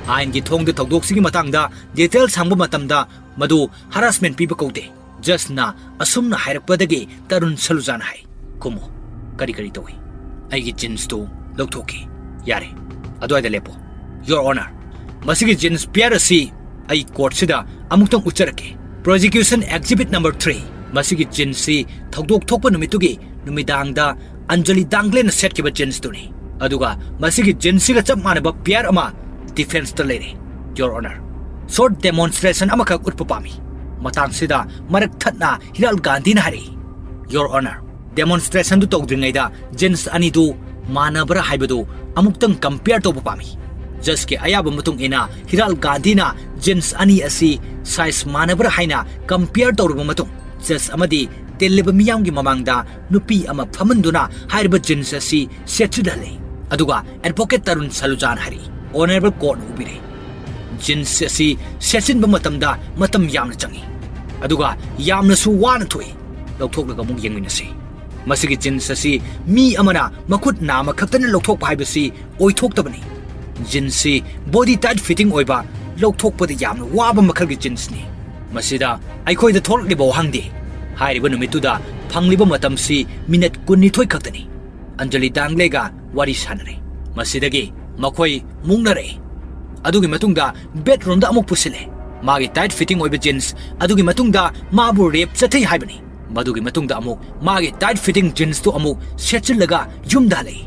ꯑꯥꯏꯟꯒꯤ ꯊꯣꯡꯗ ꯊꯧꯗꯣꯛꯁꯤꯒꯤ ꯃꯇꯥꯡꯗ details ꯍꯪꯕ ꯃꯇꯝꯗ ꯃꯗꯨ harassment ꯄꯤꯕ ꯀꯧꯗꯦ꯫" Judgeꯅ ꯑꯁꯨꯝꯅ ꯍꯥꯏꯔꯛꯄꯗꯒꯤ ꯇꯔꯨꯟ ꯁꯂꯨꯖꯥꯅ ꯍꯥꯏ, "ꯈꯨꯝꯃꯨ, ꯀꯔꯤ ꯀꯔꯤ ꯇꯧꯏ?" "ꯑꯩꯒꯤ jeansꯇꯨ ꯂꯧꯊꯣꯛꯈꯤ꯫" "ꯌꯥꯔꯦ, ꯑꯗꯨꯋꯥꯏꯗ ꯂꯦꯞꯄꯣ꯫" "Your Honor, ꯃꯁꯤꯒꯤ jeans pair ꯑꯁꯤ ꯑꯩ courtꯁꯤꯗ ꯑꯃꯨꯛꯇꯪ ꯎꯠꯆꯔꯛꯀꯦ꯫ Prosecution exhibit number three, ꯃꯁꯤꯒꯤ jeansꯁꯤ ꯊꯧꯗꯣꯛ ꯊꯣꯛꯄ ꯅꯨꯃꯤꯠꯇꯨꯒꯤ ꯅꯨꯃꯤꯗꯥꯡꯗ ꯑꯟꯖꯂꯤ ꯗꯥꯡꯒ꯭ꯂꯦꯅ ꯁꯦꯠꯈꯤꯕ jeansꯇꯨꯅꯤ꯫ ꯑꯗꯨꯒ ꯃꯁꯤꯒꯤ jeansꯁꯤꯒ ꯆꯞ ꯃꯥꯟꯅꯕ pair ꯑꯃ defenseꯇ ꯂꯩꯔꯦ, Your Honor꯫ Short demonstration ꯑꯃꯈꯛ ꯎꯠꯄ ꯄꯥꯝꯃꯤ꯫" ꯃꯇꯥꯡꯁꯤꯗ ꯃꯔꯛ ꯊꯠꯅ ꯍꯤꯔꯥꯜ ꯒꯥꯟꯙꯤꯅ ꯍꯥꯏꯔꯛꯏ, "Your Honor, demonstrationꯗꯨ ꯇꯧꯗ꯭ꯔꯤꯉꯩꯗ jeans ꯑꯅꯤꯗꯨ ꯃꯥꯟꯅꯕ꯭ꯔꯥ ꯍꯥꯏꯕꯗꯨ ꯑꯃꯨꯛꯇꯪ compare ꯇꯧꯕ ꯄꯥꯝꯃꯤ꯫" Judgeꯀꯤ ꯑꯌꯥꯕ ꯃꯇꯨꯡ ꯏꯟꯅ ꯍꯤꯔꯥꯜ ꯒꯥꯟꯙꯤꯅ jeans ꯑꯅꯤ ꯑꯁꯤ size ꯃꯥꯟꯅꯕ꯭ꯔꯥ ꯍꯥꯏꯅ compare ꯇꯧꯔꯕ ꯃꯇꯨꯡ, judge ꯑꯃꯗꯤ ꯇꯤꯜꯂꯤꯕ ꯃꯤꯌꯥꯝꯒꯤ ꯃꯃꯥꯡꯗ ꯅꯨꯄꯤ ꯑꯃ ꯐꯝꯍꯟꯗꯨꯅ ꯍꯥꯏꯔꯤꯕ jeans ꯑꯁꯤ ꯁꯦꯠꯆꯤꯜꯍꯜꯂꯦ꯫ ꯑꯗꯨꯒ advocate ꯇꯔꯨꯟ ꯁꯂꯨꯖꯥꯅ ꯍꯥꯏꯔꯛꯏ, "Honourable courtꯅ ꯎꯕꯤꯔꯦ, jeans ꯑꯁꯤ ꯁꯦꯠꯆꯤꯟꯕ ꯃꯇꯝꯗ ꯃꯇꯝ ꯌꯥꯝꯅ ꯆꯪꯏ, ꯑꯗꯨꯒ ꯌꯥꯝꯅꯁꯨ ꯋꯥꯅ ꯊꯣꯛꯏ꯫ ꯂꯧꯊꯣꯛꯂꯒ ꯑꯃꯨꯛ ꯌꯦꯡꯃꯤꯟꯅꯁꯤ꯫ ꯃꯁꯤꯒꯤ jeans ꯑꯁꯤ ꯃꯤ ꯑꯃꯅ ꯃꯈꯨꯠ ꯅꯥꯝꯃ ꯈꯛꯇꯅ ꯂꯧꯊꯣꯛꯄ ꯍꯥꯏꯕꯁꯤ ꯑꯣꯏꯊꯣꯛꯇꯕꯅꯤ꯫ Jeansꯁꯤ body tight fitting ꯑꯣꯏꯕ, ꯂꯧꯊꯣꯛꯄꯗ ꯌꯥꯝꯅ ꯋꯥꯕ ꯃꯈꯜꯒꯤ jeansꯅꯤ꯫ ꯃꯁꯤꯗ ꯑꯩꯈꯣꯏꯗ ꯊꯣꯛꯂꯛꯂꯤꯕ ꯋꯥꯍꯪꯗꯤ, ꯍꯥꯏꯔꯤꯕ ꯅꯨꯃꯤꯠꯇꯨꯗ ꯐꯪꯂꯤꯕ ꯃꯇꯝꯁꯤ minute ꯀꯨꯟꯅꯤꯊꯣꯏ ꯈꯛꯇꯅꯤ꯫" ꯑꯟꯖꯂꯤ ꯗꯥꯡꯒ꯭ꯂꯦꯒ ꯋꯥꯔꯤ ꯁꯥꯟꯅꯔꯦ꯫ ꯃꯁꯤꯗꯒꯤ ꯃꯈꯣꯏ ꯃꯨꯛꯅꯔꯛꯏ꯫ ꯑꯗꯨꯒꯤ ꯃꯇꯨꯡꯗ bedroomꯗ ꯑꯃꯨꯛ ꯄꯨꯁꯤꯜꯂꯦ꯫ ꯃꯥꯒꯤ tight fitting ꯑꯣꯏꯕ jeans ꯑꯗꯨꯒꯤ ꯃꯇꯨꯡꯗ ꯃꯥꯕꯨ rape ꯆꯠꯊꯩ ꯍꯥꯏꯕꯅꯤ꯫ ꯃꯗꯨꯒꯤ ꯃꯇꯨꯡꯗ ꯑꯃꯨꯛ ꯃꯥꯒꯤ tight fitting jeansꯇꯨ ꯑꯃꯨꯛ ꯁꯦꯠꯆꯤꯜꯂꯒ ꯌꯨꯝꯗ ꯍꯜꯂꯛꯏ꯫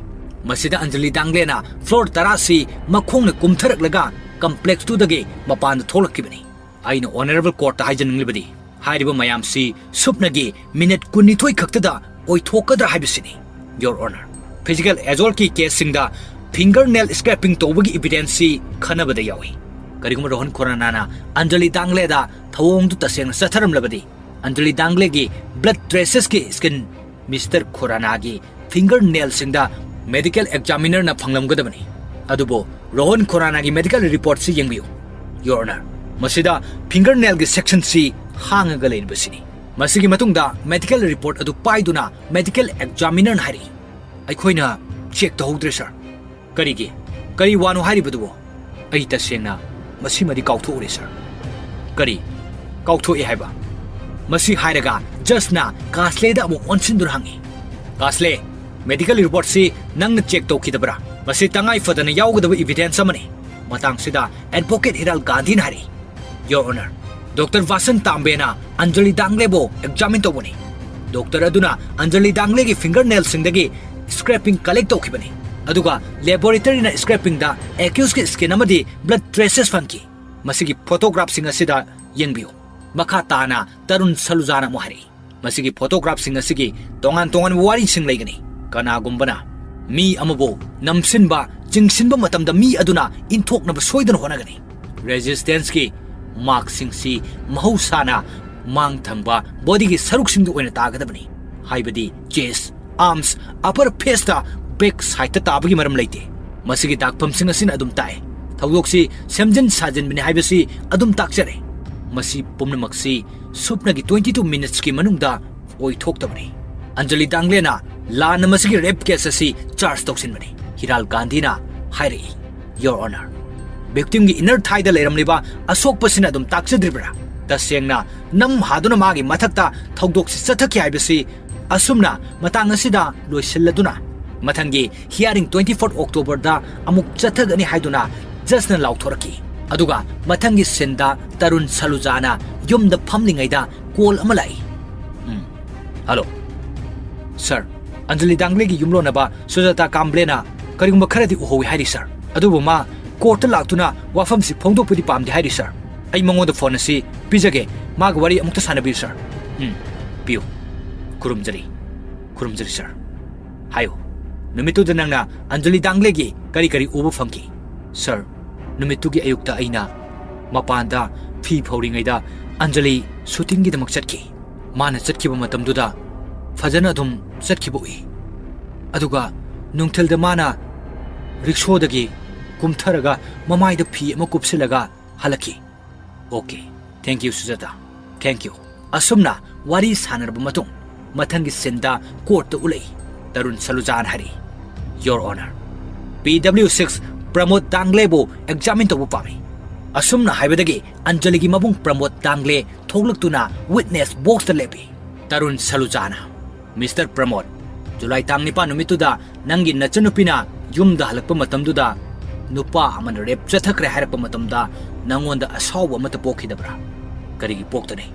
ꯃꯁꯤꯗ ꯑꯟꯖꯂꯤ ꯗꯥꯡꯒ꯭ꯂꯦꯅ floor ꯇꯔꯥꯁꯤ ꯃꯈꯣꯡꯅ ꯀꯨꯝꯊꯔꯛꯂꯒ complexꯇꯨꯗꯒꯤ ꯃꯄꯥꯟꯗ ꯊꯣꯛꯂꯛꯈꯤꯕꯅꯤ꯫ ꯑꯩꯅ ꯑꯣꯅꯔꯦꯕꯜ ꯀꯣꯔꯠꯇ ꯍꯥꯏꯖꯅꯤꯡꯂꯤꯕꯗꯤ, ꯍꯥꯏꯔꯤꯕ ꯃꯌꯥꯝꯁꯤ ꯁꯨꯞꯅꯒꯤ ꯃꯤꯅꯤꯠ ꯀꯨꯟꯅꯤꯊꯣꯏ ꯈꯛꯇꯗ ꯑꯣꯏꯊꯣꯛꯀꯗ꯭ꯔꯥ ꯍꯥꯏꯕꯁꯤꯅꯤ, ꯌꯣꯔ ꯑꯣꯅꯔ꯫ ꯐꯤꯖꯤꯀꯦꯜ ꯑꯦꯖꯣꯜꯀꯤ ꯀꯦꯁꯁꯤꯡꯗ ꯐꯤꯡꯒꯔ ꯅꯦꯜ ꯁ꯭ꯀ꯭ꯔꯦꯄꯤꯡ ꯇꯧꯕꯒꯤ ꯏꯕꯤꯗꯦꯟꯁꯁꯤ ꯈꯟꯅꯕꯗ ꯌꯥꯎꯏ꯫ ꯀꯔꯤꯒꯨꯝꯕ ꯔꯣꯍꯟ ꯈꯨꯔꯥꯅꯥꯅ ꯑꯟꯖꯂꯤ ꯗꯥꯡꯂꯦꯗ ꯊꯧꯑꯣꯡꯗꯨ ꯇꯁꯦꯡꯅ ꯆꯠꯊꯔꯝꯂꯕꯗꯤ, ꯑꯟꯖꯂꯤ ꯗꯥꯡꯂꯦꯒꯤ ꯕ꯭ꯂꯗ ꯇ꯭ꯔꯦꯁꯦꯁꯀꯤ ꯁ꯭ꯀꯤꯟ ꯃꯤꯁꯇꯔ ꯈꯨꯔꯥꯅꯥꯒꯤ ꯐꯤꯡꯒꯔ ꯅꯦꯜꯁꯤꯡꯗ ꯃꯦꯗꯤꯀꯦꯜ ꯑꯦꯛꯖꯥꯃꯤꯅꯔꯅ ꯐꯪꯂꯝꯒꯗꯕꯅꯤ꯫ ꯑꯗꯨꯕꯨ ꯔꯣꯍꯟ ꯈꯨꯔꯥꯅꯥꯒꯤ ꯃꯦꯗꯤꯀꯦꯜ ꯔꯤꯄꯣꯔꯠꯁꯤ ꯌꯦꯡꯕꯤꯌꯨ, ꯌꯣꯔ ꯑꯣꯅꯔ꯫ ꯃꯁꯤꯗ ꯐꯤꯡꯒꯔ ꯅꯦꯜꯒꯤ ꯁꯦꯛꯁꯟꯁꯤ ꯍꯥꯡꯉꯒ ꯂꯩꯔꯤꯕꯁꯤꯅꯤ꯫ ꯃꯁꯤꯒꯤ ꯃꯇꯨꯡꯗ ꯃꯦꯗꯤꯀꯦꯜ ꯔꯤꯄꯣꯔꯠ ꯑꯗꯨ ꯄꯥꯏꯗꯨꯅ ꯃꯦꯗꯤꯀꯦꯜ ꯑꯦꯛꯖꯥꯃꯤꯅꯔꯅ ꯍꯥꯏꯔꯛꯏ, "ꯑꯩꯈꯣꯏꯅ ꯆꯦꯛ ꯇꯧꯍꯧꯗ꯭ꯔꯦ, ꯁꯥꯔ"꯫ "ꯀꯔꯤꯒꯤ? ꯀꯔꯤ ꯋꯥꯅꯣ ꯍꯥꯏꯔꯤꯕꯗꯨꯕꯣ? ꯑꯩ ꯇꯁꯦꯡꯅ ꯃꯁꯤꯃꯗꯤ ꯀꯥꯎꯊꯣꯛꯎꯔꯦ, ꯁꯥꯔ"꯫ "ꯀꯔꯤ ꯀꯥꯎꯊꯣꯛꯏ ꯍꯥꯏꯕ?" ꯃꯁꯤ ꯍꯥꯏꯔꯒ ꯖꯖꯅ ꯀꯥꯁꯂꯦꯗ ꯑꯃꯨꯛ ꯑꯣꯟꯁꯤꯟꯗꯨꯅ ꯍꯪꯉꯤ, "ꯀꯥꯁꯂꯦ, ꯃꯦꯗꯤꯀꯦꯜ ꯔꯤꯄꯣꯔꯠꯁꯤ ꯅꯪꯅ ꯆꯦꯛ ꯇꯧꯈꯤꯗꯕ꯭ꯔꯥ? ꯃꯁꯤ ꯇꯉꯥꯏ ꯐꯗꯅ ꯌꯥꯎꯒꯗꯕ ꯏꯕꯤꯗꯦꯟꯁ ꯑꯃꯅꯤ"꯫ ꯃꯇꯥꯡꯁꯤꯗ ꯑꯦꯗꯚꯣꯀꯦꯠ ꯍꯤꯔꯥꯜ ꯒꯥꯟꯙꯤꯅ ꯍꯥꯏꯔꯛꯏ, "your honour, doctor ꯋꯥꯁꯟ ꯇꯥꯝꯕꯦꯅ Anjali ꯗꯥꯡꯂꯦꯕꯨ examine ꯇꯧꯕꯅꯤ꯫ ꯗꯣꯛꯇꯔ ꯑꯗꯨꯅ ꯑꯟꯖꯂꯤ ꯗꯥꯡꯂꯦꯒꯤ ꯐꯤꯡꯒꯔ ꯅꯦꯜꯁꯤꯡꯗꯒꯤ ꯁ꯭ꯀ꯭ꯔꯦꯄꯤꯡ ꯀꯂꯦꯛ ꯇꯧꯈꯤꯕꯅꯤ, ꯑꯗꯨꯒ ꯂꯦꯕꯣꯔꯦꯇꯔꯤꯅ ꯁ꯭ꯀ꯭ꯔꯦꯄꯤꯡꯗ ꯑꯦꯀ꯭ꯌꯨꯁꯀꯤ ꯁ꯭ꯀꯤꯟ ꯑꯃꯗꯤ ꯕ꯭ꯂꯗ ꯇ꯭ꯔꯦꯁꯦꯁ ꯐꯪꯈꯤ꯫ ꯃꯁꯤꯒꯤ ꯐꯣꯇꯣꯒ꯭ꯔꯥꯐꯁꯤꯡ ꯑꯁꯤꯗ ꯌꯦꯡꯕꯤꯌꯨ"꯫ ꯃꯈꯥ ꯇꯥꯅ ꯇꯔꯨꯟ ꯁꯂꯨꯖꯥꯅ ꯑꯃꯨꯛ ꯍꯥꯏꯔꯛꯏ, "ꯃꯁꯤꯒꯤ ꯐꯣꯇꯣꯒ꯭ꯔꯥꯐꯁꯤꯡ ꯑꯁꯤꯒꯤ ꯇꯣꯉꯥꯟ ꯇꯣꯉꯥꯟꯕ ꯋꯥꯔꯤꯁꯤꯡ ꯂꯩꯒꯅꯤ꯫ ꯀꯅꯥꯒꯨꯝꯕꯅ ꯃꯤ ꯑꯃꯕꯨ ꯅꯝꯁꯤꯟꯕ, ꯆꯤꯡꯁꯤꯟꯕ ꯃꯇꯝꯗ ꯃꯤ ꯑꯗꯨꯅ ꯏꯟꯊꯣꯛꯅꯕ ꯁꯣꯏꯗꯅ ꯍꯣꯠꯅꯒꯅꯤ꯫ ꯔꯦꯖꯤꯁꯇꯦꯟꯁꯀꯤ ꯃꯥꯔꯛꯁꯤꯡꯁꯤ ꯃꯍꯧꯁꯥꯅ ꯃꯥꯡ ꯊꯪꯕ ꯕꯣꯗꯤꯒꯤ ꯁꯔꯨꯛꯁꯤꯡꯗ ꯑꯣꯏꯅ ꯇꯥꯒꯗꯕꯅꯤ, ꯍꯥꯏꯕꯗꯤ ꯆꯦꯁ, ꯑꯥꯔꯝꯁ, ꯑꯄꯔ ꯐꯦꯁꯇ ꯕꯦꯛ ꯁꯥꯏꯗꯇ ꯇꯥꯕꯒꯤ ꯃꯔꯝ ꯂꯩꯇꯦ꯫ ꯃꯁꯤꯒꯤ ꯗꯥꯛꯐꯝꯁꯤꯡ ꯑꯁꯤꯅ ꯑꯗꯨꯝ ꯇꯥꯛꯑꯦ꯫ ꯊꯧꯗꯣꯛꯁꯤ ꯁꯦꯝꯖꯤꯟ ꯁꯥꯖꯤꯟꯕꯅꯤ ꯍꯥꯏꯕꯁꯤ ꯑꯗꯨꯝ ꯇꯥꯛꯆꯔꯦ꯫ ꯃꯁꯤ ꯄꯨꯝꯅꯃꯛꯁꯤ ꯁꯨꯞꯅꯒꯤ twenty two minutesꯀꯤ ꯃꯅꯨꯡꯗ ꯑꯣꯏꯊꯣꯛꯇꯕꯅꯤ꯫ ꯑꯟꯖꯂꯤ ꯗꯥꯡꯂꯦꯅ ꯂꯥꯟꯅ ꯃꯁꯤꯒꯤ ꯔꯦꯞ ꯀꯦꯁ ꯑꯁꯤ ꯆꯥꯔꯖ ꯇꯧꯁꯤꯟꯕꯅꯤ", ꯍꯤꯔꯥꯜ ꯒꯥꯟꯙꯤꯅ ꯍꯥꯏꯔꯛꯏ, ꯌꯣꯔ ꯑꯣꯅꯔ꯫ ꯚꯤꯛꯇꯤꯝꯒꯤ ꯏꯟꯅꯔ ꯊꯥꯏꯗ ꯂꯩꯔꯝꯂꯤꯕ ꯑꯁꯣꯛꯄꯁꯤꯅ ꯑꯗꯨꯝ ꯇꯥꯛꯆꯗ꯭ꯔꯤꯕ꯭ꯔꯥ? ꯇꯁꯦꯡꯅ ꯅꯝ ꯍꯥꯗꯨꯅ ꯃꯥꯒꯤ ꯃꯊꯛꯇ ꯊꯧꯗꯣꯛꯁꯤ ꯆꯠꯊꯈꯤ ꯍꯥꯏꯕꯁꯤ ꯑꯁꯨꯝꯅ ꯃꯇꯥꯡ ꯑꯁꯤꯗ ꯂꯣꯏꯁꯤꯜꯂꯗꯨꯅ, ꯃꯊꯪꯒꯤ hearing twenty four Octoberꯗ ꯑꯃꯨꯛ ꯆꯠꯊꯒꯅꯤ ꯍꯥꯏꯗꯨꯅ ꯖꯖꯅ ꯂꯥꯎꯊꯣꯔꯛꯈꯤ꯫ ꯑꯗꯨꯒ ꯃꯊꯪꯒꯤ ꯁꯤꯟꯗ ꯇꯔꯨꯟ ꯁꯂꯨꯖꯥꯅ ꯌꯨꯝꯗ ꯐꯝꯂꯤꯉꯩꯗ ꯀꯣꯜ ꯑꯃ ꯂꯥꯛꯏ꯫ ꯎꯝ, ꯍꯜꯂꯣ꯫ "ꯁꯥꯔ, ꯑꯟꯖꯂꯤ ꯗꯥꯡꯒ꯭ꯂꯦꯒꯤ ꯌꯨꯝꯂꯣꯟꯅꯕ ꯁꯨꯖꯥꯇꯥ ꯀꯥꯝꯕ꯭ꯂꯦꯅ ꯀꯔꯤꯒꯨꯝꯕ ꯈꯔꯗꯤ ꯎꯍꯧꯏ ꯍꯥꯏꯔꯤ, ꯁꯥꯔ꯫ ꯑꯗꯨꯕꯨ ꯃꯥ ꯀꯣꯔꯠꯇ ꯂꯥꯛꯇꯨꯅ ꯋꯥꯐꯝꯁꯤ ꯐꯣꯡꯗꯣꯛꯄꯗꯤ ꯄꯥꯝꯗꯦ ꯍꯥꯏꯔꯤ, ꯁꯥꯔ"꯫ ꯑꯩ ꯃꯉꯣꯟꯗ ꯐꯣꯟ ꯑꯁꯤ ꯄꯤꯖꯒꯦ꯫ ꯃꯥꯒ ꯋꯥꯔꯤ ꯑꯃꯨꯛꯇ ꯁꯥꯟꯅꯕꯤꯌꯨ, ꯁꯥꯔ꯫ ꯎꯝ, ꯄꯤꯌꯨ꯫ ꯈꯨꯔꯨꯝꯖꯔꯤ꯫ ꯈꯨꯔꯨꯝꯖꯔꯤ, ꯁꯥꯔ꯫ ꯍꯥꯏꯌꯨ꯫ ꯅꯨꯃꯤꯠꯇꯨꯗ ꯅꯪꯅ ꯑꯟꯖꯂꯤ ꯗꯥꯡꯂꯦꯒꯤ ꯀꯔꯤ ꯀꯔꯤ ꯎꯕ ꯐꯪꯈꯤ? ꯁꯥꯔ, ꯅꯨꯃꯤꯠꯇꯨꯒꯤ ꯑꯌꯨꯛꯇ ꯑꯩꯅ ꯃꯄꯥꯟꯗ ꯐꯤ ꯐꯧꯔꯤꯉꯩꯗ ꯑꯟꯖꯂꯤ ꯁꯨꯇꯤꯡꯒꯤꯗꯃꯛ ꯆꯠꯈꯤ꯫ ꯃꯥꯅ ꯆꯠꯈꯤꯕ ꯃꯇꯝꯗꯨꯗ ꯐꯖꯅ ꯑꯗꯨꯝ ꯆꯠꯈꯤꯕ ꯎꯏ꯫ ꯑꯗꯨꯒ ꯅꯨꯡꯊꯤꯜꯗ ꯃꯥꯅ ꯔꯤꯛꯁꯣꯗꯒꯤ ꯀꯨꯝꯊꯔꯒ ꯃꯃꯥꯏꯗ ꯐꯤ ꯑꯃ ꯀꯨꯞꯁꯤꯜꯂꯒ ꯍꯜꯂꯛꯈꯤ꯫ Okay, thank you, ꯁꯨꯖꯥꯇꯥ꯫ Thank you꯫ ꯑꯁꯨꯝꯅ ꯋꯥꯔꯤ ꯁꯥꯟꯅꯔꯕ ꯃꯇꯨꯡ, ꯃꯊꯪꯒꯤ ꯁꯤꯟꯗ ꯀꯣꯔꯠꯇ ꯎꯠꯂꯛꯏ꯫ ꯇꯔꯨꯟ ꯁꯂꯨꯖꯥꯅ ꯍꯥꯏꯔꯛꯏ, "Your Honor, P W six ꯄ꯭ꯔꯃꯣꯗ ꯗꯥꯡꯂꯦꯕꯨ examine ꯇꯧꯕ ꯄꯥꯝꯃꯤ꯫" ꯑꯁꯨꯝꯅ ꯍꯥꯏꯕꯗꯒꯤ ꯑꯟꯖꯂꯤꯒꯤ ꯃꯕꯨꯡ ꯄ꯭ꯔꯃꯣꯗ ꯗꯥꯡꯂꯦ ꯊꯣꯛꯂꯛꯇꯨꯅ ꯋꯤꯠꯅꯦꯁ ꯕꯣꯛꯁꯇ ꯂꯦꯞꯄꯤ꯫ ꯇꯔꯨꯟ ꯁꯂꯨꯖꯥꯅ, "ꯃꯤꯁꯇꯔ ꯄ꯭ꯔꯃꯣꯗ, ꯖꯨꯂꯥꯏ ꯇꯥꯡ ꯅꯤꯄꯥꯟ ꯅꯨꯃꯤꯠꯇꯨꯗ ꯅꯪꯒꯤ ꯅꯆꯟꯅꯨꯄꯤꯅ ꯌꯨꯝꯗ ꯍꯜꯂꯛꯄ ꯃꯇꯝꯗꯨꯗ ꯅꯨꯄꯥ ꯑꯃꯅ ꯔꯦꯞ ꯆꯠꯊꯈ꯭ꯔꯦ ꯍꯥꯏꯔꯛꯄ ꯃꯇꯝꯗ ꯅꯉꯣꯟꯗ ꯑꯁꯥꯎꯕ ꯑꯃꯠꯇ ꯄꯣꯛꯈꯤꯗꯕ꯭ꯔꯥ?" "ꯀꯔꯤꯒꯤ ꯄꯣꯛꯇꯅꯤ?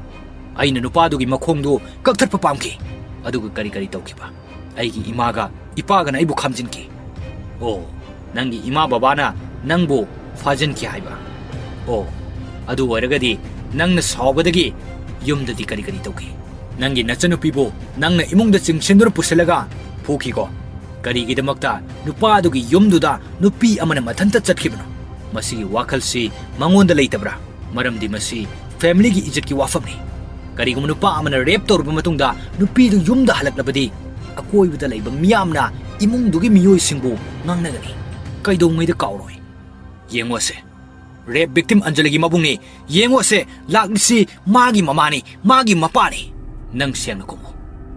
ꯑꯩꯅ ꯅꯨꯄꯥꯗꯨꯒꯤ ꯃꯈꯣꯡꯗꯨ ꯀꯛꯊꯠꯄ ꯄꯥꯝꯈꯤ꯫" "ꯑꯗꯨꯒ ꯀꯔꯤ ꯀꯔꯤ ꯇꯧꯈꯤꯕ?" "ꯑꯩꯒꯤ ꯏꯃꯥꯒ ꯏꯄꯥꯒꯅ ꯑꯩꯕꯨ ꯈꯥꯝꯖꯤꯟꯈꯤ꯫" "ꯑꯣ, ꯅꯪꯒꯤ ꯏꯃꯥ ꯕꯕꯥꯅ ꯅꯪꯕꯨ ꯐꯥꯖꯤꯟꯈꯤ ꯍꯥꯏꯕ? ꯑꯣ, ꯑꯗꯨ ꯑꯣꯏꯔꯒꯗꯤ ꯅꯪꯅ ꯁꯥꯎꯕꯗꯒꯤ ꯌꯨꯝꯗꯗꯤ ꯀꯔꯤ ꯀꯔꯤ ꯇꯧꯈꯤ? ꯅꯪꯒꯤ ꯅꯆꯟꯅꯨꯄꯤꯕꯨ ꯅꯪꯅ ꯏꯃꯨꯡꯗ ꯆꯤꯡꯁꯤꯟꯗꯨꯅ ꯄꯨꯁꯤꯜꯂꯒ ꯐꯨꯈꯤꯀꯣ? ꯀꯔꯤꯒꯤꯗꯃꯛꯇ ꯅꯨꯄꯥꯗꯨꯒꯤ ꯌꯨꯝꯗꯨꯗ ꯅꯨꯄꯤ ꯑꯃꯅ ꯃꯊꯟꯇ ꯆꯠꯈꯤꯕꯅꯣ? ꯃꯁꯤꯒꯤ ꯋꯥꯈꯜꯁꯤ ꯃꯉꯣꯟꯗ ꯂꯩꯇꯕ꯭ꯔꯥ? ꯃꯔꯝꯗꯤ ꯃꯁꯤ ꯐꯦꯃꯤꯂꯤꯒꯤ ꯏꯖꯠꯀꯤ ꯋꯥꯐꯝꯅꯤ꯫ ꯀꯔꯤꯒꯨꯝꯕ ꯅꯨꯄꯥ ꯑꯃꯅ ꯔꯦꯞ ꯇꯧꯔꯕ ꯃꯇꯨꯡꯗ ꯅꯨꯄꯤꯗꯨ ꯌꯨꯝꯗ ꯍꯜꯂꯛꯂꯕꯗꯤ ꯑꯀꯣꯏꯕꯗ ꯂꯩꯕ ꯃꯤꯌꯥꯝꯅ ꯏꯃꯨꯡꯗꯨꯒꯤ ꯃꯤꯑꯣꯏꯁꯤꯡꯕꯨ ꯉꯥꯡꯅꯒꯅꯤ꯫ ꯀꯩꯗꯧꯉꯩꯗ ꯀꯥꯎꯔꯣꯏ꯫ ꯌꯦꯡꯉꯨꯁꯦ, ꯔꯦꯞ ꯚꯤꯛꯇꯤꯝ ꯑꯟꯖꯂꯤꯒꯤ ꯃꯕꯨꯡꯅꯤ꯫ ꯌꯦꯡꯉꯨꯁꯦ, ꯂꯥꯛꯂꯤꯁꯤ ꯃꯥꯒꯤ ꯃꯃꯥꯅꯤ, ꯃꯥꯒꯤ ꯃꯄꯥꯅꯤ꯫ ꯅꯪ ꯁꯦꯡꯅ ꯈꯨꯝꯃꯨ꯫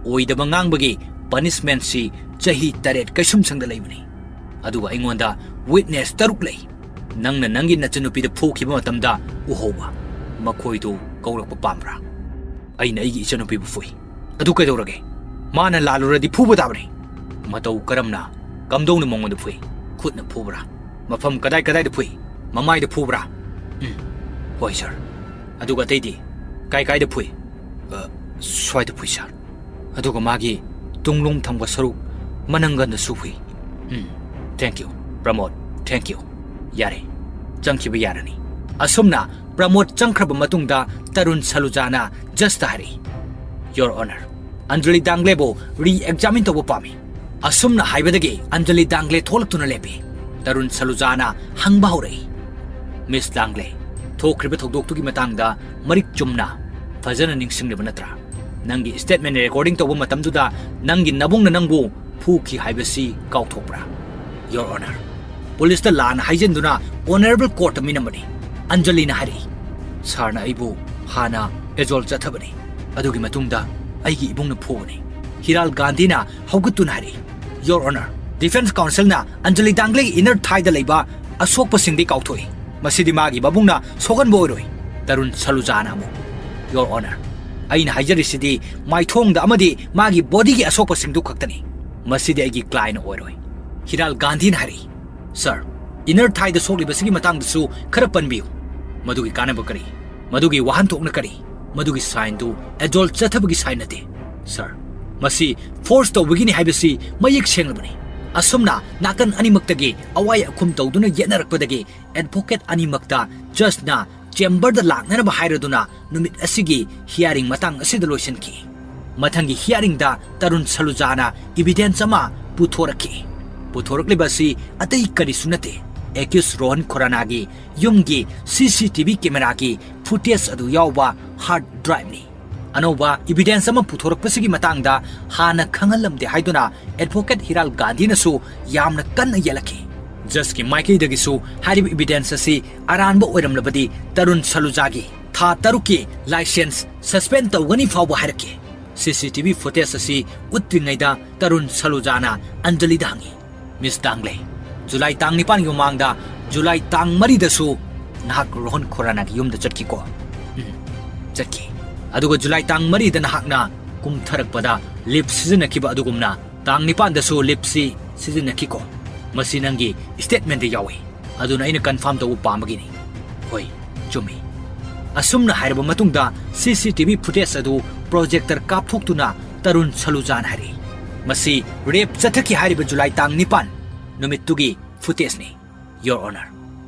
ꯑꯣꯏꯗꯕ ꯉꯥꯡꯕꯒꯤ ꯄꯅꯤꯁꯃꯦꯟꯠꯁꯤ ꯆꯍꯤ ꯇꯔꯦꯠ ꯀꯩꯁꯨꯝꯁꯪꯗ ꯂꯩꯕꯅꯤ꯫ ꯑꯗꯨꯒ ꯑꯩꯉꯣꯟꯗ ꯋꯤꯠꯅꯦꯁ ꯇꯔꯨꯛ ꯂꯩ꯫ ꯅꯪꯅ ꯅꯪꯒꯤ ꯅꯆꯟꯅꯨꯄꯤꯗ ꯐꯨꯈꯤꯕ ꯃꯇꯝꯗ ꯎꯍꯧꯕ꯫ ꯃꯈꯣꯏꯗꯨ ꯀꯧꯔꯛꯄ ꯄꯥꯝꯕ꯭ꯔꯥ?" "ꯑꯩꯅ ꯑꯩꯒꯤ ꯏꯆꯟꯅꯨꯄꯤꯕꯨ ꯐꯨꯏ꯫ ꯑꯗꯨ ꯀꯩꯗꯧꯔꯒꯦ? ꯃꯥꯅ ꯂꯥꯜꯂꯨꯔꯗꯤ ꯐꯨꯕ ꯇꯥꯕꯅꯤ꯫" "ꯃꯇꯧ ꯀꯔꯝꯅ? ꯀꯝꯗꯧꯅ ꯃꯉꯣꯟꯗ ꯐꯨꯏ? ꯈꯨꯠꯅ ꯐꯨꯕ꯭ꯔꯥ? ꯃꯐꯝ ꯀꯗꯥꯏ ꯀꯗꯥꯏꯗ ꯐꯨꯏ? ꯃꯃꯥꯏꯗ ꯐꯨꯕ꯭ꯔꯥ?" "ꯎꯝ, ꯍꯣꯏ ꯁꯥꯔ꯫" "ꯑꯗꯨꯒ ꯑꯇꯩꯗꯤ? ꯀꯥꯏ ꯀꯥꯏꯗ ꯐꯨꯏ?" "ꯑ, ꯁ꯭ꯋꯥꯏꯗ ꯐꯨꯏ ꯁꯥꯔ꯫ ꯑꯗꯨꯒ ꯃꯥꯒꯤ ꯇꯨꯡꯂꯣꯝ ꯊꯪꯕ ꯁꯔꯨꯛ ꯃꯅꯪꯒꯟꯗꯁꯨ ꯐꯨꯏ꯫" "ꯎꯝ, thank you, ꯄ꯭ꯔꯃꯣꯗ, thank you꯫ ꯌꯥꯔꯦ, ꯆꯪꯈꯤꯕ ꯌꯥꯔꯅꯤ꯫" ꯑꯁꯨꯝꯅ ꯄ꯭ꯔꯃꯣꯗ ꯆꯪꯈ꯭ꯔꯕ ꯃꯇꯨꯡꯗ ꯇꯔꯨꯟ ꯁꯂꯨꯖꯥꯅ ꯖꯁꯇ ꯍꯥꯏꯔꯛꯏ, "Your Honor, ꯑꯟꯖꯂꯤ ꯗꯥꯡꯒ꯭ꯂꯦꯕꯨ ꯔꯤ ꯑꯦꯛꯖꯥꯃꯤꯟ ꯇꯧꯕ ꯄꯥꯝꯃꯤ꯫" ꯑꯁꯨꯝꯅ ꯍꯥꯏꯕꯗꯒꯤ ꯑꯟꯖꯂꯤ ꯗꯥꯡꯒ꯭ꯂꯦ ꯊꯣꯛꯂꯛꯇꯨꯅ ꯂꯦꯞꯄꯤ꯫ ꯇꯔꯨꯟ ꯁꯂꯨꯖꯥꯅ ꯍꯪꯕ ꯍꯧꯔꯛꯏ, "ꯃꯤꯁ ꯗꯥꯡꯒ꯭ꯂꯦ, ꯊꯣꯛꯈ꯭ꯔꯤꯕ ꯊꯧꯗꯣꯛꯇꯨꯒꯤ ꯃꯇꯥꯡꯗ ꯃꯔꯤꯛ ꯆꯨꯝꯅ ꯐꯖꯅ ꯅꯤꯡꯁꯤꯡꯂꯤꯕ ꯅꯠꯇ꯭ꯔꯥ? ꯅꯪꯒꯤ ꯁ꯭ꯇꯦꯠꯃꯦꯟ ꯔꯦꯀꯣꯔꯗꯤꯡ ꯇꯧꯕ ꯃꯇꯝꯗꯨꯗ ꯅꯪꯒꯤ ꯅꯕꯨꯡꯅ ꯅꯪꯕꯨ ꯐꯨꯈꯤ ꯍꯥꯏꯕꯁꯤ ꯀꯥꯎꯊꯣꯛꯄ꯭ꯔꯥ?" "Your Honor, ꯄꯨꯂꯤꯁꯇ ꯂꯥꯟꯅ ꯍꯥꯏꯖꯤꯟꯗꯨꯅ ꯑꯣꯅꯔꯦꯕꯜ ꯀꯣꯔꯠꯇ ꯃꯤꯅꯝꯕꯅꯤ꯫" ꯑꯟꯖꯂꯤꯅ ꯍꯥꯏꯔꯛꯏ, "ꯁꯥꯔꯅ ꯑꯩꯕꯨ ꯍꯥꯟꯅ ꯑꯦꯖꯣꯜ ꯆꯠꯊꯕꯅꯤ꯫ ꯑꯗꯨꯒꯤ ꯃꯇꯨꯡꯗ ꯑꯩꯒꯤ ꯏꯕꯨꯡꯅ ꯐꯨꯕꯅꯤ꯫" ꯍꯤꯔꯥꯜ ꯒꯥꯟꯙꯤꯅ ꯍꯧꯒꯠꯇꯨꯅ ꯍꯥꯏꯔꯛꯏ, "Your Honor, ꯗꯤꯐꯦꯟꯁ ꯀꯥꯎꯟꯁꯤꯜꯅ ꯑꯟꯖꯂꯤ ꯗꯥꯡꯒ꯭ꯂꯦꯒꯤ ꯏꯅꯔ ꯊꯥꯏꯗ ꯂꯩꯕ ꯑꯁꯣꯛꯄꯁꯤꯡꯗꯤ ꯀꯥꯎꯊꯣꯛꯏ꯫ ꯃꯁꯤꯗꯤ ꯃꯥꯒꯤ ꯃꯕꯨꯡꯅ ꯁꯣꯛꯍꯟꯕ ꯑꯣꯏꯔꯣꯏ꯫" ꯇꯔꯨꯟ ꯁꯂꯨꯖꯥꯅ ꯑꯃꯨꯛ, "Your Honor, ꯑꯩꯅ ꯍꯥꯏꯖꯔꯤꯁꯤꯗꯤ ꯃꯥꯏꯊꯣꯡꯗ ꯑꯃꯗꯤ ꯃꯥꯒꯤ ꯕꯣꯗꯤꯒꯤ ꯑꯁꯣꯛꯄꯁꯤꯡꯗꯨ ꯈꯛꯇꯅꯤ꯫ ꯃꯁꯤꯗꯤ ꯑꯩꯒꯤ ꯀ꯭ꯂꯥꯏꯟ ꯑꯣꯏꯔꯣꯏ꯫" ꯍꯤꯔꯥꯜ ꯒꯥꯟꯙꯤꯅ ꯍꯥꯏꯔꯛꯏ, "ꯁꯥꯔ, ꯏꯅꯔ ꯊꯥꯏꯗ ꯁꯣꯛꯂꯤꯕꯁꯤꯒꯤ ꯃꯇꯥꯡꯗꯁꯨ ꯈꯔ ꯄꯟꯕꯤꯌꯨ꯫" "ꯃꯗꯨꯒꯤ ꯀꯥꯟꯅꯕ ꯀꯔꯤ? ꯃꯗꯨꯒꯤ ꯋꯥꯍꯟꯊꯣꯛꯅ ꯀꯔꯤ? ꯃꯗꯨꯒꯤ ꯁꯥꯏꯟꯗꯨ ꯑꯦꯖꯣꯜ ꯆꯠꯊꯕꯒꯤ ꯁꯥꯏꯟ ꯅꯠꯇꯦ, ꯁꯥꯔ꯫ ꯃꯁꯤ ꯐꯣꯔꯁ ꯇꯧꯕꯒꯤꯅꯤ ꯍꯥꯏꯕꯁꯤ ꯃꯌꯦꯛ ꯁꯦꯡꯂꯕꯅꯤ꯫" ꯑꯁꯨꯝꯅ ꯅꯥꯀꯟ ꯑꯅꯤꯃꯛꯇꯒꯤ ꯑꯋꯥꯏ ꯑꯈꯨꯝ ꯇꯧꯗꯨꯅ ꯌꯦꯠꯅꯔꯛꯄꯗꯒꯤ ꯑꯦꯗꯚꯣꯀꯦꯠ ꯑꯅꯤꯃꯛꯇ ꯖꯖꯅ ꯆꯦꯝꯕꯔꯗ ꯂꯥꯛꯅꯅꯕ ꯍꯥꯏꯔꯗꯨꯅ ꯅꯨꯃꯤꯠ ꯑꯁꯤꯒꯤ ꯍꯤꯌꯥꯔꯤꯡ ꯃꯇꯥꯡ ꯑꯁꯤꯗ ꯂꯣꯏꯁꯤꯟꯈꯤ꯫ ꯃꯊꯪꯒꯤ ꯍꯤꯌꯥꯔꯤꯡꯗ ꯇꯔꯨꯟ ꯁꯂꯨꯖꯥꯅ ꯏꯕꯤꯗꯦꯟꯁ ꯑꯃ ꯄꯨꯊꯣꯔꯛꯈꯤ꯫ ꯄꯨꯊꯣꯔꯛꯂꯤꯕ ꯑꯁꯤ ꯑꯇꯩ ꯀꯔꯤꯁꯨ ꯅꯠꯇꯦ, ꯑꯦꯀ꯭ꯌꯨꯁ ꯔꯣꯍꯟ ꯈꯨꯔꯥꯅꯥꯒꯤ ꯌꯨꯝꯒꯤ ꯁꯤ ꯁꯤ ꯇꯤ ꯚꯤ ꯀꯦꯃꯦꯔꯥꯒꯤ ꯐꯨꯇꯦꯖ ꯑꯗꯨ ꯌꯥꯎꯕ ꯍꯥꯔꯗ ꯗ꯭ꯔꯥꯏꯚꯅꯤ꯫ ꯑꯅꯧꯕ ꯏꯕꯤꯗꯦꯟꯁ ꯑꯃ ꯄꯨꯊꯣꯔꯛꯄꯁꯤꯒꯤ ꯃꯇꯥꯡꯗ ꯍꯥꯟꯅ ꯈꯪꯍꯜꯂꯝꯗꯦ ꯍꯥꯏꯗꯨꯅ ꯑꯦꯗꯚꯣꯀꯦꯠ ꯍꯤꯔꯥꯜ ꯒꯥꯟꯙꯤꯅꯁꯨ ꯌꯥꯝꯅ ꯀꯟꯅ ꯌꯦꯠꯂꯛꯈꯤ꯫ ꯖꯖꯀꯤ ꯃꯥꯏꯀꯩꯗꯒꯤꯁꯨ ꯍꯥꯏꯔꯤꯕ ꯏꯕꯤꯗꯦꯟꯁ ꯑꯁꯤ ꯑꯔꯥꯟꯕ ꯑꯣꯏꯔꯝꯂꯕꯗꯤ ꯇꯔꯨꯟ ꯁꯂꯨꯖꯥꯒꯤ ꯊꯥ ꯇꯔꯨꯛꯀꯤ ꯂꯥꯏꯁꯦꯟꯁ ꯁꯁꯄꯦꯟ ꯇꯧꯒꯅꯤ ꯐꯥꯎꯕ ꯍꯥꯏꯔꯛꯈꯤ꯫ ꯁꯤ ꯁꯤ ꯇꯤ ꯚꯤ ꯐꯨꯇꯦꯖ ꯑꯁꯤ ꯎꯠꯇ꯭ꯔꯤꯉꯩꯗ ꯇꯔꯨꯟ ꯁꯂꯨꯖꯥꯅ ꯑꯟꯖꯂꯤꯗ ꯍꯪꯉꯤ, "ꯃꯤꯁ ꯗꯥꯡꯒ꯭ꯂꯦ, ꯖꯨꯂꯥꯏ ꯇꯥꯡ ꯅꯤꯄꯥꯟꯒꯤ ꯃꯃꯥꯡꯗ ꯖꯨꯂꯥꯏ ꯇꯥꯡ ꯃꯔꯤꯗꯁꯨ ꯅꯍꯥꯛ ꯔꯣꯍꯟ ꯈꯨꯔꯥꯅꯥꯒꯤ ꯌꯨꯝꯗ ꯆꯠꯈꯤꯀꯣ?" "ꯎꯝ, ꯆꯠꯈꯤ꯫" "ꯑꯗꯨꯒ ꯖꯨꯂꯥꯏ ꯇꯥꯡ ꯃꯔꯤꯗ ꯅꯍꯥꯛꯅ ꯀꯨꯝꯊꯔꯛꯄꯗ ꯂꯤꯐ ꯁꯤꯖꯤꯟꯅꯈꯤꯕ ꯑꯗꯨꯒꯨꯝꯅ ꯇꯥꯡ ꯅꯤꯄꯥꯟꯗꯁꯨ ꯂꯤꯐꯁꯤ ꯁꯤꯖꯤꯟꯅꯈꯤꯀꯣ? ꯃꯁꯤ ꯅꯪꯒꯤ ꯁ꯭ꯇꯦꯠꯃꯦꯟꯗ ꯌꯥꯎꯏ꯫ ꯑꯗꯨꯅ ꯑꯩꯅ ꯀꯟꯐꯥꯔꯝ ꯇꯧꯕ ꯄꯥꯝꯕꯒꯤꯅꯤ꯫" "ꯍꯣꯏ, ꯆꯨꯝꯃꯤ꯫" ꯑꯁꯨꯝꯅ ꯍꯥꯏꯔꯕ ꯃꯇꯨꯡꯗ ꯁꯤ ꯁꯤ ꯇꯤ ꯚꯤ ꯐꯨꯇꯦꯖ ꯑꯗꯨ ꯄ꯭ꯔꯣꯖꯦꯛꯇꯔ ꯀꯥꯞꯊꯣꯛꯇꯨꯅ ꯇꯔꯨꯟ ꯁꯂꯨꯖꯥꯅ ꯍꯥꯏꯔꯛꯏ, "ꯃꯁꯤ ꯔꯦꯞ ꯆꯠꯊꯈꯤ ꯍꯥꯏꯔꯤꯕ ꯖꯨꯂꯥꯏ ꯇꯥꯡ ꯅꯤꯄꯥꯟ ꯅꯨꯃꯤꯠꯇꯨꯒꯤ ꯐꯨꯇꯦꯖꯅꯤ, Your Honor꯫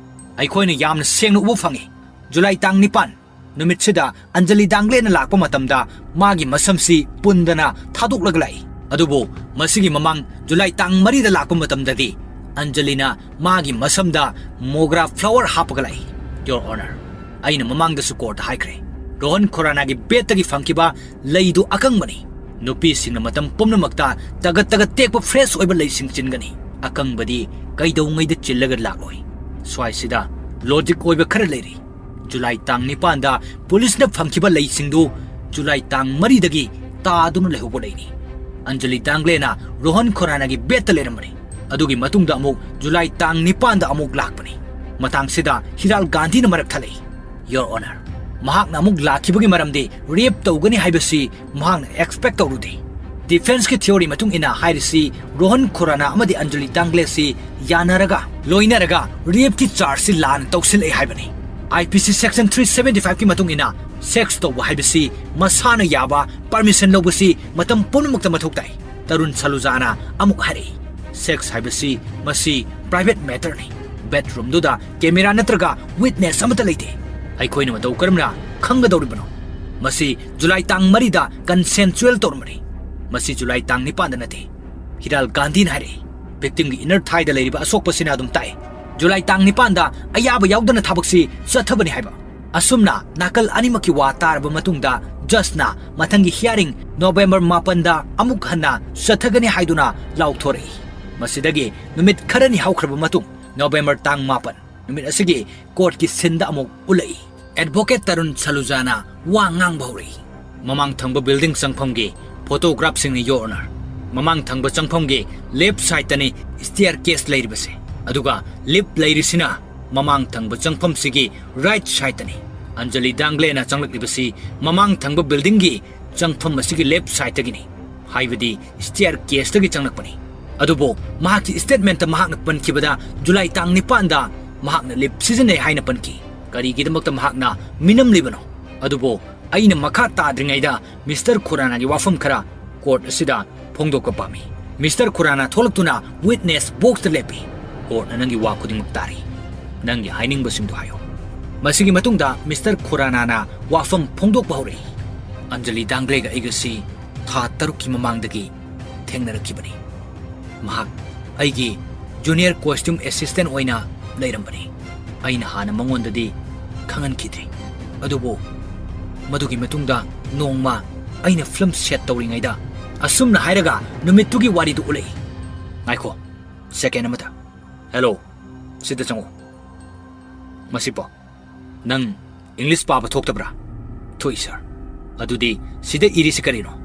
ꯑꯩꯈꯣꯏꯅ ꯌꯥꯝꯅ ꯁꯦꯡꯅ ꯎꯕ ꯐꯪꯏ꯫ ꯖꯨꯂꯥꯏ ꯇꯥꯡ ꯅꯤꯄꯥꯟ ꯅꯨꯃꯤꯠꯁꯤꯗ ꯑꯟꯖꯂꯤ ꯗꯥꯡꯒ꯭ꯂꯦꯅ ꯂꯥꯛꯄ ꯃꯇꯝꯗ ꯃꯥꯒꯤ ꯃꯁꯝꯁꯤ ꯄꯨꯟꯗꯅ ꯊꯥꯗꯣꯛꯂꯒ ꯂꯥꯛꯏ꯫ ꯑꯗꯨꯕꯨ ꯃꯁꯤꯒꯤ ꯃꯃꯥꯡ ꯖꯨꯂꯥꯏ ꯇꯥꯡ ꯃꯔꯤꯗ ꯂꯥꯛꯄ ꯃꯇꯝꯗꯗꯤ ꯑꯟꯖꯂꯤꯅ ꯃꯥꯒꯤ ꯃꯁꯝꯗ ꯃꯣꯒ꯭ꯔꯥ ꯐ꯭ꯂꯥꯋꯔ ꯍꯥꯞꯄꯒ ꯂꯥꯛꯏ꯫ Your Honor, ꯑꯩꯅ ꯃꯃꯥꯡꯗꯁꯨ ꯀꯣꯔꯠꯇ ꯍꯥꯏꯈ꯭ꯔꯦ, ꯔꯣꯍꯟ ꯈꯨꯔꯥꯅꯥꯒꯤ ꯕꯦꯗꯇꯒꯤ ꯐꯪꯈꯤꯕ ꯂꯩꯗꯨ ꯑꯀꯪꯕꯅꯤ꯫ ꯅꯨꯄꯤꯁꯤꯡꯅ ꯃꯇꯝ ꯄꯨꯝꯅꯃꯛꯇ ꯇꯒꯠ ꯇꯒꯠ ꯇꯦꯛꯄ ꯐ꯭ꯔꯦꯁ ꯑꯣꯏꯕ ꯂꯩꯁꯤꯡ ꯆꯤꯟꯒꯅꯤ꯫ ꯑꯀꯪꯕꯗꯤ ꯀꯩꯗꯧꯉꯩꯗ ꯆꯤꯜꯂꯒ ꯂꯥꯛꯂꯣꯏ꯫ ꯁ꯭ꯋꯥꯏꯁꯤꯗ ꯂꯣꯖꯤꯛ ꯑꯣꯏꯕ ꯈꯔ ꯂꯩꯔꯤ꯫ ꯖꯨꯂꯥꯏ ꯇꯥꯡ ꯅꯤꯄꯥꯟꯗ ꯄꯨꯂꯤꯁꯅ ꯐꯪꯈꯤꯕ ꯂꯩꯁꯤꯡꯗꯨ ꯖꯨꯂꯥꯏ ꯇꯥꯡ ꯃꯔꯤꯗꯒꯤ ꯇꯥꯗꯨꯅ ꯂꯩꯍꯧꯕ ꯂꯩꯅꯤ꯫ ꯑꯟꯖꯂꯤ ꯗꯥꯡꯒ꯭ꯂꯦꯅ ꯔꯣꯍꯟ ꯈꯣꯔꯥꯅꯥꯒꯤ ꯕꯦꯗꯇ ꯂꯩꯔꯝꯕꯅꯤ꯫ ꯑꯗꯨꯒꯤ ꯃꯇꯨꯡꯗ ꯑꯃꯨꯛ ꯖꯨꯂꯥꯏ ꯇꯥꯡ ꯅꯤꯄꯥꯟꯗ ꯑꯃꯨꯛ ꯂꯥꯛꯄꯅꯤ꯫ ꯃꯇꯥꯡꯁꯤꯗ ꯍꯤꯔꯥꯜ ꯒꯥꯟꯙꯤꯅ ꯃꯔꯛ ꯊꯠꯂꯛꯏ꯫ Your Honor, ꯃꯍꯥꯛꯅ ꯑꯃꯨꯛ ꯂꯥꯛꯈꯤꯕꯒꯤ ꯃꯔꯝꯗꯤ ꯔꯦꯞ ꯇꯧꯒꯅꯤ ꯍꯥꯏꯕꯁꯤ ꯃꯍꯥꯛꯅ ꯑꯦꯛꯁꯄꯦꯛ ꯇꯧꯔꯨꯗꯦ꯫ ꯗꯤꯐꯦꯟꯁꯀꯤ ꯊꯤꯑꯣꯔꯤ ꯃꯇꯨꯡ ꯏꯟꯅ ꯍꯥꯏꯔꯤꯁꯤ ꯔꯣꯍꯟ ꯈꯨꯔꯥꯅꯥ ꯑꯃꯗꯤ ꯑꯟꯖꯂꯤ ꯗꯥꯡꯒ꯭ꯂꯦꯁꯤ ꯌꯥꯅꯔꯒ, ꯂꯣꯏꯅꯔꯒ ꯔꯦꯞꯀꯤ ꯆꯥꯔꯖꯁꯤ ꯂꯥꯟꯅ ꯇꯧꯁꯤꯜꯂꯛꯑꯦ ꯍꯥꯏꯕꯅꯤ꯫ IPC section three seventy five ꯀꯤ ꯃꯇꯨꯡ ꯏꯟꯅ ꯁꯦꯛꯁ ꯇꯧꯕ ꯍꯥꯏꯕꯁꯤ ꯃꯁꯥꯅ ꯌꯥꯕ ꯄꯔꯃꯤꯁꯟ ꯂꯧꯕꯁꯤ ꯃꯇꯝ ꯄꯨꯝꯅꯃꯛꯇ ꯃꯊꯧ ꯇꯥꯏ꯫ ꯇꯔꯨꯟ ꯁꯂꯨꯖꯥꯅ ꯑꯃꯨꯛ ꯍꯥꯏꯔꯛꯏ, ꯁꯦꯛꯁ ꯍꯥꯏꯕꯁꯤ ꯃꯁꯤ ꯄ꯭ꯔꯥꯏꯚꯦꯠ ꯃꯦꯇꯔꯅꯤ꯫ ꯕꯦꯗꯔꯨꯝꯗꯨꯗ ꯀꯦꯃꯦꯔꯥ ꯅꯠꯇ꯭ꯔꯒ ꯋꯤꯠꯅꯦꯁ ꯑꯃꯠꯇ ꯂꯩꯇꯦ꯫ ꯑꯩꯈꯣꯏꯅ ꯃꯇꯧ ꯀꯔꯝꯅ ꯈꯪꯒꯗꯧꯔꯤꯕꯅꯣ? ꯃꯁꯤ ꯖꯨꯂꯥꯏ ꯇꯥꯡ ꯃꯔꯤꯗ ꯀꯟꯁꯦꯟꯁꯨꯑꯦꯜ ꯇꯧꯔꯝꯕꯅꯤ꯫ ꯃꯁꯤ ꯖꯨꯂꯥꯏ ꯇꯥꯡ ꯅꯤꯄꯥꯟꯗ ꯅꯠꯇꯦ꯫ ꯍꯤꯔꯥꯜ ꯒꯥꯟꯙꯤꯅ ꯍꯥꯏꯔꯛꯏ, ꯚꯤꯛꯇꯤꯝꯒꯤ ꯏꯅꯔ ꯊꯥꯏꯗ ꯂꯩꯔꯤꯕ ꯑꯁꯣꯛꯄꯁꯤꯅ ꯑꯗꯨꯝ ꯇꯥꯛꯑꯦ꯫ ꯖꯨꯂꯥꯏ ꯇꯥꯡ ꯅꯤꯄꯥꯟꯗ ꯑꯌꯥꯕ ꯌꯥꯎꯗꯅ ꯊꯕꯛꯁꯤ ꯆꯠꯊꯕꯅꯤ ꯍꯥꯏꯕ꯫ ꯑꯁꯨꯝꯅ ꯅꯥꯀꯜ ꯑꯅꯤꯃꯛꯀꯤ ꯋꯥ ꯇꯥꯔꯕ ꯃꯇꯨꯡꯗ ꯖꯖꯅ ꯃꯊꯪꯒꯤ ꯍꯤꯌꯥꯔꯤꯡ ꯅꯣꯕꯦꯝꯕꯔ ꯃꯥꯄꯟꯗ ꯑꯃꯨꯛ ꯍꯟꯅ ꯆꯠꯊꯒꯅꯤ ꯍꯥꯏꯗꯨꯅ ꯂꯥꯎꯊꯣꯔꯛꯏ꯫ ꯃꯁꯤꯗꯒꯤ ꯅꯨꯃꯤꯠ ꯈꯔꯅꯤ ꯍꯧꯈ꯭ꯔꯕ ꯃꯇꯨꯡ, ꯅꯣꯕꯦꯝꯕꯔ ꯇꯥꯡ ꯃꯥꯄꯟ ꯅꯨꯃꯤꯠ ꯑꯁꯤꯒꯤ ꯀꯣꯔꯠꯀꯤ ꯁꯤꯟꯗ ꯑꯃꯨꯛ ꯎꯠꯂꯛꯏ꯫ ꯑꯦꯗꯚꯣꯀꯦꯠ ꯇꯔꯨꯟ ꯁꯂꯨꯖꯥꯅ ꯋꯥ ꯉꯥꯡꯕ ꯍꯧꯔꯛꯏ꯫ ꯃꯃꯥꯡ ꯊꯪꯕ ꯕꯤꯜꯗꯤꯡ ꯆꯪꯐꯝꯒꯤ ꯐꯣꯇꯣꯒ꯭ꯔꯥꯐꯁꯤꯡꯅꯤ, Your Honor꯫ ꯃꯃꯥꯡ ꯊꯪꯕ ꯆꯪꯐꯝꯒꯤ ꯂꯦꯐ ꯁꯥꯏꯗꯇꯅꯤ ꯁ꯭ꯇꯦꯌꯔ ꯀꯦꯁ ꯂꯩꯔꯤꯕꯁꯦ, ꯑꯗꯨꯒ ꯂꯤꯐ ꯂꯩꯔꯤꯁꯤꯅ ꯃꯃꯥꯡ ꯊꯪꯕ ꯆꯪꯐꯝꯁꯤꯒꯤ ꯔꯥꯏꯠ ꯁꯥꯏꯗꯇꯅꯤ꯫ ꯑꯟꯖꯂꯤ ꯗꯥꯡꯒ꯭ꯂꯦꯅ ꯆꯪꯂꯛꯂꯤꯕꯁꯤ ꯃꯃꯥꯡ ꯊꯪꯕ ꯕꯤꯜꯗꯤꯡꯒꯤ ꯆꯪꯐꯝ ꯑꯁꯤꯒꯤ ꯂꯦꯐ ꯁꯥꯏꯗꯇꯒꯤꯅꯤ, ꯍꯥꯏꯕꯗꯤ ꯁ꯭ꯇꯦꯌꯔ ꯀꯦꯁꯇꯒꯤ ꯆꯪꯂꯛꯄꯅꯤ꯫ ꯑꯗꯨꯕꯨ ꯃꯍꯥꯛꯀꯤ ꯁ꯭ꯇꯦꯠꯃꯦꯟꯠꯇ ꯃꯍꯥꯛꯅ ꯄꯟꯈꯤꯕꯗ ꯖꯨꯂꯥꯏ ꯇꯥꯡ ꯅꯤꯄꯥꯟꯗ ꯃꯍꯥꯛꯅ ꯂꯤꯐ ꯁꯤꯖꯤꯟꯅꯩ ꯍꯥꯏꯅ ꯄꯟꯈꯤ꯫ ꯀꯔꯤꯒꯤꯗꯃꯛꯇ ꯃꯍꯥꯛꯅ ꯃꯤꯅꯝꯂꯤꯕꯅꯣ? ꯑꯗꯨꯕꯨ ꯑꯩꯅ ꯃꯈꯥ ꯇꯥꯗ꯭ꯔꯤꯉꯩꯗ ꯃꯤꯁꯇꯔ ꯈꯨꯔꯥꯅꯥꯒꯤ ꯋꯥꯐꯝ ꯈꯔ ꯀꯣꯔꯠ ꯑꯁꯤꯗ ꯐꯣꯡꯗꯣꯛꯄ ꯄꯥꯝꯃꯤ꯫ Mister Khurrana ꯊꯣꯛꯂꯛꯇꯨꯅ witness ꯕꯣꯛꯁꯇ ꯂꯦꯞꯄꯤ꯫ ꯀꯣꯔꯠꯅ ꯅꯪꯒꯤ ꯋꯥ ꯈꯨꯗꯤꯡꯃꯛ ꯇꯥꯔꯤ꯫ ꯅꯪꯒꯤ ꯍꯥꯏꯅꯤꯡꯕꯁꯤꯡꯗꯨ ꯍꯥꯏꯌꯨ꯫ ꯃꯁꯤꯒꯤ ꯃꯇꯨꯡꯗ ꯃꯤꯁꯇꯔ ꯈꯨꯔꯥꯅꯥꯅ ꯋꯥꯐꯝ ꯐꯣꯡꯗꯣꯛꯄ ꯍꯧꯔꯛꯏ꯫ ꯑꯟꯖꯂꯤ ꯗꯥꯡꯒ꯭ꯂꯦꯒ ꯑꯩꯒꯁꯤ ꯊꯥ ꯇꯔꯨꯛꯀꯤ ꯃꯃꯥꯡꯗꯒꯤ ꯊꯦꯡꯅꯔꯛꯈꯤꯕꯅꯤ꯫ ꯃꯍꯥꯛ ꯑꯩꯒꯤ junior costume assistant ꯑꯣꯏꯅ ꯂꯩꯔꯝꯕꯅꯤ꯫ ꯑꯩꯅ ꯍꯥꯟꯅ ꯃꯉꯣꯟꯗꯗꯤ ꯈꯪꯍꯟꯈꯤꯗ꯭ꯔꯤ꯫ ꯑꯗꯨꯕꯨ ꯃꯗꯨꯒꯤ ꯃꯇꯨꯡꯗ ꯅꯣꯡꯃ ꯑꯩꯅ film set ꯇꯧꯔꯤꯉꯩꯗ ꯑꯁꯨꯝꯅ ꯍꯥꯏꯔꯒ ꯅꯨꯃꯤꯠꯇꯨꯒꯤ ꯋꯥꯔꯤꯗꯨ ꯎꯠꯂꯛꯏ꯫ ꯉꯥꯏꯈꯣ, second ꯑꯃꯗ꯫ Hello, ꯁꯤꯗ ꯆꯪꯉꯨ꯫ ꯃꯁꯤ ꯄꯥꯎ꯫ ꯅꯪ English ꯄꯥꯕ ꯊꯣꯛꯇꯕ꯭ꯔꯥ? ꯊꯣꯛꯏ, sir꯫ ꯑꯗꯨꯗꯤ ꯁꯤꯗ ꯏꯔꯤꯁꯤ ꯀꯔꯤꯅꯣ?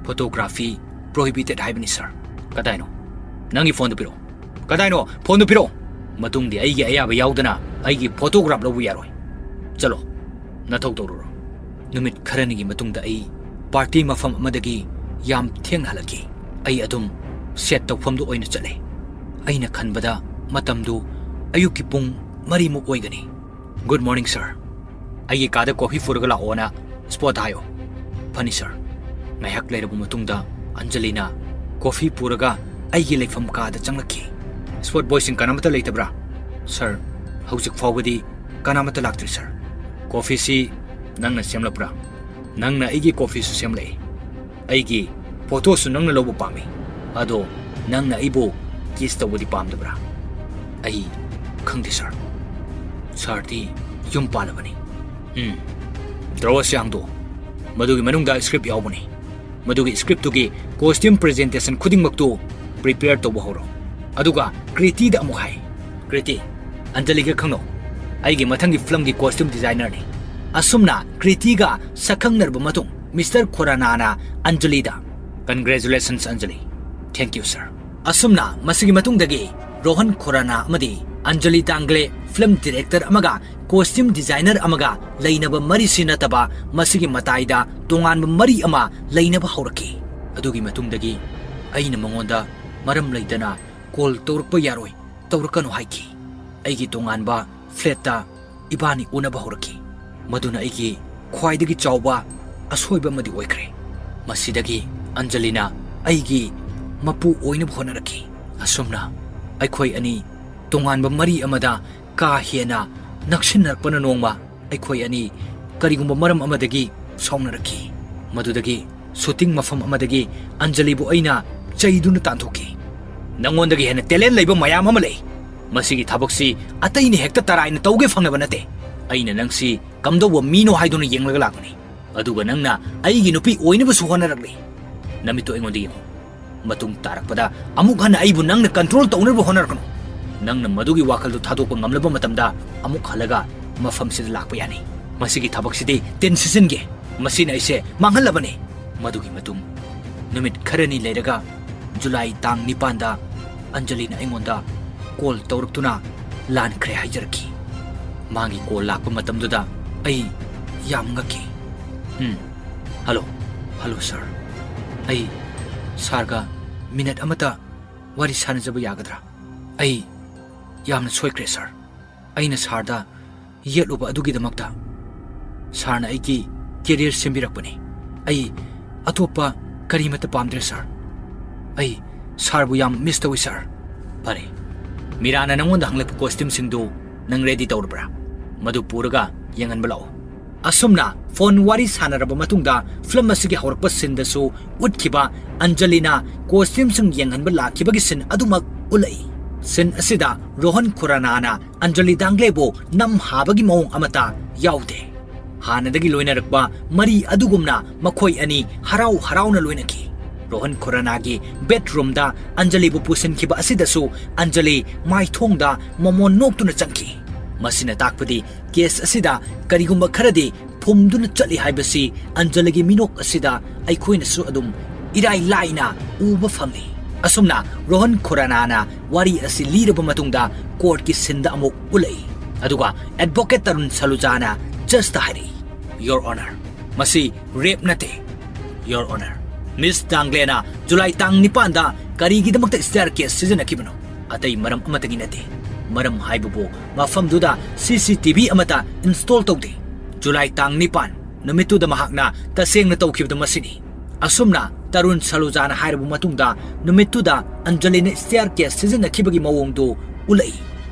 Photography prohibited ꯍꯥꯏꯕꯅꯤ, sir꯫ ꯀꯗꯥꯏꯅꯣ? ꯅꯪꯒꯤ phoneꯗꯨ ꯄꯤꯔꯛꯑꯣ꯫ ꯀꯗꯥꯏꯅꯣ? Phoneꯗꯨ ꯄꯤꯔꯛꯑꯣ꯫ ꯃꯇꯨꯡꯗꯤ ꯑꯩꯒꯤ ꯑꯌꯥꯕ ꯌꯥꯎꯗꯅ ꯑꯩꯒꯤ photograph ꯂꯧꯕ ꯌꯥꯔꯣꯏ꯫ ꯆꯠꯂꯣ, ꯅꯊꯧ ꯇꯧꯔꯨꯔꯣ꯫ ꯅꯨꯃꯤꯠ ꯈꯔꯅꯤꯒꯤ ꯃꯇꯨꯡꯗ ꯑꯩ party ꯃꯐꯝ ꯑꯃꯗꯒꯤ ꯌꯥꯝ ꯊꯦꯡꯅ ꯍꯜꯂꯛꯈꯤ꯫ ꯑꯩ ꯑꯗꯨꯝ set ꯇꯧꯐꯝꯗꯨ ꯑꯣꯏꯅ ꯆꯠꯂꯦ꯫ ꯑꯩꯅ ꯈꯟꯕꯗ ꯃꯇꯝꯗꯨ ꯑꯌꯨꯛꯀꯤ ꯄꯨꯡ ꯃꯔꯤꯃꯨꯛ ꯑꯣꯏꯒꯅꯤ꯫ "Good morning, sir꯫ ꯑꯩꯒꯤ ꯀꯥꯗ coffee ꯄꯨꯔꯒ ꯂꯥꯛꯑꯣꯅ spot ꯍꯥꯏꯌꯣ꯫" "ꯐꯅꯤ, sir꯫" ꯉꯥꯏꯍꯥꯛ ꯂꯩꯔꯕ ꯃꯇꯨꯡꯗ ꯑꯟꯖꯂꯤꯅ coffee ꯄꯨꯔꯒ ꯑꯩꯒꯤ ꯂꯩꯐꯝ ꯀꯥꯗ ꯆꯪꯂꯛꯈꯤ꯫ "Spot boyꯁꯤꯡ ꯀꯅꯥꯃꯠꯇ ꯂꯩꯇꯕ꯭ꯔꯥ?" "Sir, ꯍꯧꯖꯤꯛ ꯐꯥꯎꯕꯗꯤ ꯀꯅꯥꯃꯠꯇ ꯂꯥꯛꯇ꯭ꯔꯤ, sir꯫" "Coffeeꯁꯤ ꯅꯪꯅ ꯁꯦꯝꯂꯛꯄ꯭ꯔꯥ?" "ꯅꯪꯅ ꯑꯩꯒꯤ coffeeꯁꯨ ꯁꯦꯝꯂꯛꯏ꯫ ꯑꯩꯒꯤ photoꯁꯨ ꯅꯪꯅ ꯂꯧꯕ ꯄꯥꯝꯃꯤ꯫ ꯑꯗꯣ ꯅꯪꯅ ꯑꯩꯕꯨ kiss ꯇꯧꯕꯗꯤ ꯄꯥꯝꯗꯕ꯭ꯔꯥ?" "ꯑꯩ ꯈꯪꯗꯦ, sir꯫" "Sirꯗꯤ ꯌꯨꯝ ꯄꯥꯜꯂꯕꯅꯤ꯫" "ꯎꯝ꯫ Drawersꯁꯦ ꯍꯥꯡꯗꯣꯛꯑꯣ꯫ ꯃꯗꯨꯒꯤ ꯃꯅꯨꯡꯗ script ꯌꯥꯎꯕꯅꯤ꯫ ꯃꯗꯨꯒꯤ scriptꯇꯨꯒꯤ costume presentation ꯈꯨꯗꯤꯡꯃꯛꯇꯨ prepare ꯇꯧꯕ ꯍꯧꯔꯣ꯫ ꯑꯗꯨꯒ ꯀ꯭ꯔꯤꯇꯤꯗ ꯑꯃꯨꯛ ꯍꯥꯏ꯫" "ꯀ꯭ꯔꯤꯇꯤ, ꯑꯟꯖꯂꯤꯒ ꯈꯪꯅꯧ꯫ ꯑꯩꯒꯤ ꯃꯊꯪꯒꯤ filmꯒꯤ costume designerꯅꯤ꯫" ꯑꯁꯨꯝꯅ ꯀ꯭ꯔꯤꯇꯤꯒ ꯁꯛꯈꯪꯅꯔꯕ ꯃꯇꯨꯡ ꯃꯤꯁꯇꯔ ꯈꯨꯔꯥꯅꯥꯅ ꯑꯟꯖꯂꯤꯗ, "Congratulations, Anjali." "Thank you, sir꯫" ꯑꯁꯨꯝꯅ ꯃꯁꯤꯒꯤ ꯃꯇꯨꯡꯗꯒꯤ ꯔꯣꯍꯟ ꯈꯨꯔꯥꯅꯥ ꯑꯃꯗꯤ ꯑꯟꯖꯂꯤ ꯗꯥꯡꯒ꯭ꯂꯦ film director ꯑꯃꯒ costume designer ꯑꯃꯒ ꯂꯩꯅꯕ ꯃꯔꯤꯁꯤ ꯅꯠꯇꯕ ꯃꯁꯤꯒꯤ ꯃꯇꯥꯏꯗ ꯇꯣꯉꯥꯟꯕ ꯃꯔꯤ ꯑꯃ ꯂꯩꯅꯕ ꯍꯧꯔꯛꯈꯤ꯫ ꯑꯗꯨꯒꯤ ꯃꯇꯨꯡꯗꯒꯤ ꯑꯩꯅ ꯃꯉꯣꯟꯗ ꯃꯔꯝ ꯂꯩꯇꯅ call ꯇꯧꯔꯛꯄ ꯌꯥꯔꯣꯏ, ꯇꯧꯔꯛꯀꯅꯨ ꯍꯥꯏꯈꯤ꯫ ꯑꯩꯒꯤ ꯇꯣꯉꯥꯟꯕ flatꯇ ꯏꯕꯥꯅꯤ ꯎꯅꯕ ꯍꯧꯔꯛꯈꯤ꯫ ꯃꯗꯨꯅ ꯑꯩꯒꯤ ꯈ꯭ꯋꯥꯏꯗꯒꯤ ꯆꯥꯎꯕ ꯑꯁꯣꯏꯕ ꯑꯃꯗꯤ ꯑꯣꯏꯈ꯭ꯔꯦ꯫ ꯃꯁꯤꯗꯒꯤ ꯑꯟꯖꯂꯤꯅ ꯑꯩꯒꯤ ꯃꯄꯨ ꯑꯣꯏꯅꯕ ꯍꯣꯠꯅꯔꯛꯈꯤ꯫ ꯑꯁꯨꯝꯅ ꯑꯩꯈꯣꯏ ꯑꯅꯤ ꯇꯣꯉꯥꯟꯕ ꯃꯔꯤ ꯑꯃꯗ ꯀꯥ ꯍꯦꯟꯅ ꯅꯛꯁꯤꯟꯅꯔꯛꯄꯅ ꯅꯣꯡꯃ ꯑꯩꯈꯣꯏ ꯑꯅꯤ ꯀꯔꯤꯒꯨꯝꯕ ꯃꯔꯝ ꯑꯃꯗꯒꯤ ꯁꯥꯎꯅꯔꯛꯈꯤ꯫ ꯃꯗꯨꯗꯒꯤ ꯁꯨꯇꯤꯡ ꯃꯐꯝ ꯑꯃꯗꯒꯤ ꯑꯟꯖꯂꯤꯕꯨ ꯑꯩꯅ ꯆꯩꯗꯨꯅ ꯇꯥꯟꯊꯣꯛꯈꯤ꯫ "ꯅꯉꯣꯟꯗꯒꯤ ꯍꯦꯟꯅ ꯇꯦꯂꯦꯟ ꯂꯩꯕ ꯃꯌꯥꯝ ꯑꯃ ꯂꯩ꯫ ꯃꯁꯤꯒꯤ ꯊꯕꯛꯁꯤ ꯑꯇꯩꯅ ꯍꯦꯛꯇ ꯇꯔꯥꯏꯅ ꯇꯧꯒꯦ ꯐꯪꯅꯕ ꯅꯠꯇꯦ꯫ ꯑꯩꯅ ꯅꯪꯁꯤ ꯀꯝꯗꯧꯕ ꯃꯤꯅꯣ ꯍꯥꯏꯗꯨꯅ ꯌꯦꯡꯂꯒ ꯂꯥꯛꯄꯅꯤ꯫ ꯑꯗꯨꯒ ꯅꯪꯅ ꯑꯩꯒꯤ ꯅꯨꯄꯤ ꯑꯣꯏꯅꯕꯁꯨ ꯍꯣꯠꯅꯔꯛꯂꯤ꯫ ꯅꯃꯤꯠꯇꯨ ꯑꯩꯉꯣꯟꯗ ꯌꯦꯡꯉꯨ꯫ ꯃꯇꯨꯡ ꯇꯥꯔꯛꯄꯗ ꯑꯃꯨꯛ ꯍꯟꯅ ꯑꯩꯕꯨ ꯅꯪꯅ ꯀꯟꯇ꯭ꯔꯣꯜ ꯇꯧꯅꯕ ꯍꯣꯠꯅꯔꯛꯀꯅꯨ꯫ ꯅꯪꯅ ꯃꯗꯨꯒꯤ ꯋꯥꯈꯜꯗꯨ ꯊꯥꯗꯣꯛꯄ ꯉꯝꯂꯕ ꯃꯇꯝꯗ ꯑꯃꯨꯛ ꯍꯜꯂꯒ ꯃꯐꯝꯁꯤꯗ ꯂꯥꯛꯄ ꯌꯥꯅꯤ꯫ ꯃꯁꯤꯒꯤ ꯊꯕꯛꯁꯤꯗꯤ ꯇꯤꯟ ꯁꯤꯠꯆꯤꯟꯒꯦ꯫ ꯃꯁꯤꯅ ꯑꯩꯁꯦ ꯃꯥꯡꯍꯜꯂꯕꯅꯤ꯫" ꯃꯗꯨꯒꯤ ꯃꯇꯨꯡ ꯅꯨꯃꯤꯠ ꯈꯔꯅꯤ ꯂꯩꯔꯒ ꯖꯨꯂꯥꯏ ꯇꯥꯡ ꯅꯤꯄꯥꯟꯗ ꯑꯟꯖꯂꯤꯅ ꯑꯩꯉꯣꯟꯗ ꯀꯣꯜ ꯇꯧꯔꯛꯇꯨꯅ ꯂꯥꯟꯈ꯭ꯔꯦ ꯍꯥꯏꯖꯔꯛꯈꯤ꯫ ꯃꯥꯒꯤ ꯀꯣꯜ ꯂꯥꯛꯄ ꯃꯇꯝꯗꯨꯗ ꯑꯩ ꯌꯥꯝ ꯉꯛꯈꯤ꯫ "ꯎꯝ, ꯍꯜꯂꯣ, ꯍꯜꯂꯣ ꯁꯥꯔ꯫ ꯑꯩ ꯁꯥꯔꯒ ꯃꯤꯅꯠ ꯑꯃꯇ ꯋꯥꯔꯤ ꯁꯥꯟꯅꯖꯕ ꯌꯥꯒꯗ꯭ꯔꯥ? ꯑꯩ ꯌꯥꯝꯅ ꯁꯣꯏꯈ꯭ꯔꯦ ꯁꯥꯔ꯫ ꯑꯩꯅ ꯁꯥꯔꯗ ꯌꯦꯠꯂꯨꯕ ꯑꯗꯨꯒꯤꯗꯃꯛꯇ ꯁꯥꯔꯅ ꯑꯩꯒꯤ ꯀꯦꯔꯤꯌꯔ ꯁꯦꯝꯕꯤꯔꯛꯄꯅꯤ꯫ ꯑꯩ ꯑꯇꯣꯞꯄ ꯀꯔꯤꯃꯠꯇ ꯄꯥꯝꯗ꯭ꯔꯦ ꯁꯥꯔ꯫ ꯑꯩ ꯁꯥꯔꯕꯨ ꯌꯥꯝ ꯃꯤꯁ ꯇꯧꯏ ꯁꯥꯔ꯫" "ꯐꯔꯦ, ꯃꯤꯔꯥꯅ ꯅꯉꯣꯟꯗ ꯍꯪꯂꯛꯄ ꯀꯣꯁꯇ꯭ꯌꯨꯝꯁꯤꯡꯗꯨ ꯅꯪ ꯔꯦꯗꯤ ꯇꯧꯔꯕ꯭ꯔꯥ? ꯃꯗꯨ ꯄꯨꯔꯒ ꯌꯦꯡꯍꯟꯕ ꯂꯥꯛꯑꯣ꯫" ꯑꯁꯨꯝꯅ ꯐꯣꯟ ꯋꯥꯔꯤ ꯁꯥꯟꯅꯔꯕ ꯃꯇꯨꯡꯗ ꯐꯤꯂꯝ ꯑꯁꯤꯒꯤ ꯍꯧꯔꯛꯄ ꯁꯤꯟꯗꯁꯨ ꯎꯠꯈꯤꯕ ꯑꯟꯖꯂꯤꯅ ꯀꯣꯁꯇ꯭ꯌꯨꯝꯁꯤꯡ ꯌꯦꯡꯍꯟꯕ ꯂꯥꯛꯈꯤꯕꯒꯤ ꯁꯤꯟ ꯑꯗꯨꯃꯛ ꯎꯠꯂꯛꯏ꯫ ꯁꯤꯟ ꯑꯁꯤꯗ ꯔꯣꯍꯟ ꯈꯨꯔꯥꯅꯥꯅ ꯑꯟꯖꯂꯤ ꯗꯥꯡꯒ꯭ꯂꯦꯕꯨ ꯅꯝꯍꯥꯕꯒꯤ ꯃꯑꯣꯡ ꯑꯃꯠꯇ ꯌꯥꯎꯗꯦ꯫ ꯍꯥꯟꯅꯗꯒꯤ ꯂꯣꯏꯅꯔꯛꯄ ꯃꯔꯤ ꯑꯗꯨꯒꯨꯝꯅ ꯃꯈꯣꯏ ꯑꯅꯤ ꯍꯔꯥꯎ ꯍꯔꯥꯎꯅ ꯂꯣꯏꯅꯈꯤ꯫ ꯔꯣꯍꯟ ꯈꯨꯔꯥꯅꯥꯒꯤ ꯕꯦꯗꯔꯨꯝꯗ ꯑꯟꯖꯂꯤꯕꯨ ꯄꯨꯁꯤꯟꯈꯤꯕ ꯑꯁꯤꯗꯁꯨ ꯑꯟꯖꯂꯤ ꯃꯥꯏꯊꯣꯡꯗ ꯃꯃꯣꯟ ꯅꯣꯛꯇꯨꯅ ꯆꯪꯈꯤ꯫ ꯃꯁꯤꯅ ꯇꯥꯛꯄꯗꯤ ꯀꯦꯁ ꯑꯁꯤꯗ ꯀꯔꯤꯒꯨꯝꯕ ꯈꯔꯗꯤ ꯐꯨꯝꯗꯨꯅ ꯆꯠꯂꯤ ꯍꯥꯏꯕꯁꯤ ꯑꯟꯖꯂꯤꯒꯤ ꯃꯤꯅꯣꯛ ꯑꯁꯤꯗ ꯑꯩꯈꯣꯏꯅꯁꯨ ꯑꯗꯨꯝ ꯏꯔꯥꯏ ꯂꯥꯏꯅ ꯎꯕ ꯐꯪꯂꯤ꯫ ꯑꯁꯨꯝꯅ ꯔꯣꯍꯟ ꯈꯨꯔꯥꯅꯥꯅ ꯋꯥꯔꯤ ꯑꯁꯤ ꯂꯤꯔꯕ ꯃꯇꯨꯡꯗ ꯀꯣꯔꯠꯀꯤ ꯁꯤꯟꯗ ꯑꯃꯨꯛ ꯎꯠꯂꯛꯏ꯫ ꯑꯗꯨꯒ ꯑꯦꯗꯚꯣꯀꯦꯠ ꯇꯔꯨꯟ ꯁꯂꯨꯖꯥꯅ ꯖꯖꯇ ꯍꯥꯏꯔꯛꯏ, "ꯌꯣꯔ ꯑꯣꯅꯔ, ꯃꯁꯤ ꯔꯦꯞ ꯅꯠꯇꯦ꯫ ꯌꯣꯔ ꯑꯣꯅꯔ, ꯃꯤꯁ ꯗꯥꯡꯒ꯭ꯂꯦꯅ ꯖꯨꯂꯥꯏ ꯇꯥꯡ ꯅꯤꯄꯥꯟꯗ ꯀꯔꯤꯒꯤꯗꯃꯛꯇ ꯁ꯭ꯇꯦꯌꯔ ꯀꯦꯁ ꯁꯤꯖꯤꯟꯅꯈꯤꯕꯅꯣ? ꯑꯇꯩ ꯃꯔꯝ ꯑꯃꯠꯇꯒꯤ ꯅꯠꯇꯦ꯫ ꯃꯔꯝ ꯍꯥꯏꯕꯕꯨ ꯃꯐꯝꯗꯨꯗ ꯁꯤ ꯁꯤ ꯇꯤ ꯚꯤ ꯑꯃꯠꯇ ꯏꯟꯁꯇꯣꯜ ꯇꯧꯗꯦ꯫ ꯖꯨꯂꯥꯏ ꯇꯥꯡ ꯅꯤꯄꯥꯟ ꯅꯨꯃꯤꯠꯇꯨꯗ ꯃꯍꯥꯛꯅ ꯇꯁꯦꯡꯅ ꯇꯧꯈꯤꯕꯗꯨ ꯃꯁꯤꯅꯤ꯫" ꯑꯁꯨꯝꯅ ꯇꯔꯨꯟ ꯁꯂꯨꯖꯥꯅ ꯍꯥꯏꯔꯕ ꯃꯇꯨꯡꯗ ꯅꯨꯃꯤꯠꯇꯨꯗ ꯑꯟꯖꯂꯤꯅ ꯁ꯭ꯇꯦꯌꯔ ꯀꯦꯁ ꯁꯤꯖꯤꯟꯅꯈꯤꯕꯒꯤ ꯃꯑꯣꯡꯗꯨ ꯎꯠꯂꯛꯏ꯫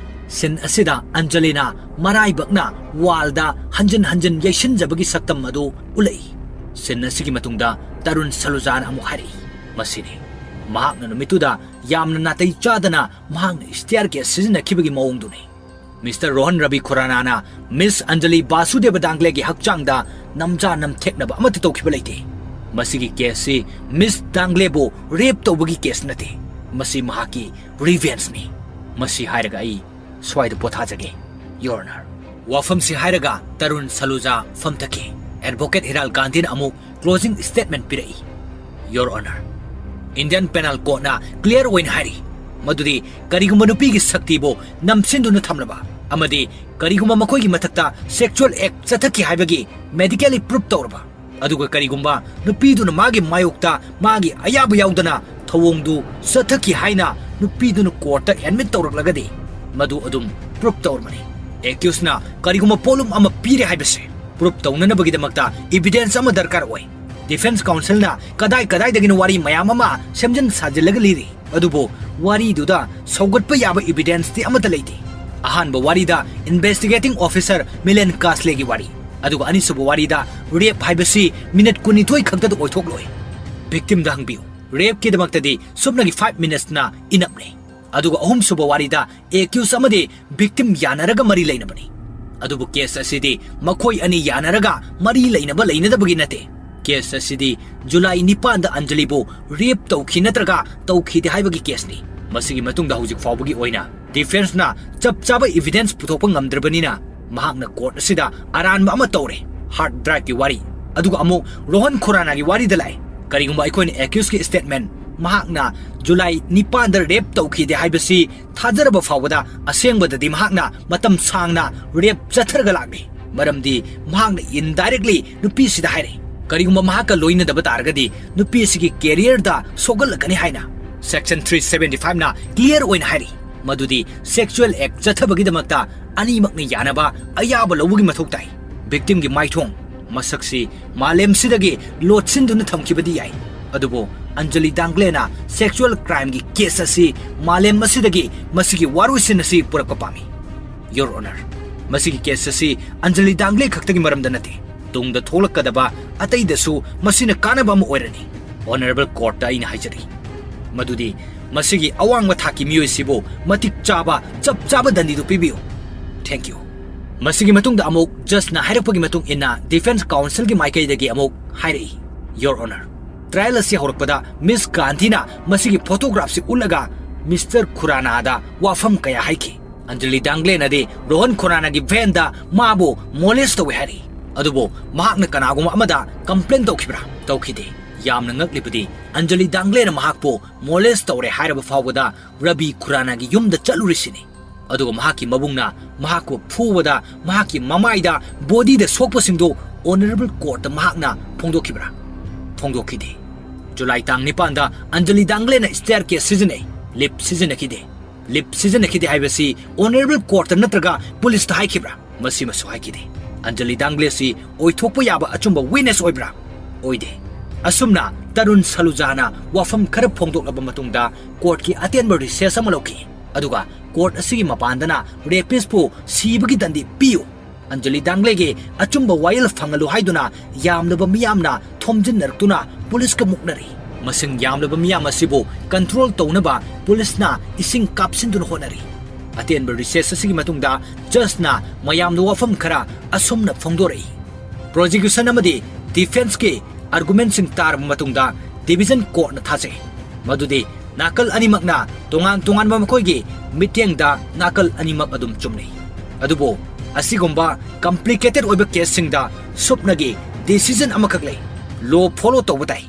ꯁꯤꯟ ꯑꯁꯤꯗ ꯑꯟꯖꯂꯤꯅ ꯃꯔꯥꯏꯕꯛꯅ ꯋꯥꯜꯗ ꯍꯟꯖꯤꯟ ꯍꯟꯖꯤꯟ ꯌꯩꯁꯤꯟꯖꯕꯒꯤ ꯁꯛꯇꯝ ꯑꯗꯨ ꯎꯠꯂꯛꯏ꯫ ꯁꯤꯟ ꯑꯁꯤꯒꯤ ꯃꯇꯨꯡꯗ ꯇꯔꯨꯟ ꯁꯂꯨꯖꯥꯅ ꯑꯃꯨꯛ ꯍꯥꯏꯔꯛꯏ, "ꯃꯁꯤꯅꯤ꯫ ꯃꯍꯥꯛꯅ ꯅꯨꯃꯤꯠꯇꯨꯗ ꯌꯥꯝꯅ ꯅꯥꯇꯩ ꯆꯥꯗꯅ ꯃꯍꯥꯛꯅ staircase ꯁꯤꯖꯤꯟꯅꯈꯤꯕꯒꯤ ꯃꯑꯣꯡꯗꯨꯅꯤ꯫ ꯃꯤꯁꯇꯔ ꯔꯣꯍꯟ ꯔꯕꯤ ꯈꯨꯔꯥꯅꯥꯅ ꯃꯤꯁ ꯑꯟꯖꯂꯤ ꯕꯥꯁꯨꯗꯦꯕ ꯗꯥꯡꯒ꯭ꯂꯦꯒꯤ ꯍꯛꯆꯥꯡꯗ ꯅꯝꯖꯥ ꯅꯝꯊꯦꯛꯅꯕ ꯑꯃꯠꯇ ꯇꯧꯈꯤꯕ ꯂꯩꯇꯦ꯫ ꯃꯁꯤꯒꯤ case ꯁꯤ ꯃꯤꯁ ꯗꯥꯡꯒ꯭ꯂꯦꯕꯨ rape ꯇꯧꯕꯒꯤ case ꯅꯠꯇꯦ꯫ ꯃꯁꯤ ꯃꯍꯥꯛꯀꯤ revenge ꯅꯤ꯫ ꯃꯁꯤ ꯍꯥꯏꯔꯒ ꯑꯩ ꯁ꯭ꯋꯥꯏꯗ ꯄꯣꯊꯥꯖꯒꯦ, Your Honor꯫" ꯋꯥꯐꯝꯁꯤ ꯍꯥꯏꯔꯒ ꯇꯔꯨꯟ ꯁꯂꯨꯖꯥ ꯐꯝꯊꯈꯤ꯫ Advocate ꯍꯤꯔꯥꯜ ꯒꯥꯟꯙꯤꯅ ꯑꯃꯨꯛ closing statement ꯄꯤꯔꯛꯏ, "Your Honor, Indian Penal Code ꯅ clear ꯑꯣꯏꯅ ꯍꯥꯏꯔꯤ ꯃꯗꯨꯗꯤ ꯀꯔꯤꯒꯨꯝꯕ ꯅꯨꯄꯤꯒꯤ ꯁꯛꯇꯤꯕꯨ ꯅꯝꯁꯤꯟꯗꯨꯅ ꯊꯝꯂꯕ ꯑꯃꯗꯤ ꯀꯔꯤꯒꯨꯝꯕ ꯃꯈꯣꯏꯒꯤ ꯃꯊꯛꯇ sexual act ꯆꯠꯊꯈꯤ ꯍꯥꯏꯕꯒꯤ medically proof ꯇꯧꯔꯕ, ꯑꯗꯨꯒ ꯀꯔꯤꯒꯨꯝꯕ ꯅꯨꯄꯤꯗꯨꯅ ꯃꯥꯒꯤ ꯃꯥꯌꯣꯛꯇ ꯃꯥꯒꯤ ꯑꯌꯥꯕ ꯌꯥꯎꯗꯅ ꯊꯧꯑꯣꯡꯗꯨ ꯆꯠꯊꯈꯤ ꯍꯥꯏꯅ ꯅꯨꯄꯤꯗꯨꯅ court ꯇ admit ꯇꯧꯔꯛꯂꯒꯗꯤ, ꯃꯗꯨ ꯑꯗꯨꯝ proof ꯇꯧꯔꯕꯅꯤ꯫ Accused ꯅ ꯀꯔꯤꯒꯨꯝꯕ ꯄꯣꯠꯂꯨꯝ ꯑꯃ ꯄꯤꯔꯦ ꯍꯥꯏꯕꯁꯦ proof ꯇꯧꯅꯅꯕꯒꯤꯗꯃꯛꯇ evidence ꯑꯃ ꯗꯔꯀꯥꯔ ꯑꯣꯏ꯫ Defence counsel ꯅ ꯀꯗꯥꯏ ꯀꯗꯥꯏꯗꯒꯤꯅꯣ ꯋꯥꯔꯤ ꯃꯌꯥꯝ ꯑꯃ ꯁꯦꯝꯖꯤꯟ ꯁꯥꯖꯤꯜꯂꯒ ꯂꯤꯔꯤ, ꯑꯗꯨꯕꯨ ꯋꯥꯔꯤꯗꯨꯗ ꯁꯧꯒꯠꯄ ꯌꯥꯕ evidence ꯇꯤ ꯑꯃꯠꯇ ꯂꯩꯇꯦ꯫ ꯑꯍꯥꯟꯕ ꯋꯥꯔꯤꯗ investigating officer ꯃꯤꯂꯦꯟ ꯀꯥꯁꯂꯦꯒꯤ ꯋꯥꯔꯤ, ꯑꯗꯨꯒ ꯑꯅꯤꯁꯨꯕ ꯋꯥꯔꯤꯗ rape ꯍꯥꯏꯕꯁꯤ minute ꯀꯨꯟꯅꯤꯊꯣꯏ ꯈꯛꯇꯗ ꯑꯣꯏꯊꯣꯛꯂꯣꯏ꯫ Victim ꯗ ꯍꯪꯕꯤꯌꯨ, rape ꯀꯤꯗꯃꯛꯇꯗꯤ ꯁꯨꯞꯅꯒꯤ five minutes ꯅ enough ꯅꯤ꯫ ꯑꯗꯨꯒ ꯑꯍꯨꯝꯁꯨꯕ ꯋꯥꯔꯤꯗ accused ꯑꯃꯗꯤ victim ꯌꯥꯅꯔꯒ ꯃꯔꯤ ꯂꯩꯅꯕꯅꯤ꯫ ꯑꯗꯨꯕꯨ case ꯑꯁꯤꯗꯤ ꯃꯈꯣꯏ ꯑꯅꯤ ꯌꯥꯅꯔꯒ ꯃꯔꯤ ꯂꯩꯅꯕ ꯂꯩꯅꯗꯕꯒꯤ ꯅꯠꯇꯦ꯫ Case ꯑꯁꯤꯗꯤ ꯖꯨꯂꯥꯏ ꯅꯤꯄꯥꯟꯗ ꯑꯟꯖꯂꯤꯕꯨ rape ꯇꯧꯈꯤ ꯅꯠꯇ꯭ꯔꯒ ꯇꯧꯈꯤꯗꯦ ꯍꯥꯏꯕꯒꯤ case ꯅꯤ꯫ ꯃꯁꯤꯒꯤ ꯃꯇꯨꯡꯗ ꯍꯧꯖꯤꯛ ꯐꯥꯎꯕꯒꯤ ꯑꯣꯏꯅ defence ꯅ ꯆꯞ ꯆꯥꯕ evidence ꯄꯨꯊꯣꯛꯄ ꯉꯝꯗ꯭ꯔꯕꯅꯤꯅ ꯃꯍꯥꯛꯅ court ꯑꯁꯤꯗ ꯑꯔꯥꯟꯕ ꯑꯃ ꯇꯧꯔꯦ꯫ Hard drive ꯀꯤ ꯋꯥꯔꯤ, ꯑꯗꯨꯒ ꯑꯃꯨꯛ ꯔꯣꯍꯟ ꯈꯨꯔꯥꯅꯥꯒꯤ ꯋꯥꯔꯤꯗ ꯂꯥꯛꯑꯦ꯫ ꯀꯔꯤꯒꯨꯝꯕ ꯑꯩꯈꯣꯏꯅ accused ꯀꯤ statement ꯃꯍꯥꯛꯅ ꯖꯨꯂꯥꯏ ꯅꯤꯄꯥꯟꯗ rape ꯇꯧꯈꯤꯗꯦ ꯍꯥꯏꯕꯁꯤ ꯊꯥꯖꯔꯕ ꯐꯥꯎꯕꯗ ꯑꯁꯦꯡꯕꯗꯗꯤ ꯃꯍꯥꯛꯅ ꯃꯇꯝ ꯁꯥꯡꯅ rape ꯆꯠꯊꯔꯒ ꯂꯥꯛꯂꯤ꯫ ꯃꯔꯝꯗꯤ ꯃꯍꯥꯛꯅ indirectly ꯅꯨꯄꯤꯁꯤꯗ ꯍꯥꯏꯔꯦ, ꯀꯔꯤꯒꯨꯝꯕ ꯃꯍꯥꯛꯀ ꯂꯣꯏꯅꯗꯕ ꯇꯥꯔꯒꯗꯤ ꯅꯨꯄꯤ ꯑꯁꯤꯒꯤ career ꯗ ꯁꯣꯛꯍꯜꯂꯛꯀꯅꯤ ꯍꯥꯏꯅ꯫ Section three seventy five ꯅ clear ꯑꯣꯏꯅ ꯍꯥꯏꯔꯤ ꯃꯗꯨꯗꯤ sexual act ꯆꯠꯊꯕꯒꯤꯗꯃꯛꯇ ꯑꯅꯤꯃꯛꯅ ꯌꯥꯅꯕ ꯑꯌꯥꯕ ꯂꯧꯕꯒꯤ ꯃꯊꯧ ꯇꯥꯏ꯫ Victim ꯒꯤ ꯃꯥꯏꯊꯣꯡ, ꯃꯁꯛꯁꯤ ꯃꯥꯂꯦꯝꯁꯤꯗꯒꯤ ꯂꯣꯠꯁꯤꯟꯗꯨꯅ ꯊꯝꯈꯤꯕꯗꯤ ꯌꯥꯏ, ꯑꯗꯨꯕꯨ ꯑꯟꯖꯂꯤ ꯗꯥꯡꯒ꯭ꯂꯦꯅ sexual crimeꯒꯤ case ꯑꯁꯤ ꯃꯥꯂꯦꯝ ꯑꯁꯤꯗꯒꯤ ꯃꯁꯤꯒꯤ ꯋꯥꯔꯣꯏꯁꯤꯟ ꯑꯁꯤ ꯄꯨꯔꯛꯄ ꯄꯥꯝꯃꯤ꯫ Your Honor, ꯃꯁꯤꯒꯤ case ꯑꯁꯤ ꯑꯟꯖꯂꯤ ꯗꯥꯡꯒ꯭ꯂꯦ ꯈꯛꯇꯒꯤ ꯃꯔꯝꯗ ꯅꯠꯇꯦ, ꯇꯨꯡꯗ ꯊꯣꯛꯂꯛꯀꯗꯕ ꯑꯇꯩꯗꯁꯨ ꯃꯁꯤꯅ ꯀꯥꯟꯅꯕ ꯑꯃ ꯑꯣꯏꯔꯅꯤ꯫ Honourable Courtꯇ ꯑꯩꯅ ꯍꯥꯏꯖꯔꯤ ꯃꯗꯨꯗꯤ ꯃꯁꯤꯒꯤ ꯑꯋꯥꯡꯕ ꯊꯥꯛꯀꯤ ꯃꯤꯑꯣꯏꯁꯤꯕꯨ ꯃꯇꯤꯛ ꯆꯥꯕ, ꯆꯞ ꯆꯥꯕ ꯗꯟꯗꯤꯗꯨ ꯄꯤꯕꯤꯌꯨ꯫ Thank you꯫ ꯃꯁꯤꯒꯤ ꯃꯇꯨꯡꯗ ꯑꯃꯨꯛ judgeꯅ ꯍꯥꯏꯔꯛꯄꯒꯤ ꯃꯇꯨꯡ ꯏꯟꯅ defence counselꯒꯤ ꯃꯥꯏꯀꯩꯗꯒꯤ ꯑꯃꯨꯛ ꯍꯥꯏꯔꯛꯏ, Your Honour, trial ꯑꯁꯤ ꯍꯧꯔꯛꯄꯗ Miss ꯒꯥꯟꯙꯤꯅ ꯃꯁꯤꯒꯤ photographꯁꯤ ꯎꯠꯂꯒ Mister ꯈꯨꯔꯥꯅꯥꯗ ꯋꯥꯐꯝ ꯀꯌꯥ ꯍꯥꯏꯈꯤ꯫ ꯑꯟꯖꯂꯤ ꯗꯥꯡꯒ꯭ꯂꯦꯅꯗꯤ ꯔꯣꯍꯟ ꯈꯨꯔꯥꯅꯥꯒꯤ vanꯗ ꯃꯥꯕꯨ molest ꯇꯧꯏ ꯍꯥꯏꯔꯤ꯫ ꯑꯗꯨꯕꯨ ꯃꯍꯥꯛꯅ ꯀꯅꯥꯒꯨꯝꯕ ꯑꯃꯗ complain ꯇꯧꯈꯤꯕ꯭ꯔꯥ? ꯇꯧꯈꯤꯗꯦ꯫ ꯌꯥꯝꯅ ꯉꯛꯂꯤꯕꯗꯤ ꯑꯟꯖꯂꯤ ꯗꯥꯡꯒ꯭ꯂꯦꯅ ꯃꯍꯥꯛꯄꯨ molest ꯇꯧꯔꯦ ꯍꯥꯏꯔꯕ ꯐꯥꯎꯕꯗ ꯔꯕꯤ ꯈꯨꯔꯥꯅꯥꯒꯤ ꯌꯨꯝꯗ ꯆꯠꯂꯨꯔꯤꯁꯤꯅꯤ꯫ ꯑꯗꯨꯒ ꯃꯍꯥꯛꯀꯤ ꯃꯕꯨꯡꯅ ꯃꯍꯥꯛꯄꯨ ꯐꯨꯕꯗ ꯃꯍꯥꯛꯀꯤ ꯃꯃꯥꯏꯗ, bodyꯗ ꯁꯣꯛꯄꯁꯤꯡꯗꯨ Honourable Courtꯇ ꯃꯍꯥꯛꯅ ꯐꯣꯡꯗꯣꯛꯈꯤꯕ꯭ꯔꯥ? ꯐꯣꯡꯗꯣꯛꯈꯤꯗꯦ꯫ ꯖꯨꯂꯥꯏ ꯇꯥꯡ ꯅꯤꯄꯥꯟꯗ ꯑꯟꯖꯂꯤ ꯗꯥꯡꯒ꯭ꯂꯦꯅ staircase ꯁꯤꯖꯤꯟꯅꯩ, lift ꯁꯤꯖꯤꯟꯅꯈꯤꯗꯦ꯫ Lift ꯁꯤꯖꯤꯟꯅꯈꯤꯗꯦ ꯍꯥꯏꯕꯁꯤ Honourable Courtꯇ ꯅꯠꯇ꯭ꯔꯒ policeꯇ ꯍꯥꯏꯈꯤꯕ꯭ꯔꯥ? ꯃꯁꯤꯃꯁꯨ ꯍꯥꯏꯈꯤꯗꯦ꯫ ꯑꯟꯖꯂꯤ ꯗꯥꯡꯒ꯭ꯂꯦꯁꯤ ꯑꯣꯏꯊꯣꯛꯄ ꯌꯥꯕ ꯑꯆꯨꯝꯕ witness ꯑꯣꯏꯕ꯭ꯔꯥ? ꯑꯣꯏꯗꯦ꯫ ꯑꯁꯨꯝꯅ ꯇꯔꯨꯟ ꯁꯂꯨꯖꯥꯅ ꯋꯥꯐꯝ ꯈꯔ ꯐꯣꯡꯗꯣꯛꯂꯕ ꯃꯇꯨꯡꯗ courtꯀꯤ ꯑꯇꯦꯟꯕ recess ꯑꯃ ꯂꯧꯈꯤ꯫ ꯑꯗꯨꯒ court ꯑꯁꯤꯒꯤ ꯃꯄꯥꯟꯗꯅ rapistꯄꯨ ꯁꯤꯕꯒꯤ ꯗꯟꯗꯤ ꯄꯤꯌꯨ, ꯑꯟꯖꯂꯤ ꯗꯥꯡꯒ꯭ꯂꯦꯒꯤ ꯑꯆꯨꯝꯕ ꯋꯥꯌꯦꯜ ꯐꯪꯍꯜꯂꯨ ꯍꯥꯏꯗꯨꯅ ꯌꯥꯝꯂꯕ ꯃꯤꯌꯥꯝꯅ ꯊꯣꯝꯖꯤꯟꯅꯔꯛꯇꯨꯅ policeꯀ ꯃꯨꯛꯅꯔꯤ꯫ ꯃꯁꯤꯡ ꯌꯥꯝꯂꯕ ꯃꯤꯌꯥꯝ ꯑꯁꯤꯕꯨ control ꯇꯧꯅꯕ policeꯅ ꯏꯁꯤꯡ ꯀꯥꯞꯁꯤꯟꯗꯨꯅ ꯍꯣꯠꯅꯔꯤ꯫ ꯑꯇꯦꯟꯕ recess ꯑꯁꯤꯒꯤ ꯃꯇꯨꯡꯗ judgeꯅ ꯃꯌꯥꯝꯗ ꯋꯥꯐꯝ ꯈꯔ ꯑꯁꯨꯝꯅ ꯐꯣꯡꯗꯣꯔꯛꯏ꯫ Prosecution ꯑꯃꯗꯤ defenceꯀꯤ argumentꯁꯤꯡ ꯇꯥꯔꯕ ꯃꯇꯨꯡꯗ division courtꯅ ꯊꯥꯖꯩ ꯃꯗꯨꯗꯤ ꯅꯥꯀꯜ ꯑꯅꯤꯃꯛꯅ ꯇꯣꯉꯥꯟ ꯇꯣꯉꯥꯟꯕ ꯃꯈꯣꯏꯒꯤ ꯃꯤꯠꯌꯦꯡꯗ ꯅꯥꯀꯜ ꯑꯅꯤꯃꯛ ꯑꯗꯨꯝ ꯆꯨꯝꯅꯩ꯫ ꯑꯗꯨꯕꯨ ꯑꯁꯤꯒꯨꯝꯕ complicated ꯑꯣꯏꯕ caseꯁꯤꯡꯗ ꯁꯨꯞꯅꯒꯤ decision ꯑꯃꯈꯛ ꯂꯩ, law follow ꯇꯧꯕ ꯇꯥꯏ꯫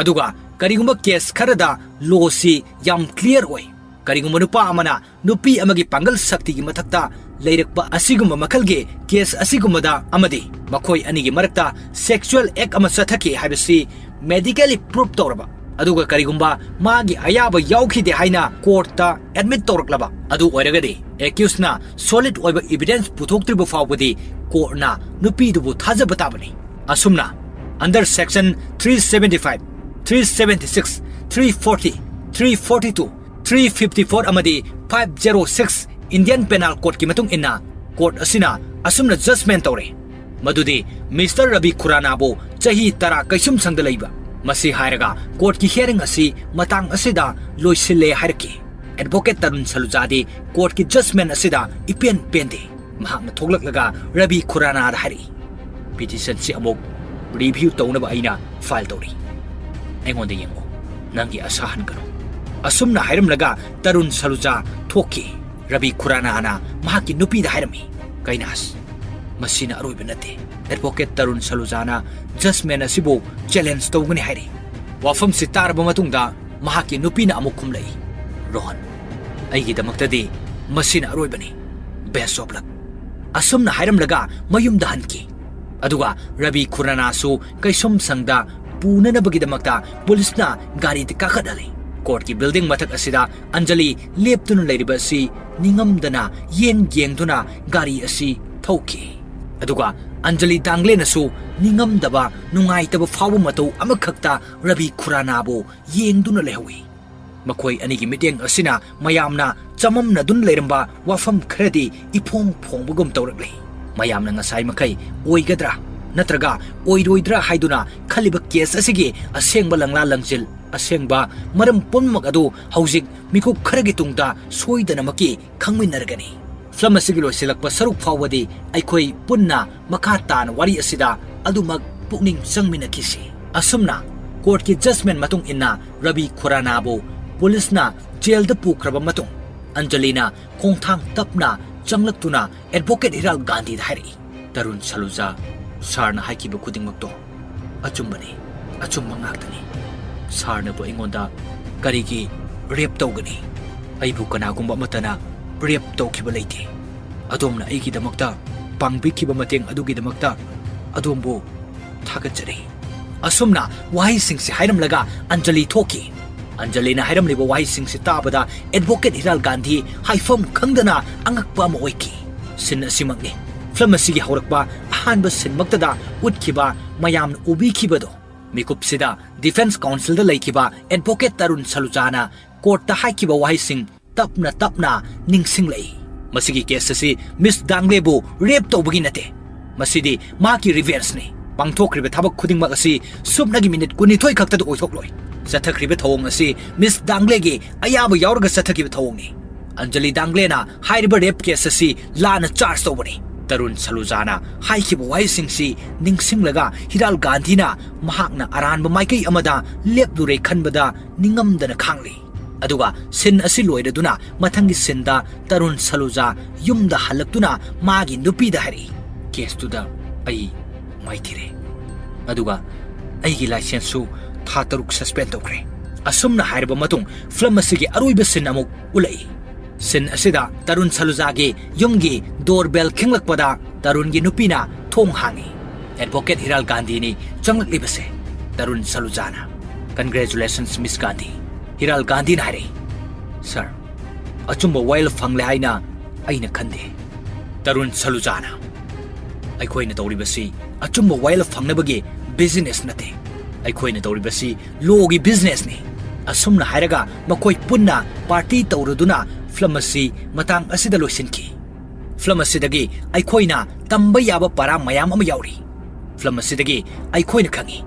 ꯑꯗꯨꯒ ꯀꯔꯤꯒꯨꯝꯕ case ꯈꯔꯗ lawꯁꯤ ꯌꯥꯝ clear ꯑꯣꯏ꯫ ꯀꯔꯤꯒꯨꯝꯕ ꯅꯨꯄꯥ ꯑꯃꯅ ꯅꯨꯄꯤ ꯑꯃꯒꯤ ꯄꯥꯡꯒꯜ ꯁꯛꯇꯤꯒꯤ ꯃꯊꯛꯇ ꯂꯩꯔꯛꯄ ꯑꯁꯤꯒꯨꯝꯕ ꯃꯈꯜꯒꯤ case ꯑꯁꯤꯒꯨꯝꯕꯗ ꯑꯃꯗꯤ ꯃꯈꯣꯏ ꯑꯅꯤꯒꯤ ꯃꯔꯛꯇ sexual act ꯑꯃ ꯆꯠꯊꯈꯤ ꯍꯥꯏꯕꯁꯤ medically proof ꯇꯧꯔꯕ, ꯑꯗꯨꯒ ꯀꯔꯤꯒꯨꯝꯕ ꯃꯥꯒꯤ ꯑꯌꯥꯕ ꯌꯥꯎꯈꯤꯗꯦ ꯍꯥꯏꯅ courtꯇ admit ꯇꯧꯔꯛꯂꯕ ꯑꯗꯨ ꯑꯣꯏꯔꯒꯗꯤ, accusedꯅ solid ꯑꯣꯏꯕ evidence ꯄꯨꯊꯣꯛꯇ꯭ꯔꯤꯕ ꯐꯥꯎꯕꯗꯤ courtꯅ ꯅꯨꯄꯤꯗꯨꯕꯨ ꯊꯥꯖꯕ ꯇꯥꯕꯅꯤ꯫ ꯑꯁꯨꯝꯅ, under section three seventy five, three seventy six, three forty, three forty two, three fifty four ꯑꯃꯗꯤ five zero six Indian Penal Codeꯀꯤ ꯃꯇꯨꯡ ꯏꯟꯅ court ꯑꯁꯤꯅ ꯑꯁꯨꯝꯅ judgment ꯇꯧꯔꯦ, ꯃꯗꯨꯗꯤ Mister ꯔꯕꯤ ꯈꯨꯔꯥꯅꯥꯕꯨ ꯆꯍꯤ ꯇꯔꯥ ꯀꯩꯁꯨꯝꯁꯪꯗ ꯂꯩꯕ꯫ ꯃꯁꯤ ꯍꯥꯏꯔꯒ courtꯀꯤ hearing ꯑꯁꯤ ꯃꯇꯥꯡ ꯑꯁꯤꯗ ꯂꯣꯏꯁꯤꯜꯂꯦ ꯍꯥꯏꯔꯛꯈꯤ꯫ Advocate ꯇꯔꯨꯟ ꯁꯂꯨꯖꯥꯗꯤ courtꯀꯤ judgment ꯑꯁꯤꯗ ꯏꯄꯦꯟ ꯄꯦꯟꯗꯦ꯫ ꯃꯍꯥꯛꯅ ꯊꯣꯛꯂꯛꯂꯒ ꯔꯕꯤ ꯈꯨꯔꯥꯅꯥꯗ ꯍꯥꯏꯔꯛꯏ, "Petitionꯁꯤ ꯑꯃꯨꯛ review ꯇꯧꯅꯕ ꯑꯩꯅ file ꯇꯧꯔꯤ꯫ ꯑꯩꯉꯣꯟꯗ ꯌꯦꯡꯉꯨ, ꯅꯪꯒꯤ ꯑꯁꯥ ꯍꯟꯒꯅꯨ꯫" ꯑꯁꯨꯝꯅ ꯍꯥꯏꯔꯝꯂꯒ ꯇꯔꯨꯟ ꯁꯂꯨꯖꯥ ꯊꯣꯛꯈꯤ꯫ ꯔꯕꯤ ꯈꯨꯔꯥꯅꯥꯅ ꯃꯍꯥꯛꯀꯤ ꯅꯨꯄꯤꯗ ꯍꯥꯏꯔꯝꯃꯤ, "ꯀꯩꯅꯥꯁ, ꯃꯁꯤꯅ ꯑꯔꯣꯏꯕ ꯅꯠꯇꯦ꯫" Advocate ꯇꯔꯨꯟ ꯁꯂꯨꯖꯥꯅ judgment ꯑꯁꯤꯕꯨ challenge ꯇꯧꯒꯅꯤ ꯍꯥꯏꯔꯤ꯫ ꯋꯥꯐꯝꯁꯤ ꯇꯥꯔꯕ ꯃꯇꯨꯡꯗ ꯃꯍꯥꯛꯀꯤ ꯅꯨꯄꯤꯅ ꯑꯃꯨꯛ ꯈꯨꯝꯂꯛꯏ, "ꯔꯣꯍꯟ, ꯑꯩꯒꯤꯗꯃꯛꯇꯗꯤ ꯃꯁꯤꯅ ꯑꯔꯣꯏꯕꯅꯤ꯫ Best of luck꯫" ꯑꯁꯨꯝꯅ ꯍꯥꯏꯔꯝꯂꯒ ꯃꯌꯨꯝꯗ ꯍꯟꯈꯤ꯫ ꯑꯗꯨꯒ ꯔꯕꯤ ꯈꯨꯔꯥꯅꯥꯁꯨ ꯀꯩꯁꯨꯝꯁꯪꯗ ꯄꯨꯅꯅꯕꯒꯤꯗꯃꯛꯇ ꯄꯨꯂꯤꯁꯅ ꯒꯥꯔꯤꯗ ꯀꯥꯈꯠꯍꯜꯂꯤ꯫ Courtꯀꯤ building ꯃꯊꯛ ꯑꯁꯤꯗ ꯑꯟꯖꯂꯤ ꯂꯦꯞꯇꯨꯅ ꯂꯩꯔꯤꯕ ꯑꯁꯤ ꯅꯤꯡꯉꯝꯗꯅ ꯌꯦꯡ ꯌꯦꯡꯗꯨꯅ ꯒꯥꯔꯤ ꯑꯁꯤ ꯊꯧꯈꯤ꯫ ꯑꯗꯨꯒ ꯑꯟꯖꯂꯤ ꯗꯥꯡꯒ꯭ꯂꯦꯅꯁꯨ ꯅꯤꯡꯉꯝꯗꯕ, ꯅꯨꯡꯉꯥꯏꯇꯕ ꯐꯥꯎꯕ ꯃꯇꯧ ꯑꯃꯈꯛꯇ ꯔꯕꯤ ꯈꯨꯔꯥꯅꯥꯕꯨ ꯌꯦꯡꯗꯨꯅ ꯂꯩꯍꯧꯏ꯫ ꯃꯈꯣꯏ ꯑꯅꯤꯒꯤ ꯃꯤꯠꯌꯦꯡ ꯑꯁꯤꯅ ꯃꯌꯥꯝꯅ ꯆꯃꯝꯅꯗꯨꯅ ꯂꯩꯔꯝꯕ ꯋꯥꯐꯝ ꯈꯔꯗꯤ ꯏꯐꯣꯡ ꯐꯣꯡꯕꯒꯨꯝ ꯇꯧꯔꯛꯂꯤ꯫ ꯃꯌꯥꯝꯅ ꯉꯁꯥꯏ ꯃꯈꯩ ꯑꯣꯏꯒꯗ꯭ꯔꯥ ꯅꯠꯇ꯭ꯔꯒ ꯑꯣꯏꯔꯣꯏꯗ꯭ꯔꯥ ꯍꯥꯏꯗꯨꯅ ꯈꯜꯂꯤꯕ case ꯑꯁꯤꯒꯤ ꯑꯁꯦꯡꯕ ꯂꯪꯂꯥ ꯂꯪꯖꯤꯜ, ꯑꯁꯦꯡꯕ ꯃꯔꯝ ꯄꯨꯝꯅꯃꯛ ꯑꯗꯨ ꯍꯧꯖꯤꯛ ꯃꯤꯀꯨꯞ ꯈꯔꯒꯤ ꯇꯨꯡꯗ ꯁꯣꯏꯗꯅꯃꯛꯀꯤ ꯈꯪꯃꯤꯟꯅꯔꯒꯅꯤ꯫ Film ꯑꯁꯤꯒꯤ ꯂꯣꯏꯁꯤꯜꯂꯛꯄ ꯁꯔꯨꯛ ꯐꯥꯎꯕꯗꯤ ꯑꯩꯈꯣꯏ ꯄꯨꯟꯅ ꯃꯈꯥ ꯇꯥꯅ ꯋꯥꯔꯤ ꯑꯁꯤꯗ ꯑꯗꯨꯃꯛ ꯄꯨꯛꯅꯤꯡ ꯆꯪꯃꯤꯟꯅꯈꯤꯁꯤ꯫ ꯑꯁꯨꯝꯅ courtꯀꯤ judgment ꯃꯇꯨꯡ ꯏꯟꯅ ꯔꯕꯤ ꯈꯨꯔꯥꯅꯥꯕꯨ ꯄꯨꯂꯤꯁꯅ jailꯗ ꯄꯨꯈ꯭ꯔꯕ ꯃꯇꯨꯡ, ꯑꯟꯖꯂꯤꯅ ꯈꯣꯡꯊꯥꯡ ꯇꯞꯅ ꯆꯪꯂꯛꯇꯨꯅ Advocate ꯍꯤꯔꯥꯜ ꯒꯥꯟꯙꯤꯗ ꯍꯥꯏꯔꯛꯏ, "ꯇꯔꯨꯟ ꯁꯂꯨꯖꯥ, sirꯅ ꯍꯥꯏꯈꯤꯕ ꯈꯨꯗꯤꯡꯃꯛꯇꯣ ꯑꯆꯨꯝꯕꯅꯤ, ꯑꯆꯨꯝꯕ ꯉꯥꯛꯇꯅꯤ꯫ Sirꯅꯕꯨ ꯑꯩꯉꯣꯟꯗ ꯀꯔꯤꯒꯤ rape ꯇꯧꯒꯅꯤ? ꯑꯩꯕꯨ ꯀꯅꯥꯒꯨꯝꯕ ꯑꯃꯠꯇꯅ rape ꯇꯧꯈꯤꯕ ꯂꯩꯇꯦ꯫ ꯑꯗꯣꯝꯅ ꯑꯩꯒꯤꯗꯃꯛꯇ ꯄꯥꯡꯕꯤꯈꯤꯕ ꯃꯇꯦꯡ ꯑꯗꯨꯒꯤꯗꯃꯛꯇ ꯑꯗꯣꯝꯕꯨ ꯊꯥꯒꯠꯆꯔꯤ꯫" ꯑꯁꯨꯝꯅ ꯋꯥꯍꯩꯁꯤꯡꯁꯤ ꯍꯥꯏꯔꯝꯂꯒ ꯑꯟꯖꯂꯤ ꯊꯣꯛꯈꯤ꯫ ꯑꯟꯖꯂꯤꯅ ꯍꯥꯏꯔꯝꯂꯤꯕ ꯋꯥꯍꯩꯁꯤꯡꯁꯤ ꯇꯥꯕꯗ Advocate ꯍꯤꯔꯥꯜ ꯒꯥꯟꯙꯤ ꯍꯥꯏꯐꯝ ꯈꯪꯗꯅ ꯑꯉꯛꯄ ꯑꯃ ꯑꯣꯏꯈꯤ꯫ Scene ꯑꯁꯤꯃꯛꯅꯤ film ꯑꯁꯤꯒꯤ ꯍꯧꯔꯛꯄ ꯑꯍꯥꯟꯕ sceneꯃꯛꯇꯗ ꯎꯠꯈꯤꯕ, ꯃꯌꯥꯝꯅ ꯎꯕꯤꯈꯤꯕꯗꯣ꯫ ꯃꯤꯀꯨꯞꯁꯤꯗ ꯗꯤꯐꯦꯟꯁ ꯀꯥꯎꯟꯁꯤꯜꯗ ꯂꯩꯈꯤꯕ ꯑꯦꯗꯚꯣꯀꯦꯠ ꯇꯔꯨꯟ ꯁꯂꯨꯖꯥꯅ ꯀꯣꯔꯠꯇ ꯍꯥꯏꯈꯤꯕ ꯋꯥꯍꯩꯁꯤꯡ ꯇꯞꯅ ꯇꯞꯅ ꯅꯤꯡꯁꯤꯡꯂꯛꯏ꯫ ꯃꯁꯤꯒꯤ ꯀꯦꯁ ꯑꯁꯤ ꯃꯤꯁ ꯗꯥꯡꯂꯦꯕꯨ ꯔꯦꯞ ꯇꯧꯕꯒꯤ ꯅꯠꯇꯦ꯫ ꯃꯁꯤꯗꯤ ꯃꯍꯥꯛꯀꯤ ꯔꯤꯚꯦꯟꯁꯅꯤ꯫ ꯄꯥꯡꯊꯣꯛꯈ꯭ꯔꯤꯕ ꯊꯕꯛ ꯈꯨꯗꯤꯡꯃꯛ ꯑꯁꯤ ꯁꯨꯞꯅꯒꯤ ꯃꯤꯅꯤꯠ ꯀꯨꯟꯅꯤꯊꯣꯏ ꯈꯛꯇꯗ ꯑꯣꯏꯊꯣꯛꯂꯣꯏ꯫ ꯆꯠꯊꯈ꯭ꯔꯤꯕ ꯊꯧꯑꯣꯡ ꯑꯁꯤ ꯃꯤꯁ ꯗꯥꯡꯂꯦꯒꯤ ꯑꯌꯥꯕ ꯌꯥꯎꯔꯒ ꯆꯠꯊꯈꯤꯕ ꯊꯧꯑꯣꯡꯅꯤ꯫ ꯑꯟꯖꯂꯤ ꯗꯥꯡꯂꯦꯅ ꯍꯥꯏꯔꯤꯕ ꯔꯦꯞ ꯀꯦꯁ ꯑꯁꯤ ꯂꯥꯟꯅ ꯆꯥꯔꯖ ꯇꯧꯕꯅꯤ꯫ ꯇꯔꯨꯟ ꯁꯂꯨꯖꯥꯅ ꯍꯥꯏꯈꯤꯕ ꯋꯥꯍꯩꯁꯤꯡꯁꯤ ꯅꯤꯡꯁꯤꯡꯂꯒ ꯍꯤꯔꯥꯜ ꯒꯥꯟꯙꯤꯅ ꯃꯍꯥꯛꯅ ꯑꯔꯥꯟꯕ ꯃꯥꯏꯀꯩ ꯑꯃꯗ ꯂꯦꯞꯂꯨꯔꯦ ꯈꯟꯕꯗ ꯅꯤꯡꯉꯝꯗꯅ ꯈꯥꯡꯂꯤ꯫ ꯑꯗꯨꯒ ꯁꯤꯟ ꯑꯁꯤ ꯂꯣꯏꯔꯗꯨꯅ ꯃꯊꯪꯒꯤ ꯁꯤꯟꯗ ꯇꯔꯨꯟ ꯁꯂꯨꯖꯥ ꯌꯨꯝꯗ ꯍꯜꯂꯛꯇꯨꯅ ꯃꯥꯒꯤ ꯅꯨꯄꯤꯗ ꯍꯥꯏꯔꯛꯏ, "ꯀꯦꯁꯇꯨꯗ ꯑꯩ ꯃꯥꯏꯊꯤꯔꯦ꯫ ꯑꯗꯨꯒ ꯑꯩꯒꯤ ꯂꯥꯏꯁꯦꯟꯁꯁꯨ ꯊꯥ ꯇꯔꯨꯛ ꯁꯁꯄꯦꯟ ꯇꯧꯈ꯭ꯔꯦ꯫" ꯑꯁꯨꯝꯅ ꯍꯥꯏꯔꯕ ꯃꯇꯨꯡ ꯐꯤꯂꯝ ꯑꯁꯤꯒꯤ ꯑꯔꯣꯏꯕ ꯁꯤꯟ ꯑꯃꯨꯛ ꯎꯠꯂꯛꯏ꯫ ꯁꯤꯟ ꯑꯁꯤꯗ ꯇꯔꯨꯟ ꯁꯂꯨꯖꯥꯒꯤ ꯌꯨꯝꯒꯤ ꯗꯣꯔꯕꯦꯜ ꯈꯤꯡꯂꯛꯄꯗ ꯇꯔꯨꯟꯒꯤ ꯅꯨꯄꯤꯅ ꯊꯣꯡ ꯍꯥꯡꯏ꯫ "Advocate ꯍꯤꯔꯥꯜ ꯒꯥꯟꯙꯤꯅꯤ ꯆꯪꯂꯛꯂꯤꯕꯁꯦ꯫" Tarun ꯁꯂꯨꯖꯥꯅ, "Congratulations, Miss Gandhi꯫" ꯍꯤꯔꯥꯜ ꯒꯥꯟꯙꯤꯅ ꯍꯥꯏꯔꯛꯏ, "ꯁꯥꯔ, ꯑꯆꯨꯝꯕ ꯋꯥꯌꯦꯜ ꯐꯪꯂꯦ ꯍꯥꯏꯅ ꯑꯩꯅ ꯈꯟꯗꯦ꯫" ꯇꯔꯨꯟ ꯁꯂꯨꯖꯥꯅ, "ꯑꯩꯈꯣꯏꯅ ꯇꯧꯔꯤꯕꯁꯤ ꯑꯆꯨꯝꯕ ꯋꯥꯌꯦꯜ ꯐꯪꯅꯕꯒꯤ ꯕꯤꯖꯤꯅꯦꯁ ꯅꯠꯇꯦ꯫ ꯑꯩꯈꯣꯏꯅ ꯇꯧꯔꯤꯕꯁꯤ ꯂꯣꯒꯤ ꯕꯤꯖꯤꯅꯦꯁꯅꯤ꯫" ꯑꯁꯨꯝꯅ ꯍꯥꯏꯔꯒ ꯃꯈꯣꯏ ꯄꯨꯟꯅ ꯄꯥꯔꯇꯤ ꯇꯧꯔꯗꯨꯅ ꯐꯤꯂꯝ ꯑꯁꯤ ꯃꯇꯥꯡ ꯑꯁꯤꯗ ꯂꯣꯏꯁꯤꯟꯈꯤ꯫ ꯐꯤꯂꯝ ꯑꯁꯤꯗꯒꯤ ꯑꯩꯈꯣꯏꯅ ꯇꯝꯕ ꯌꯥꯕ ꯄꯔꯥ ꯃꯌꯥꯝ ꯑꯃ ꯌꯥꯎꯔꯤ꯫ ꯐꯤꯂꯝ ꯑꯁꯤꯗꯒꯤ ꯑꯩꯈꯣꯏꯅ ꯈꯪꯏ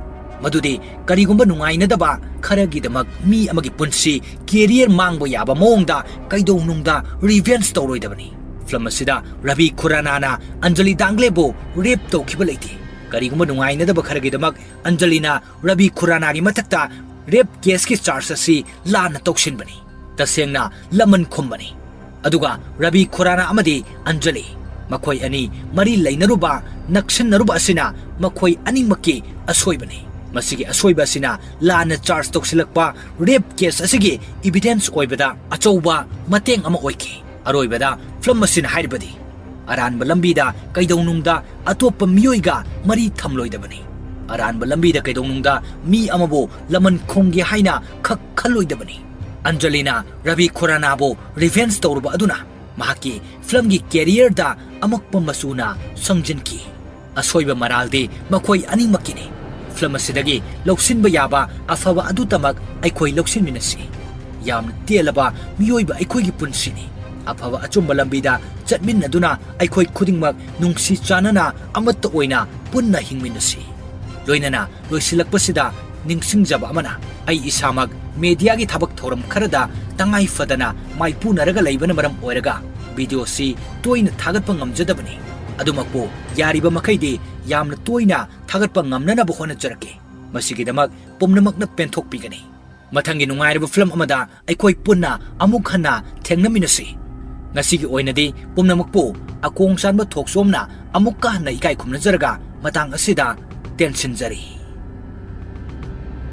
ꯃꯗꯨꯗꯤ ꯀꯔꯤꯒꯨꯝꯕ ꯅꯨꯡꯉꯥꯏꯅꯗꯕ ꯈꯔꯒꯤꯗꯃꯛ ꯃꯤ ꯑꯃꯒꯤ ꯄꯨꯟꯁꯤ, ꯀꯦꯔꯤꯌꯔ ꯃꯥꯡꯕ ꯌꯥꯕ ꯃꯑꯣꯡꯗ ꯀꯩꯗꯧꯅꯨꯡꯗ ꯔꯤꯚꯦꯟꯖ ꯇꯧꯔꯣꯏꯗꯕꯅꯤ꯫ ꯐꯤꯂꯝ ꯑꯁꯤꯗ ꯔꯕꯤ ꯈꯨꯔꯥꯅꯥꯅ ꯑꯟꯖꯂꯤ ꯗꯥꯡꯒ꯭ꯂꯦꯕꯨ ꯔꯦꯞ ꯇꯧꯈꯤꯕ ꯂꯩꯇꯦ꯫ ꯀꯔꯤꯒꯨꯝꯕ ꯅꯨꯡꯉꯥꯏꯅꯗꯕ ꯈꯔꯒꯤꯗꯃꯛ ꯑꯟꯖꯂꯤꯅ ꯔꯕꯤ ꯈꯨꯔꯥꯅꯥꯒꯤ ꯃꯊꯛꯇ ꯔꯦꯞ ꯀꯦꯁꯀꯤ ꯆꯥꯔꯖ ꯑꯁꯤ ꯂꯥꯟꯅ ꯇꯧꯁꯤꯟꯕꯅꯤ꯫ ꯇꯁꯦꯡꯅ ꯂꯃꯟ ꯈꯨꯝꯕꯅꯤ꯫ ꯑꯗꯨꯒ ꯔꯕꯤ ꯈꯨꯔꯥꯅꯥ ꯑꯃꯗꯤ ꯑꯟꯖꯂꯤ, ꯃꯈꯣꯏ ꯑꯅꯤ ꯃꯔꯤ ꯂꯩꯅꯔꯨꯕ, ꯅꯛꯁꯤꯟꯅꯔꯨꯕ ꯑꯁꯤꯅ ꯃꯈꯣꯏ ꯑꯅꯤꯃꯛꯀꯤ ꯑꯁꯣꯏꯕꯅꯤ꯫ ꯃꯁꯤꯒꯤ ꯑꯁꯣꯏꯕ ꯑꯁꯤꯅ ꯂꯥꯟꯅ ꯆꯥꯔꯖ ꯇꯧꯁꯤꯜꯂꯛꯄ ꯔꯦꯞ ꯀꯦꯁ ꯑꯁꯤꯒꯤ ꯏꯚꯤꯗꯦꯟꯁ ꯑꯣꯏꯕꯗ ꯑꯆꯧꯕ ꯃꯇꯦꯡ ꯑꯃ ꯑꯣꯏꯈꯤ꯫ ꯑꯔꯣꯏꯕꯗ ꯐꯤꯂꯝ ꯑꯁꯤꯅ ꯍꯥꯏꯔꯤꯕꯗꯤ, ꯑꯔꯥꯟꯕ ꯂꯝꯕꯤꯗ ꯀꯩꯗꯧꯅꯨꯡꯗ ꯑꯇꯣꯞꯄ ꯃꯤꯑꯣꯏꯒ ꯃꯔꯤ ꯊꯝꯂꯣꯏꯗꯕꯅꯤ꯫ ꯑꯔꯥꯟꯕ ꯂꯝꯕꯤꯗ ꯀꯩꯗꯧꯅꯨꯡꯗ ꯃꯤ ꯑꯃꯕꯨ ꯂꯃꯟ ꯈꯨꯝꯒꯦ ꯍꯥꯏꯅ ꯈꯛ ꯈꯜꯂꯣꯏꯗꯕꯅꯤ꯫ ꯑꯟꯖꯂꯤꯅ ꯔꯕꯤ ꯈꯨꯔꯥꯅꯥꯕꯨ ꯔꯤꯚꯦꯟꯖ ꯇꯧꯔꯨꯕ ꯑꯗꯨꯅ ꯃꯍꯥꯛꯀꯤ ꯐꯤꯂꯝꯒꯤ ꯀꯦꯔꯤꯌꯔꯗ ꯑꯃꯛꯄ ꯃꯆꯨꯅ ꯁꯪꯖꯤꯟꯈꯤ꯫ ꯑꯁꯣꯏꯕ ꯃꯔꯥꯜꯗꯤ ꯃꯈꯣꯏ ꯑꯅꯤꯃꯛꯀꯤꯅꯤ꯫ ꯐꯤꯂꯝ ꯑꯁꯤꯗꯒꯤ ꯂꯧꯁꯤꯟꯕ ꯌꯥꯕ ꯑꯐꯕ ꯑꯗꯨꯇꯃꯛ ꯑꯩꯈꯣꯏ ꯂꯧꯁꯤꯟꯃꯤꯟꯅꯁꯤ꯫ ꯌꯥꯝꯅ ꯇꯦꯜꯂꯕ ꯃꯤꯑꯣꯏꯕ ꯑꯩꯈꯣꯏꯒꯤ ꯄꯨꯟꯁꯤꯅꯤ꯫ ꯑꯐꯕ ꯑꯆꯨꯝꯕ ꯂꯝꯕꯤꯗ ꯆꯠꯃꯤꯟꯅꯗꯨꯅ ꯑꯩꯈꯣꯏ ꯈꯨꯗꯤꯡꯃꯛ ꯅꯨꯡꯁꯤ ꯆꯥꯟꯅꯅ ꯑꯃꯠꯇ ꯑꯣꯏꯅ ꯄꯨꯟꯅ ꯍꯤꯡꯃꯤꯟꯅꯁꯤ꯫ ꯂꯣꯏꯅꯅ ꯂꯣꯏꯁꯤꯜꯂꯛꯄꯁꯤꯗ ꯅꯤꯡꯁꯤꯡꯖꯕ ꯑꯃꯅ, ꯑꯩ ꯏꯁꯥꯃꯛ ꯃꯦꯗꯤꯌꯥꯒꯤ ꯊꯕꯛ ꯊꯧꯔꯝ ꯈꯔꯗ ꯇꯉꯥꯏ ꯐꯗꯅ ꯃꯥꯏꯄꯨꯅꯔꯒ ꯂꯩꯕꯅ ꯃꯔꯝ ꯑꯣꯏꯔꯒ ꯚꯤꯗꯤꯑꯣꯁꯤ ꯇꯣꯏꯅ ꯊꯥꯒꯠꯄ ꯉꯝꯖꯗꯕꯅꯤ꯫ ꯑꯗꯨꯃꯛꯄꯨ ꯌꯥꯔꯤꯕ ꯃꯈꯩꯗꯤ ꯌꯥꯝꯅ ꯇꯣꯏꯅ ꯊꯥꯒꯠꯄ ꯉꯝꯅꯅꯕ ꯍꯣꯠꯅꯖꯔꯛꯀꯦ꯫ ꯃꯁꯤꯒꯤꯗꯃꯛ ꯄꯨꯝꯅꯃꯛꯅ ꯄꯦꯟꯊꯣꯛꯄꯤꯒꯅꯤ꯫ ꯃꯊꯪꯒꯤ ꯅꯨꯡꯉꯥꯏꯔꯕ ꯐꯤꯂꯝ ꯑꯃꯗ ꯑꯩꯈꯣꯏ ꯄꯨꯟꯅ ꯑꯃꯨꯛ ꯍꯟꯅ ꯊꯦꯡꯅꯃꯤꯟꯅꯁꯤ꯫ ꯉꯁꯤꯒꯤ ꯑꯣꯏꯅꯗꯤ ꯄꯨꯝꯅꯃꯛꯄꯨ ꯑꯀꯣꯡ ꯆꯥꯟꯕ ꯊꯣꯛꯆꯣꯝꯅ ꯑꯃꯨꯛꯀ ꯍꯟꯅ ꯏꯀꯥꯏ ꯈꯨꯝꯅꯖꯔꯒ ꯃꯇꯥꯡ ꯑꯁꯤꯗ ꯇꯦꯟꯁꯤꯟꯖꯔꯤ꯫